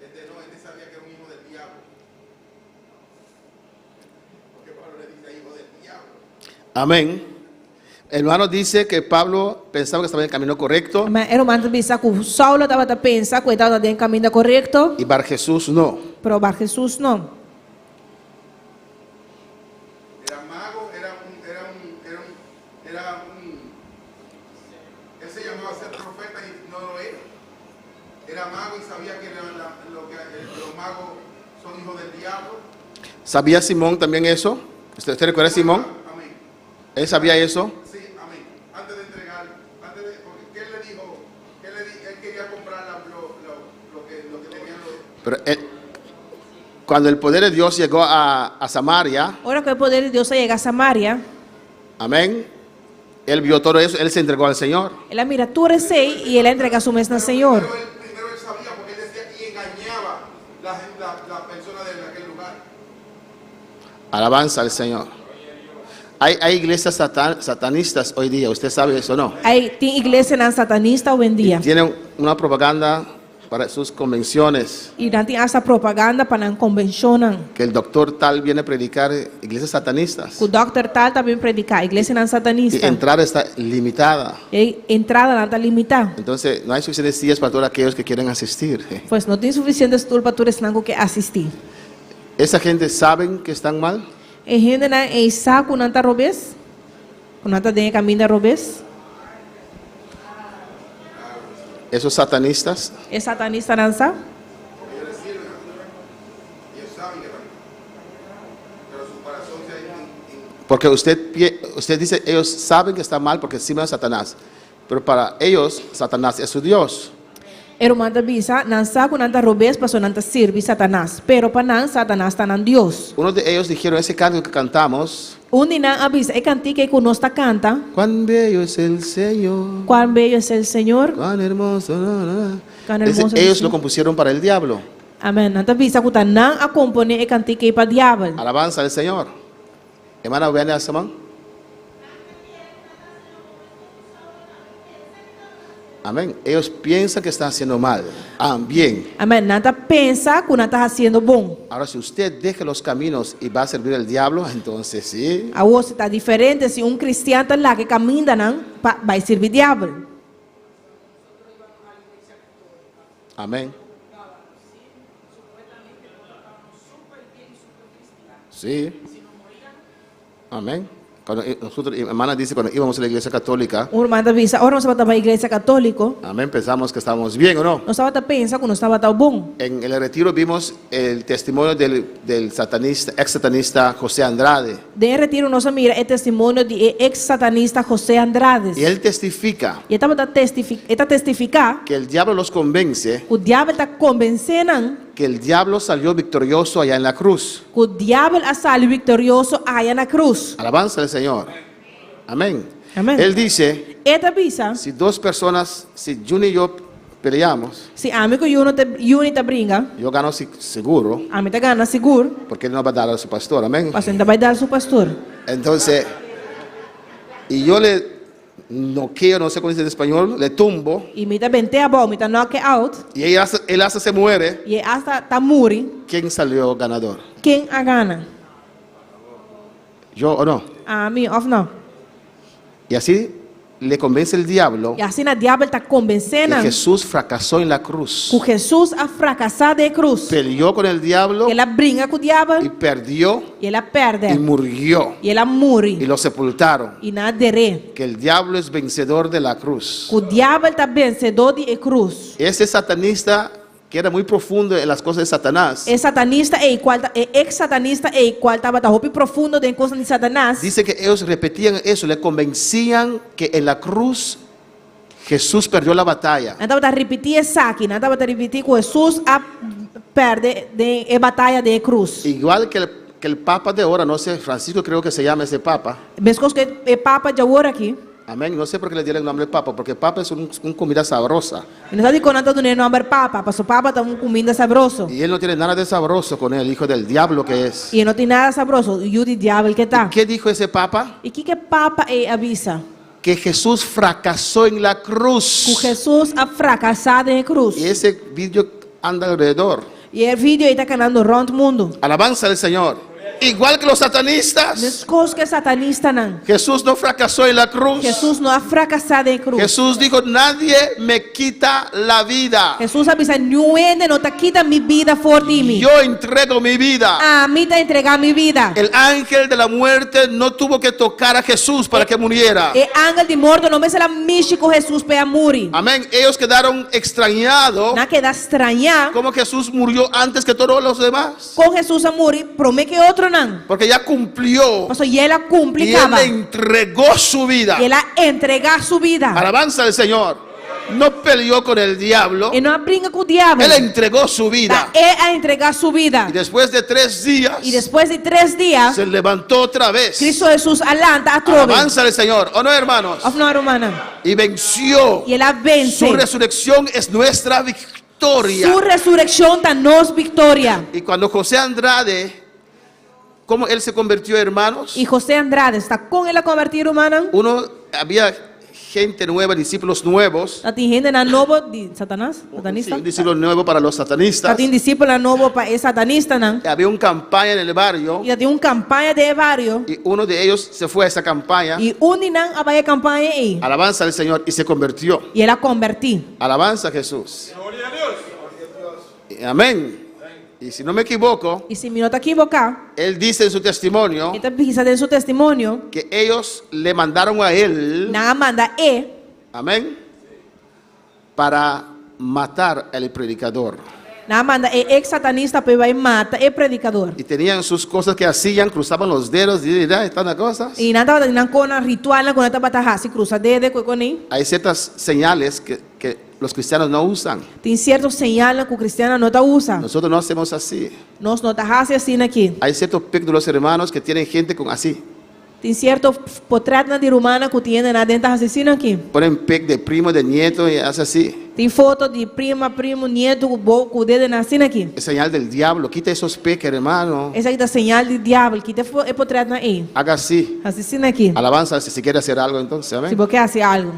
Este no, este sabía que era un hijo del diablo. Porque Pablo le dice hijo del diablo. Amén. Hermano dice que Pablo pensaba que estaba en el camino correcto. Ma e ruman ta bisa ku Saulo tabata pensa ku e tabata den kaminda korekto. Y Bar Jesús no. Pero Bar Jesús no. Era mago, era un, era un, era un, era un, él se llamaba ser profeta y no lo era. Era mago y sabía que la, la, lo que, los magos son hijos del diablo. ¿Sabía Simón también eso? ¿Usted, usted recuerda a Simón? ¿Él sabía eso? Sí, amén. Antes de entregar, antes de, porque ¿qué él le dijo? ¿Qué le di- él quería comprar la- lo, lo, lo que, lo que tenían los... Pero él- cuando el poder de Dios llegó a, a Samaria, Ora ku e poder di Dios a yega Samaria, amén, él vio todo eso, él se entregó al Señor. el a mira tur esei i el a entregá su mes na Señor. Pero él, primero él sabía porque él decía y engañaba la, gen- la, la persona de aquel lugar. Alabanza al Señor. Hay, hay iglesias satan- satanistas hoy día, usted sabe eso o no. Ai tin iglesianan satanista awendia. Tienen una propaganda para sus convenciones, I nan tin hasta propaganda pa nan konvenshonnan. que el doctor tal viene a predicar iglesias satanistas. Ku dòkter tal ta bin prediká, iglesianan Y satanista. entrada está limitada. E entradanan ta limitá. Entonces, no hay suficientes sillas para todos aquellos que quieren asistir. Pues no tin sufisiente stul pa tur esnan ku ke asistí. ¿Esa gente saben que están mal? E hendenan ei sa ku nan ta robes, ku nan ta den e kaminda robes. Esos satanistas E satanistanan sa. Ellos saben que están. Pero su corazón se ha in- in- Porque usted, pie- usted dice, ellos saben que está mal porque sirven a Satanás. Pero para ellos, Satanás es su Dios. E ruman ta bisa, nan sa ku nan ta robes pasobra nan ta sirbi Satanas. Pero pa nan, Satanas ta nan Dios. Uno de ellos dijeron, ese canto que cantamos, Un di nan a bisa, e kantika ei ku nos ta kanta, cuán bello es el Señor, Cuán bello es el Señor. cuán hermoso. na, na, na". Cuán Dice, hermoso es el ellos lo Señor. compusieron para el diablo. Amèn. Nan ta bisa ku ta nan a komponé e kantika ei pa diabel. Alabanza al Señor. Hermana, vean a Samán. Amén. Ellos piensan que están haciendo mal. Ah, bien. Amèn. Nan ta pensa ku nan ta hasiendo bon. Ahora, si usted deja los caminos y va a servir al diablo, entonces sí. Awor si ta diferente si un kristian ta laga e kamindanan pa bai sirbi diabel. Amén. Sí. Amén. Cuando eh, nosotros, hermana dice, cuando íbamos a la iglesia católica, Un ruman ta bisa, ora nos tabata bai iglesia katóliko, amén, pensamos que estábamos bien o no. nos tabata pensa ku nos tabata bon. En el retiro vimos el testimonio del, del satanista, ex satanista José Andrade. Den e retiro nos a mira e testimonio di e ex satanista José Andrades. Y él testifica I e tabata testifi e ta testifiká que el diablo los convence ku diabel ta konvensé nan que el diablo salió victorioso allá en la cruz. ku diabel a sali viktorioso aya na krus. Alabanza al Señor. Amén. Amén. Él dice, E ta bisa, si dos personas, si Juni y yo peleamos, si ami ku Juno ta Juni ta bringa, yo gano si- seguro, ami ta gana sigur, porque él no va a dar a su pastor. Amén. pasobra e no ta bai dal su pastor. Entonces, y yo le noqueo, no sé cómo dice en español, le tumbo, I mi ta bent'é abou, mi ta knock e out, y él hasta, él hasta se muere. i e hasta ta muri, ¿Quién salió ganador? ken a gana? ¿Yo o no? Ami òf no? Y así le convence el diablo I asina diabel ta konvensé que nan Jesús fracasó en la cruz. ku Hesus a frakasá den e krus. Peleó con el diablo El a bringa ku y diabel perdió i el a pèrdè y murió. i el a Y muri lo sepultaron. i nan a der'é. Que el diablo es vencedor de la cruz. Ku diabel ta vensedó di e krus. Ese satanista que era muy profundo en las cosas de Satanás, E satanista ei kual ta e ex satanista ei kual tabata hopi profundo den kosnan di Satanas. dice que ellos repetían eso, le convencían que en la cruz Jesús perdió la batalla. Nan tabata ripití esaki, nan tabata ripití ku Hesus a pèrdè den e bataya den e krus. Igual que el, que el Papa de ahora, no sé, Francisco creo que se llama ese Papa. Meskos ku e Papa djawor aki. Amén. No sé por qué le dieron el nombre Papa, porque Papa es un, un comida sabrosa. Mi no sa dikon nan ta dun'é nòmber Papa, paso Papa ta un kuminda sabroso. Y él no tiene nada de sabroso con él, hijo del diablo que es. I e no tin nada sabroso, yu di diabel ku e ta. ¿Y qué dijo ese Papa? I kiko e Papa ei a bisa? Que Jesús fracasó en la cruz. Ku Hesus a frakasá den e krus. Y ese vídeo anda alrededor. I e video ei ta kanando rònt mundu. Alabanza al Señor. Igual que los satanistas. Meskos ku e satanistanan. Jesús no fracasó en la cruz. Hesus no a frakasá den e krus. Jesús dijo, nadie me quita la vida. Hesus a bisa, Niun hende no ta kita mi bida for di mi. Yo entrego mi vida. Ami ta entregá mi bida. El ángel de la muerte no tuvo que tocar a Jesús para que muriera. E angel di morto no mester a mishi ku Hesus pa e a muri. Amén. Ellos quedaron extrañados Nan a keda strañá como Jesús murió antes que todos los demás. kon Hesus a muri promé ku e otronan. nan. Porque ya cumplió. Paso ya el a kumpli Y él kaba. entregó su vida. I el a entregá su bida. Alabanza al Señor. No peleó con el diablo. E no a bringa ku diabel. Él entregó su vida. Ta e a entregá su bida. Y después de 3 días I despues di 3 dia, se levantó otra vez. Kristu Hesus a lanta atrobe. Alabanza al Señor. ¿O no, hermanos? Òf no, rumannan? Y venció. I el a vense. Su resurrección es nuestra victoria. Su resurekshon ta nos viktoria. Y cuando José Andrade, ¿cómo él se convirtió, hermanos? I José Andrade, ta kon el a konvertí, rumannan? Uno, había gente nueva, discípulos nuevos. Tatin hendenan nobo di Satanas, satanista. Sí, un discípulo nuevo para los satanistas. Tatin disipelnan nobo pa e satanistanan. Había una campaña en el barrio I tatin un kampaña den e bario. y uno de ellos se fue a esa campaña. I un di nan a bai e kampaña ei. Alabanza al Señor y se convirtió. I el a konvertí. Alabanza a Jesús. Gloria a Dios. Amén. Y si no me equivoco, I si mi no ta kiboká, él dice en su testimonio e ta bisa den su testimonio, que ellos le mandaron a él, nan a manda e, amén, para matar al predicador. Nan a manda e ex satanista pa e bai mata e predikador. Y tenían sus cosas que hacían, cruzaban los dedos y, y, y tantas cosas. I nan tabata nan kosnan ritualnan ku nan tabata hasi, krusa dede ku e kosnan. Hay ciertas señales que, que los cristianos no usan. Tin sierto señalnan ku kristiannan no ta usa. Nosotros no hacemos así. Nos no ta hasi asina aki. Hay ciertos pic de los hermanos que tienen gente con así. Tin sierto potretnan di rumannan ku tin hendenan den ta hasi asina aki. Ponen pic de primo, de nieto y hace así. Tin foto di prima, primo, nieto ku bo ku dedenan asina aki. Es señal del diablo. Quita esos pic, hermano. Esaki ta señal di diabel. Kita e potretnan ei. Haga así. Hasi asina aki. Alabanza si quiere hacer algo entonces. Amén. Si bo ke hasi algu.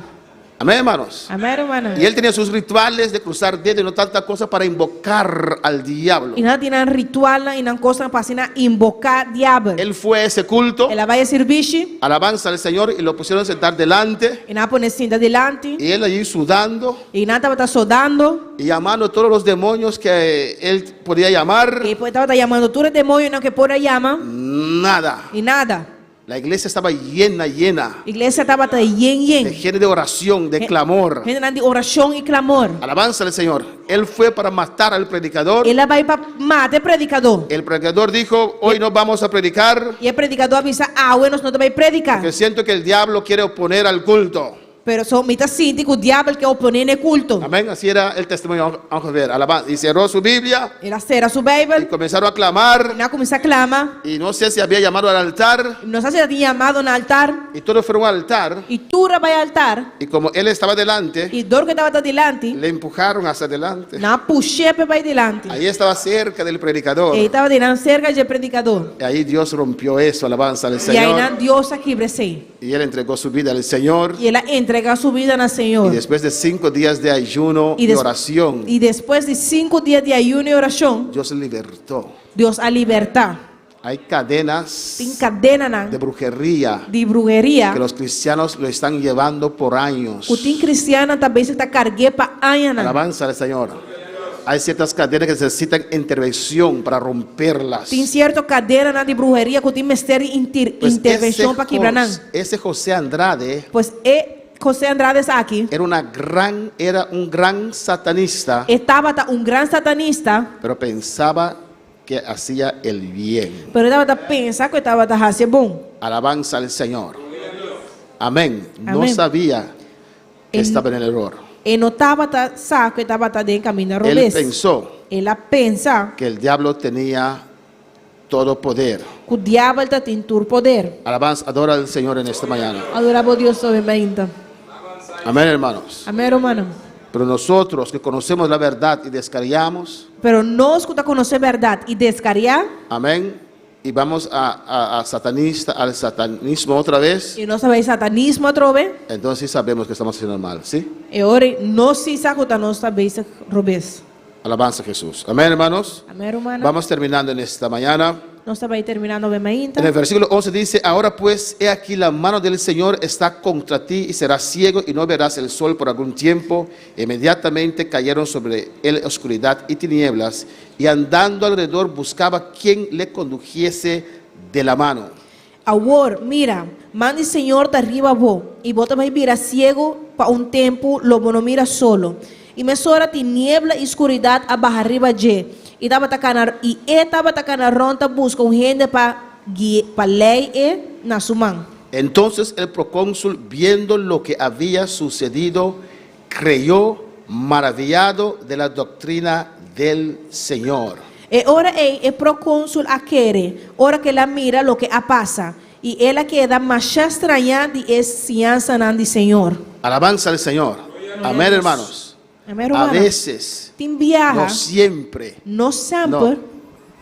Amén, hermanos. Amén, rumannan. Y él tenía sus rituales de cruzar dedos y no tanta cosa para invocar al diablo. I nan tin nan ritualnan i nan kosnan pa asina invoká diabel. Él fue a ese culto. El a bai e sirbishi. Alabanza al Señor y lo pusieron a sentar delante. I nan a pone sinta dilanti. Y él allí sudando. I nan tabata sodando. Y llamando a todos los demonios que él podía llamar. I e tabata yamando tur e demonionan ku e por a yama. Nada. I nada. La iglesia estaba llena, llena. Iglesia tabata yen yen. De gente de oración, de clamor. Hendenan di orashon i klamor. Alabanza al Señor. Él fue para matar al predicador. El a bai pa mata e predikadó. El predicador dijo, hoy no vamos a predicar. I e predikadó a bisa, Awe nos no ta bai prediká. Porque siento que el diablo quiere oponer al culto. Pero so mi ta sinti ku diabel ke oponé na e kulto. Amén. Así era el testimonio. Vamos a ver. Alabanza. Y cerró su Biblia. El a sera su Beibel. Y comenzaron a clamar. I nan a kuminsá klama. Y no sé si había llamado al altar. I no sa si tabatin yamado na altar. Y todos fueron al altar. I tur a bai altar. Y como él estaba delante. I dor ku e tabata dilanti. Le empujaron hacia adelante. Nan a push'é p'e bai dilanti. Ahí estaba cerca del predicador. E tabata einan serka dje predikadó. Y ahí Dios rompió eso. Alabanza al I Señor. einan Dios a kibra esei. Y él entregó su vida al Señor. Y el a entregá su vida na Señor. Y después de 5 días de ayuno y oración. Y despues di sinku dia di ayuno y orashon. Dios le libertó. Dios a libertá. Hay cadenas. Tin kadenanan. De brujería. Di bruheria. Que los cristianos lo están llevando por años. Ku tin kristiannan ta bezig ta karg'é pa añanan. Alabanza al Señor. Hay ciertas cadenas que necesitan intervención para romperlas. Tin cierto cadenanan di bruheria cu tin mester di Pues intervencion ese pa kibra nan. Ese José Andrade Pues e José Andrade aki. Era una gran, era un gran satanista. E tabata un gran satanista. Pero pensaba que hacía el bien. Pero e tabata pensa cu e tabata haci e bon. Alabanza al Señor. Amén. No Amén. sabía que estaba en el error. E no tabata sa ku e tabata den kaminda Él robes. pensó El a pensa. que el diablo tenía todo poder. Ku diabel ta tin tur poder. Alabanza, adora al Señor en esta mañana. Adora bo Dios awe mainta. Amén, hermanos. Amén, rumannan. Pero nosotros que conocemos la verdad y descarriamos. Pero nos ku ta konosé bèrdat i deskariá. Amén. Y vamos a, a, a satanista, al satanismo otra vez. I nos ta bai satanismo atrobe. Entonces sí sabemos que estamos haciendo mal, ¿sí? E ora nos sí sa ku ta nos ta bezig robes. Alabanza a Jesús. Amén, hermanos. Amén, rumannan. Vamos terminando en esta mañana. Nos ta bai terminando awe mainta. En el versículo 11 dice, ahora pues, he aquí la mano del Señor está contra ti y serás ciego y no verás el sol por algún tiempo. Inmediatamente cayeron sobre él oscuridad y tinieblas, y andando alrededor buscaba quien le condujese de la mano. Awor, mira, man di Señor ta riba bo, i bo ta bai bira siegu pa un tempu, lo bo no mira solo. I mesora tiniebla i skuridat a baha riba dje, i tabata kana, i e tabata kana rònt ta buska un hende pa. gui'é, pa lei e na su man. Entonces el procónsul, viendo lo que había sucedido, creyó maravillado de la doctrina del Señor. E ora ei e prokónsul a kere, ora ku el a mira loke a pasa, i el a keda mashá strañá di e siñansanan di Señor. Alabanza al Señor. Amén, hermanos. Amén, A rumannan. veces, Tin biaha, no siempre, no no, semper,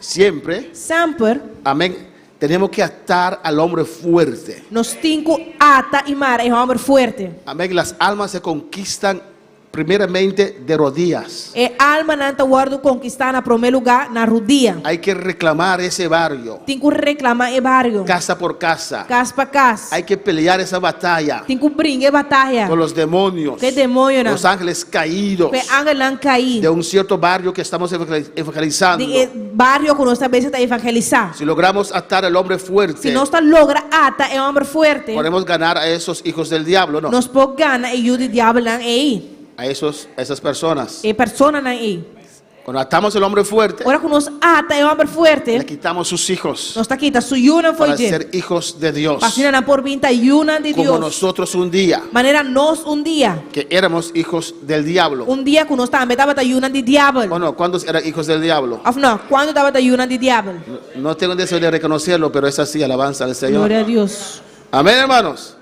siempre, semper, amén, tenemos que atar al hombre fuerte. nos tin ku ata i mara e hòmber fuerte. Amén. Las almas se conquistan primeramente de rodillas. E almanan ta wòrdu konkistá na promé lugá na rudia. Hay que reclamar ese barrio, Tin ku reklamá e bario, casa por casa. kas pa kas. Hay que pelear esa batalla Tin ku bringa e bataya con los demonios, ku e demoñonan, los ángeles caídos ku e angelnan kaí de un cierto barrio que estamos evangelizando. di e bario ku nos ta bes ta evangelisá. Si logramos atar al hombre fuerte, Si nos ta logra ata e hòmber fuerte, podemos ganar a esos hijos del diablo, ¿no? nos por gana e yu di diabelnan ei, A esos, a esas personas. e personanan ei. Cuando atamos al hombre fuerte, Ora ku nos ata e hòmber le fuerte, quitamos sus hijos nos ta kita su yunan fo'i para dje, ser hijos de Dios. pa asina nan por bin ta yunan di Como Dios. nosotros un día, Manera nos un dia, que éramos hijos del diablo. un dia ku nos tambe tabata yunan di diabel. ¿O no? ¿Cuántos eran hijos del diablo? Òf no, kuantu tabata yunan di diabel? No tengo deseo de reconocerlo, pero es así, alabanza al Señor. Gloria a Dios. Amén, hermanos.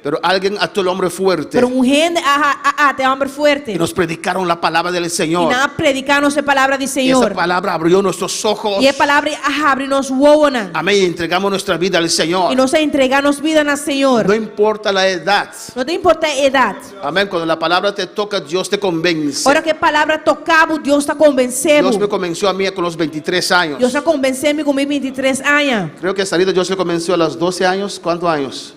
Pero alguien ató al hombre fuerte Pero un hende a a ata e hòmber fuerte. y nos predicaron la palabra del I Señor. nan a prediká nos e palabra di Y esa Señor. palabra abrió nuestros ojos. I e palabra ei a habri nos wowonan. Amén. Y entregamos nuestra vida al Señor. I nos a entregá nos bida na Señor. No importa la edad. No ta importá e edat. Amén. Cuando la palabra te toca, Dios te convence. Ora ku e palabra toká bo, Dios ta konvensé Dios me bo. convenció a mí con los 23 años. Dios a konvensé mi ku mi bintitres aña. Creo que Sarita Dios le convenció a los 12 años. ¿Cuántos años?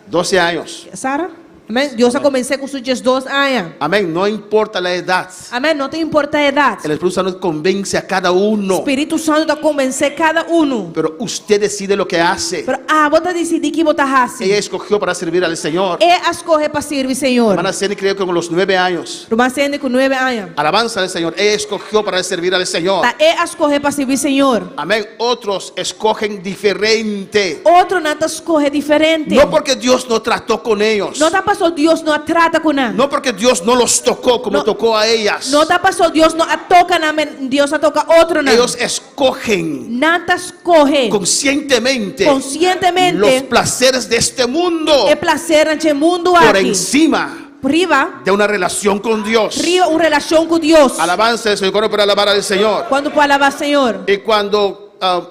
12 años. Sara? Amén. Dios a konvensé ku su diesdos aña. Amén. No importa la edad. Amén. No ta importá e edat. El Espíritu Santo convence a cada uno. Spiritu Santu ta konvensé kada unu. Pero usted decide lo que hace. Pero abo ta disidí ki bo ta hasi. Ella escogió para servir al Señor. E a skohe pa sirbi Señor. Hermana Sandy creo que con los 9 años. Ruman Sandy ku nuebe aña. Alabanza al Señor. Ella escogió para servir al Señor. Ta e a skohe pa sirbi Señor. Amén. Otros escogen diferente. Otronan ta skohe diferente. No porque Dios no trató con ellos. No ta pasó Dios no a trata ku nan. No porque Dios no los tocó como No. tocó a ellas. No ta pasó Dios no a toka nan, men Dios a toka otronan. Ellos escogen Nan ta skohe conscientemente konsientemente los placeres de este mundo e plasernan dje mundu por aki. encima Riba de una relación con Dios. riba un relashon ku Dios. Alabanza al Señor. ¿Cuándo para alabar al Señor? Kuantu por alabá Señor? Y cuando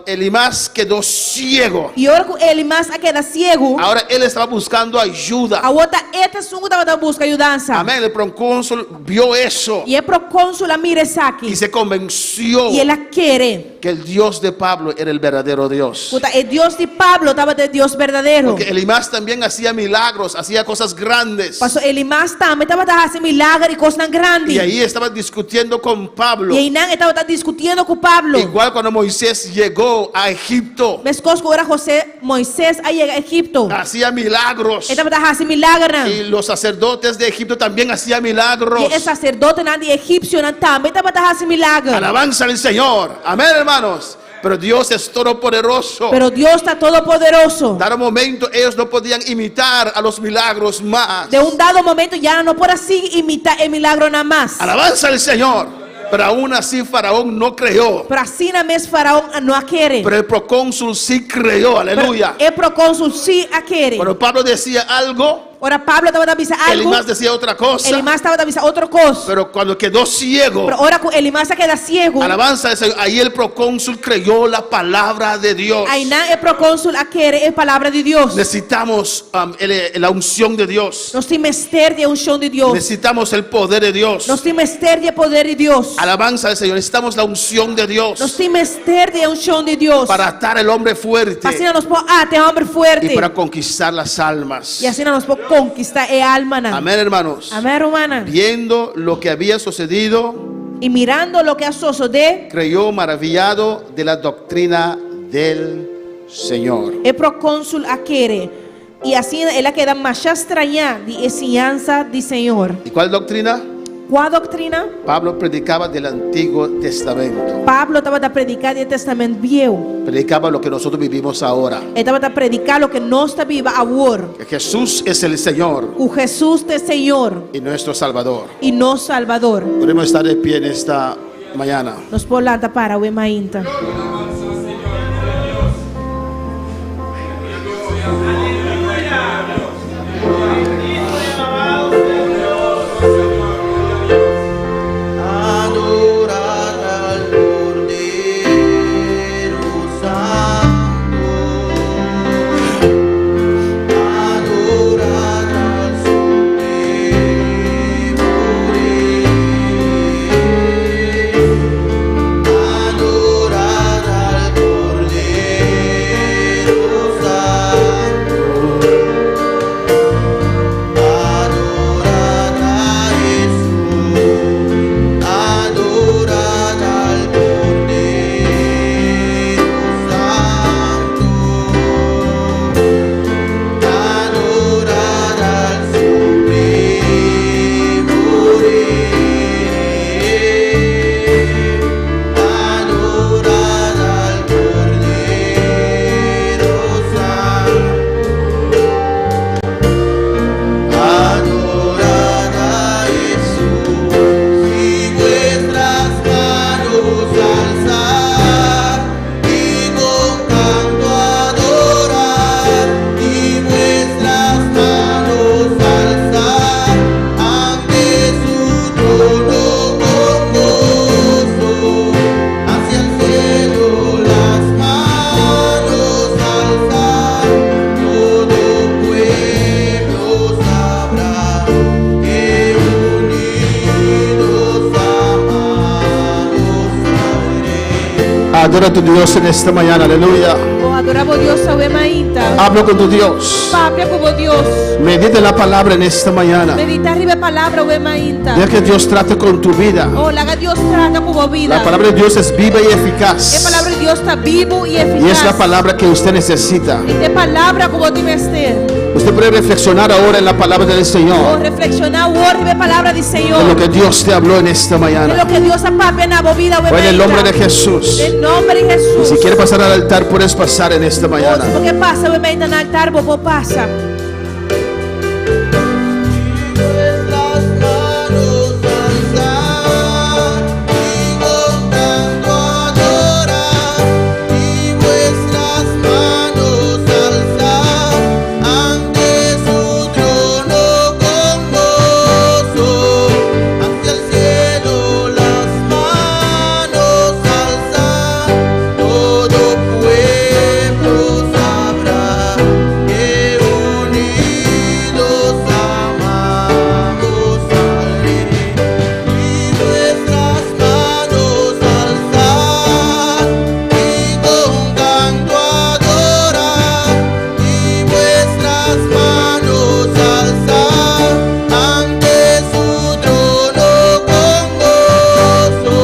Elimás quedó ciego, I ora ku Elimas a keda siegu, ahora él estaba buscando ayuda. awor ta e ta esun ku tabata buska yudansa. Amén. El procónsul vio eso I e prokónsul a mira esaki y se convenció i el a kere que el Dios de Pablo era el verdadero Dios. ku ta e Dios di Pablo tabata e Dios berdadero. Porque Elimás también hacía milagros, hacía cosas grandes. Paso Elimas tambe tabata hasi milager i kosnan grandi. Y ahí estaba discutiendo con Pablo. I einan e tabata diskutiendo ku Pablo. Igual cuando Moisés llegó a Egipto, Meskos ku ora José, Moisés a yega Egipto, hacía milagros. e tabata hasi milagernan. Y los sacerdotes de Egipto también hacían milagros. I e saserdotenan di egipsionan tambe tabata hasi milager. Alabanza al Señor. Amén, hermanos. Pero Dios es todopoderoso. Pero Dios ta todopoderoso. Dado momento ellos no podían imitar a los milagros más. Den un dado momento ya nan no por a sigui imitá e milagronan mas. Alabanza al Señor. Pero aún así Faraón no creyó. Pero asina mes Faraón no a kere. Pero el procónsul sí creyó. Aleluya. Pero e prokónsul sí a kere. Cuando Pablo decía algo, Ora Pablo tabata bisa algu, Elimás decía otra cosa. Elimás tabata bisa otro kos. Pero cuando quedó ciego, Pero ora ku Elimás a keda siegu, alabanza al Señor, ahí el procónsul creyó la palabra de Dios. einan e prokónsul a kere e palabra di Dios. Necesitamos la unción de Dios. Nos tin mester di e unshon di Dios. Necesitamos el poder de Dios. Nos tin mester di e poder di Dios. Alabanza al Señor. Necesitamos la unción de Dios. Nos tin mester di e unshon di Dios. Para atar al hombre fuerte. Pa asina nos por ata e hòmber fuerte. Y para conquistar las almas. I asina nos por konkistá e almanan. Amén, hermanos. Amén, rumannan. Viendo lo que había sucedido, I mirando loke a sosodé, creyó maravillado de la doctrina del Señor. E prokónsul a kere, i asina el a keda masha strañá di e siñansa di Señor. ¿Y cuál doctrina? Kua doktrina? Pablo predicaba del Antiguo Testamento. Pablo tabata prediká di e Tèstamènt Bieu. Predicaba lo que nosotros vivimos ahora. E tabata prediká loke nos ta biba awor. Que Jesús es el Señor Ku Hesus ta e Señor y nuestro Salvador. i nos Salbador. Podemos estar de pie en esta mañana. Nos por lanta para awe mainta. Adorad al Cordero Santo. Adorad al Supremo Rey. Adorad al Cordero Santo. Adorad a Jesús. Adorad al Cordero Santo. Adorad al Supremo Rey. Adorad al Cordero Santo. Adorad a Jesús y vuestras manos alzad y con canto adorar y vuestras manos alzad ante su trono con gozo, hacia el cielo las manos alzad, todo pueblo sabrá que unidos amamos al Rey. Adora a tu Dios en esta mañana, aleluya. O adorá bo Dios awe mainta. Habla con tu Dios. Papia ku bo Dios. Medita la palabra en esta mañana. Meditá riba e palabra awe mainta. Deja que Dios trate con tu vida. O laga Dios trata ku bo bida. La palabra de Dios es viva y E eficaz. palabra di Dios ta bibu i efikas. Y es la palabra que usted necesita. I ta e palabra ku bo tin mester. Usted puede reflexionar ahora en la palabra del O Señor. reflekshoná awor riba e palabra di Señor. De lo que Dios te habló en esta De mañana. loke Dios a papia na bo bida Hoy en el nombre de Jesús. Den nòmber di Hesus. Si quiere pasar al altar, puedes pasar en esta O mañana. si bo ke pasa awe mainta na altar, bo por pasa. Nuestras manos alzar y con canto adorar y vuestras manos alzar ante su trono con gozo, hacia el cielo las manos alzar, todo pueblo sabrá que unidos amamos al Rey. Y nuestras manos alzar y con canto adorar y vuestras manos alzar ante su trono con gozo,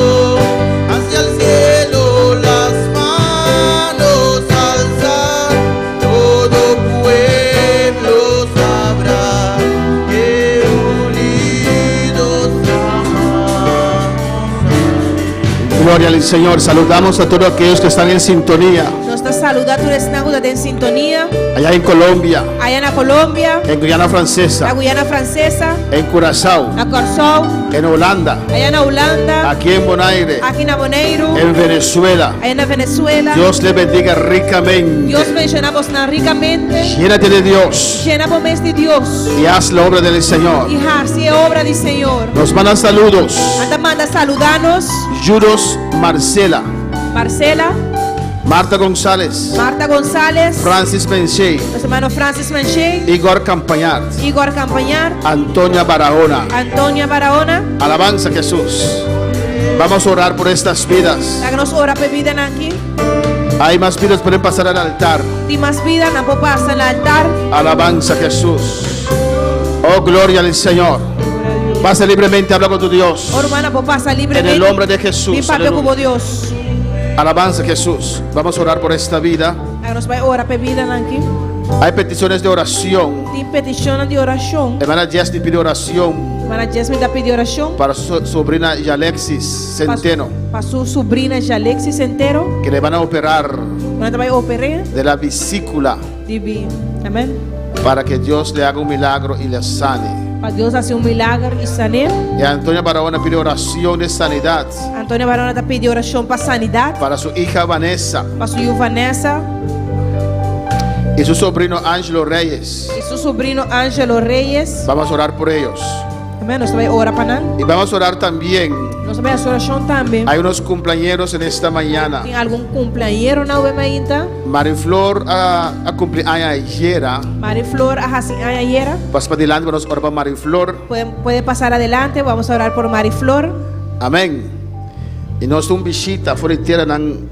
hacia el cielo las manos alzar, todo pueblo sabrá que unidos amamos. Gloria al Señor. Saludamos a todos aquellos que están en sintonía. Nos ta saludá tur esnan ku ta den sintonia. Allá en Colombia, Aya na Colombia, en Guyana na Francesa, Guyana Francesa, en Curazao, na Kòrsou, en Holanda, aya na Hulanda, aquí en Bonaire, aki na Boneiru, en Venezuela. aya na Venezuela. Dios le bendiga ricamente. Dios bendishoná boso rikamente. Llénate de Dios Yena bo mes di Dios. y haz la obra del Señor. I hasi e obra di Señor. Nos mandan saludos. Nan ta manda saludá nos. Juros Marcela, Marcela, Marta González, Marta González, Francis Menchey, nos ruman Francis Manchey, Igor Campañar, Igor Campañar, Antonia Barahona. Antonia Barahona. Alabanza a Jesús. Vamos a orar por estas vidas. Laga nos ora pa e bidanan aki. Hay más vidas, pueden pasar al altar. Tin mas bida, nan por pasa na altar. Alabanza a Jesús. Oh, gloria al Señor. Pasa libremente, habla con tu Dios. Oh, ruman, por pasa libremente. En el nombre de Jesús. Bin papia ku Aleluya. Dios. Alabanza a Jesús. Vamos a orar por esta vida. Laga nos bai ora pa e bidanan aki. Hay peticiones de oración. Tin petishon di orashon. Hermana Jessie pide oración. Hermana Jasmine ta pidi orashon para su sobrina Yalexis Centeno, pa su subrina Yalexis Centeno, que le van a operar ku nan ta bai oper'é de la vesícula di bi. Amèn. para que Dios le haga un milagro y le sane. Pa Dios hasi un milager i san'é. Y Antonia Barahona pide oración de sanidad Antonia Barahona ta pidi orashon pa sanidat para su hija Vanessa pa su yu Vanessa y su sobrino Angelo Reyes. i su subrino Angelo Reyes. Vamos a orar por ellos. Amèn. Nos ta bai ora pa nan. Y vamos a orar también. Nos ta bai hasi orashon tambe. Hay unos cumpleañeros en esta mañana. Tin algun kumpleañeronan awe mainta. Mariflor a, a cumpli aña ayera. Mariflor a hasi aña ayera. Pasa pa dilanti pa nos ora pa Mariflor. Puede, puede pasar adelante, vamos a orar por Mariflor. Amén. Y nos un bishita for di tierranan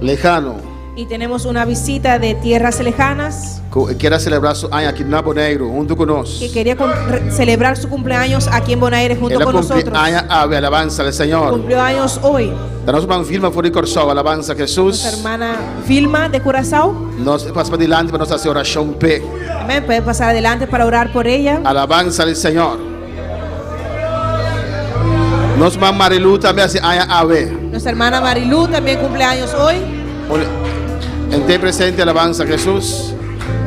lejano. Y tenemos una visita de tierras lejanas Ku e kier a selebrá su aña aki na Boneiru huntu ku nos. que quería cum- re- celebrar su cumpleaños aquí en Bonaire junto El a con kumpli nosotros. aña awe, alabansa al Señor. Cumplió años hoy. Ta nos hermana Vilma for di Kòrsou, alabansa a Hesus. Nuestra hermana Vilma de Curazao. Nos pasa pa dilanti pa nos hasi orashon p'e. Amén. Puede pasar adelante para orar por ella. Alabansa al Señor. Nos hermana Marilu tambe hasi aña awe. Nuestra hermana Marilu también cumple años hoy. Ente presente alabansa a Jesús.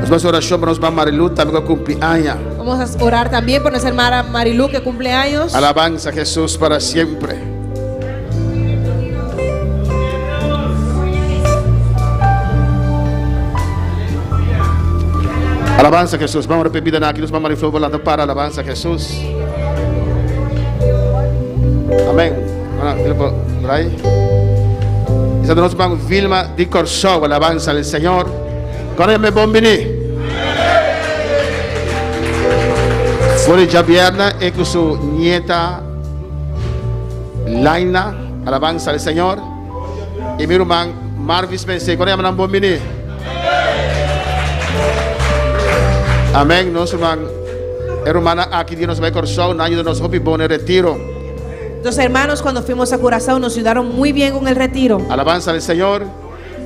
Nos vamos a oración para nos hermana Marilu también que cumple año. Vamos a orar también por nuestra hermana Marilu que cumple años. Alabanza a Jesús para siempre. Alabanza a Jesús. Vamos a repetir aquí. Nos vamos a volando para alabanza a Jesús. Amén. Por ahí. Y nos vamos Vilma di Corsou. Alabanza al Señor. Con me bombini. For di djabièrnè e ku su nieta Laina, alabansa al Señor. I mi ruman Marvis Mensé, kon yama nan bon bini? Amén, nos ruman, e rumannan aki di nos bai Kòrsou, nan yuda nos hopi bon e retiro. Los hermanos cuando fuimos a Curazao nos ayudaron muy bien con el retiro. Alabansa al Señor.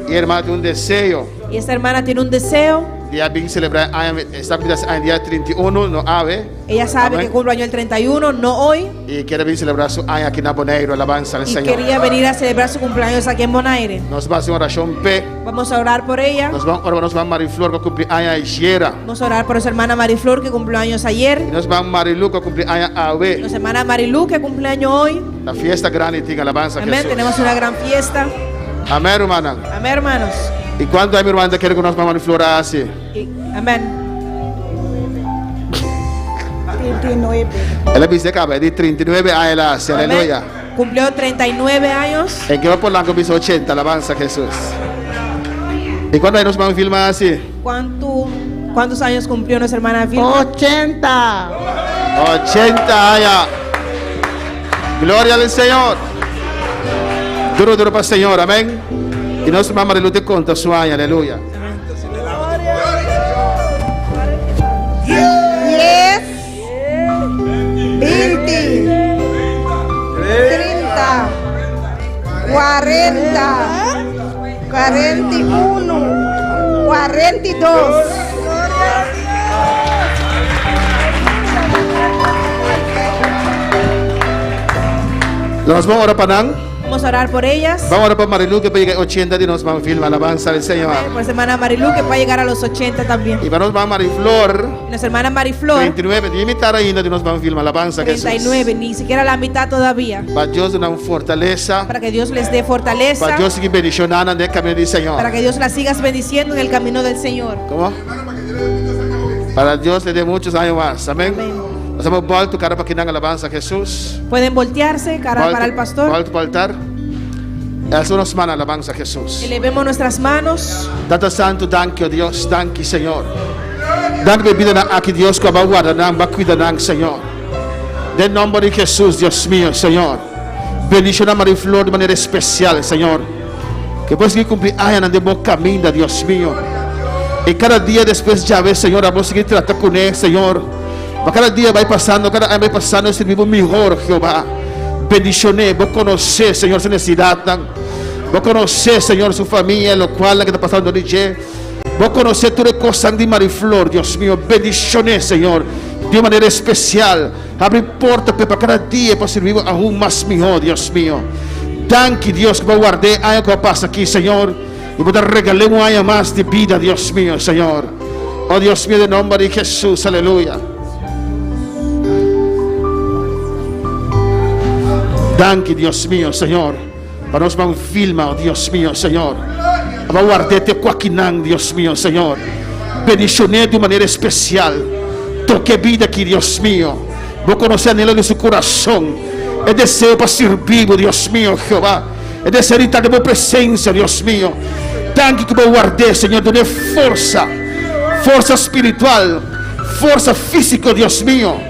I e hermana tin un deseo. Y esta hermana tiene un deseo. Di a bin celebra aña, esta bida aña dia 31, no awe. Ella sabe Amén. que cumple año el 31, no hoy. Y quiere bin celebra su aña aki na Boneiru, alabanza al Y Señor. quería venir a celebrar su cumpleaños aquí en Bonaire. Nos ba hasi un oracion p'e. Vamos a orar por ella. Nos ban ora nos ban Mariflor cu cumpli aña ayera. Vamos a orar por nuestra hermana Mariflor que cumplió años ayer. Y nos ban Marilu cu cumpli aña awe. Nuestra hermana Marilu que cumple año hoy. Ta fiesta grandi tin, alabanza Amén. Jesús. Tenemos una gran fiesta. Amén, rumannan. Amén, hermanos. Y cuanto hay mi hermana quiere que nos vamos a flor así? Y, amén. 39. Él dice que de 39 años, aleluya. Cumplió 39 años. En que va por Polanco dice 80, alabanza a Jesús. ¿Y cuándo hay nos van a filmar así? ¿Cuánto, ¿Cuántos años cumplió nuestra hermana Vilma? 80. 80 años. Gloria al Señor. Duro, duro para el Señor, amén. Y nuestra mamá de luz te conta su año, aleluya. 10, 20, 30, 40, 41, 42. Nos vamos a orar para Nan. Vamos a orar por ellas. Vamos a orar por Marilu que puede llegar a 80 y nos van a filmar alabanza al Señor. Amén. Por nuestra hermana Marilu que va a llegar a los 80 también. Y para nos va Mariflor. Nuestra hermana Mariflor. 39, de imitar ainda de nos van a filmar alabanza a Jesús. 39, ni siquiera la mitad todavía. Para Dios una fortaleza. Para que Dios les dé fortaleza. Para Dios siga bendicionando en el camino del Señor. Para que Dios la siga bendiciendo en el camino del Señor. ¿Cómo? Para Dios le dé muchos años más. Amén. Amén. Nos hemos vuelto cara para que dan alabanza a Jesús. Pueden voltearse cara Vuelto- para el pastor. Vuelto al altar. Hace unas manos alabanza a Jesús. Elevemos nuestras manos. Tata Santo, danki, oh Dios, danki, Señor. Danki pa bida nan aki, Dios, ku a warda nan, ba kuida nan, Señor. Den nomber di Jesús, Dios mío, Señor. Bendiciona Mariflor di manera especial, Señor. Ku por sigui kumpli añanan den bo kaminda, Dios mío. I kada dia despues djawe, Señor, abo sigui trata kuné, Señor. Pa kada dia bai pasando, kada aña bai pasando, e sirbi bo mihor, Jehová. Bendicion'é, bo konosé, Señor, su nesesidatnan. Bo konosé, Señor, su famia, lokualnan ke ta pasando di dje. Bo konosé tur e kosnan di Mariflor, Dios mio. Bendicion'é, Señor. Di un manera espesial, habri porta p'e pa kada dia pa sirbi bo aun mas mihó, Dios mio. Danki, Dios, ku bo a ward'é e aña ku a pasa aki, Señor, i bo ta regal'é un aña mas di bida, Dios mio, Señor. Oh, Dios mio, den nomber di Hesus, aleluya. Danki, Dios mio, Señor, pa nos ban filma, oh Dios mio, Señor. Aba ward'é te ku akinan, Dios mio, Señor. Bendishon'é di un manera espesial. Toka e bida aki, Dios mio. Bo konosé anhelo di su kurason, e deseo pa sirbi bo, Dios mio, Jehová. E deseo di ta den bo presensia, Dios mio. Danki ku bo ward'é, Señor. Dun'é forsa, forsa spiritual, forsa físiko, Dios mio.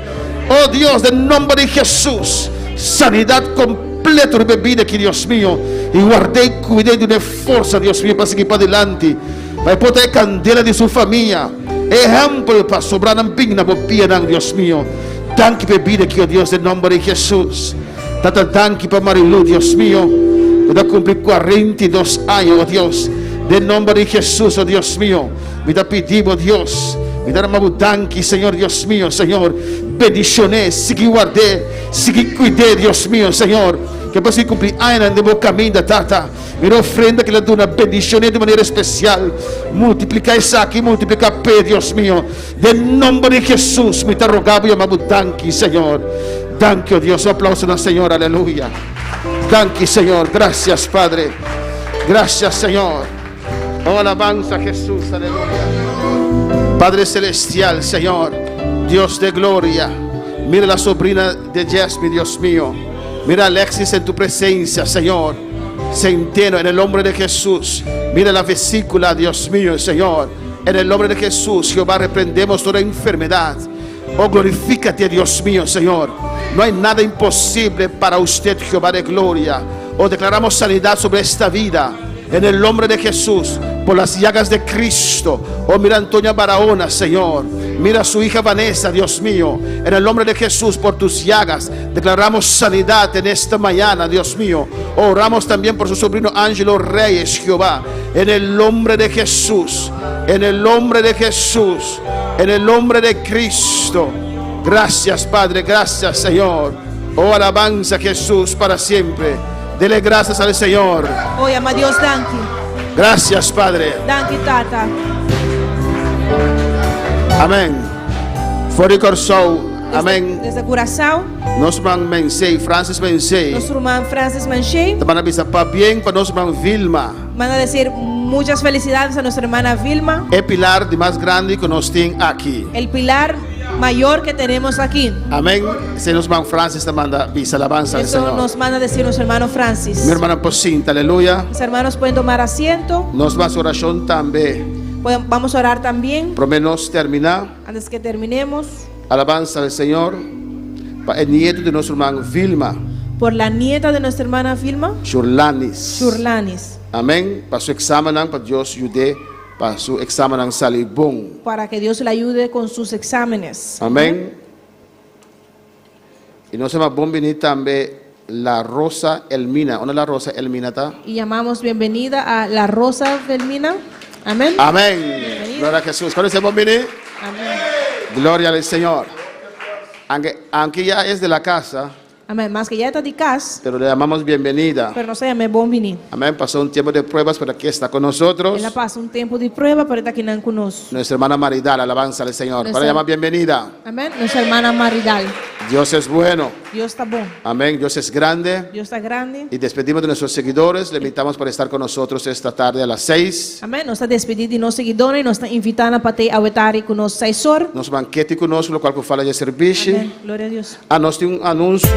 Oh Dios, den nomber di Hesus, sanidat kompleto riba e bida aki, Dios mio. I ward'é i kuid'é i dun'é forsa, Dios mio, pa sigui padilanti. Pa e por ta e kandela di su famia, e ehèmpel pa sobranan bin na bo pianan, Dios mio. Danki pa e bida aki, o Dios, den nòmber di Hesus. Tata, danki pa Marilu, Dios mio, ku ta kumpli 42 aña, o Dios. Den nòmber di Hesus, o Dios mio, mi ta pidi bo, Dios, mi ta rama bo danki, Señor Dios mio, Señor. Bendishon'é, sigui ward'é, sigui kuid'é, Dios mio, Señor, ku e por sigui kumpli añanan den bo kaminda, Tata. Mira ofrenda ki el a duna, bendicione di manera especial. Multiplica esaki, multiplica p'e, Dios mio. Den nomber di Jesus mi ta roga bo yama bo danki, Señor. Danki, oh Dios. Un aplauso na Señor, aleluya. Danki, Señor. Gracias, Padre. Gracias, Señor. Oh, alabanza a Jesús, aleluya. Padre Celestial, Señor, Dios de gloria. Mira la sobrina de Jasmine, Dios mío. Mira Alexis en tu presencia, Señor. Centeno, en el nombre de Jesús. Mira la vesícula, Dios mío, Señor. En el nombre de Jesús, Jehová, reprendemos toda enfermedad. Oh, glorifícate, Dios mío, Señor. No hay nada imposible para usted, Jehová de gloria. Oh, declaramos sanidad sobre esta vida. En el nombre de Jesús, por las llagas de Cristo. Oh, mira Antonia Barahona, Señor. Mira a su hija Vanessa, Dios mío. En el nombre de Jesús, por tus llagas, declaramos sanidad en esta mañana, Dios mío. Oramos también por su sobrino Ángelo Reyes, Jehová. En el nombre de Jesús. En el nombre de Jesús. En el nombre de Cristo. Gracias, Padre. Gracias, Señor. Oh, alabanza a Jesús para siempre. Dele gracias al Señor. Oh, yama Dios danki. Gracias, Padre. Danki, Tata. Amén. For di Kòrsou. Amén. Desde Curaçao. Nos ruman Mensey, Francis Mensey. Nos ruman Francis Mensey. Ta manda bisa pabien pa nos ruman Vilma. Manda decir muchas felicidades a nuestra hermana Vilma. E pilar di mas grandi ku nos tin aki. El pilar mayor que tenemos aquí. Amén. Esei nos ruman Francis ta manda bisa. Alabanza al Eso Señor. nos manda decir nuestro hermano Francis. Mi hermana por sinta, aleluya. Mis hermanos pueden tomar asiento. Nos mas oracion tambe. Pueden, vamos a orar también. Prome nos termina. Antes que terminemos. Alabanza al Señor pa e nieto di nos ruman Vilma. Por la nieta de nuestra hermana Vilma. Shurlanis. Shurlanis. Amén. Pa su examennan, pa Dios yud'é pa su examennan sali bon. Para que Dios la ayude con sus exámenes. Amén. Y nos llama bon bini tambe La Rosa Elmina. Unda La Rosa Elmina ta? Y llamamos bienvenida a La Rosa Elmina. Amén. Amén. Gloria a Jesús. ¿Cuál es el bon bini? Amén. Gloria al Señor. Aunque, aunque ya es de la casa. Amén. Maske ya e ta di kas. Pero le llamamos bienvenida. Pero nos ta yam'é bon biní. Amén. Pasó un tiempo de pruebas, pero aquí está con nosotros. El a pasa un tempu di prueba, pero e ta akinan ku nos. Nuestra hermana Maridal, alabanza al Señor. Nuestra Para llamar bienvenida. Amén. Nuestra hermana Maridal. Dios es bueno. Dios ta bon. Amén. Dios es grande. Dios ta grandi. Y despedimos de nuestros seguidores. Le invitamos para estar con nosotros esta tarde a las seis. Amén. Nos ta despedí di nos seguidónan i nos ta invitá nan pa t'ei awe tardi ku nos seis or. Nos banquete ku nos, lokual ku fala dje servishi. Amén. Gloria a Dios. A nos tin un anuncio.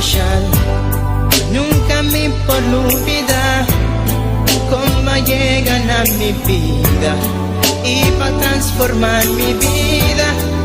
special Nunca mi por lubida Con bo a yega na mi bida Y pa transforma mi bida.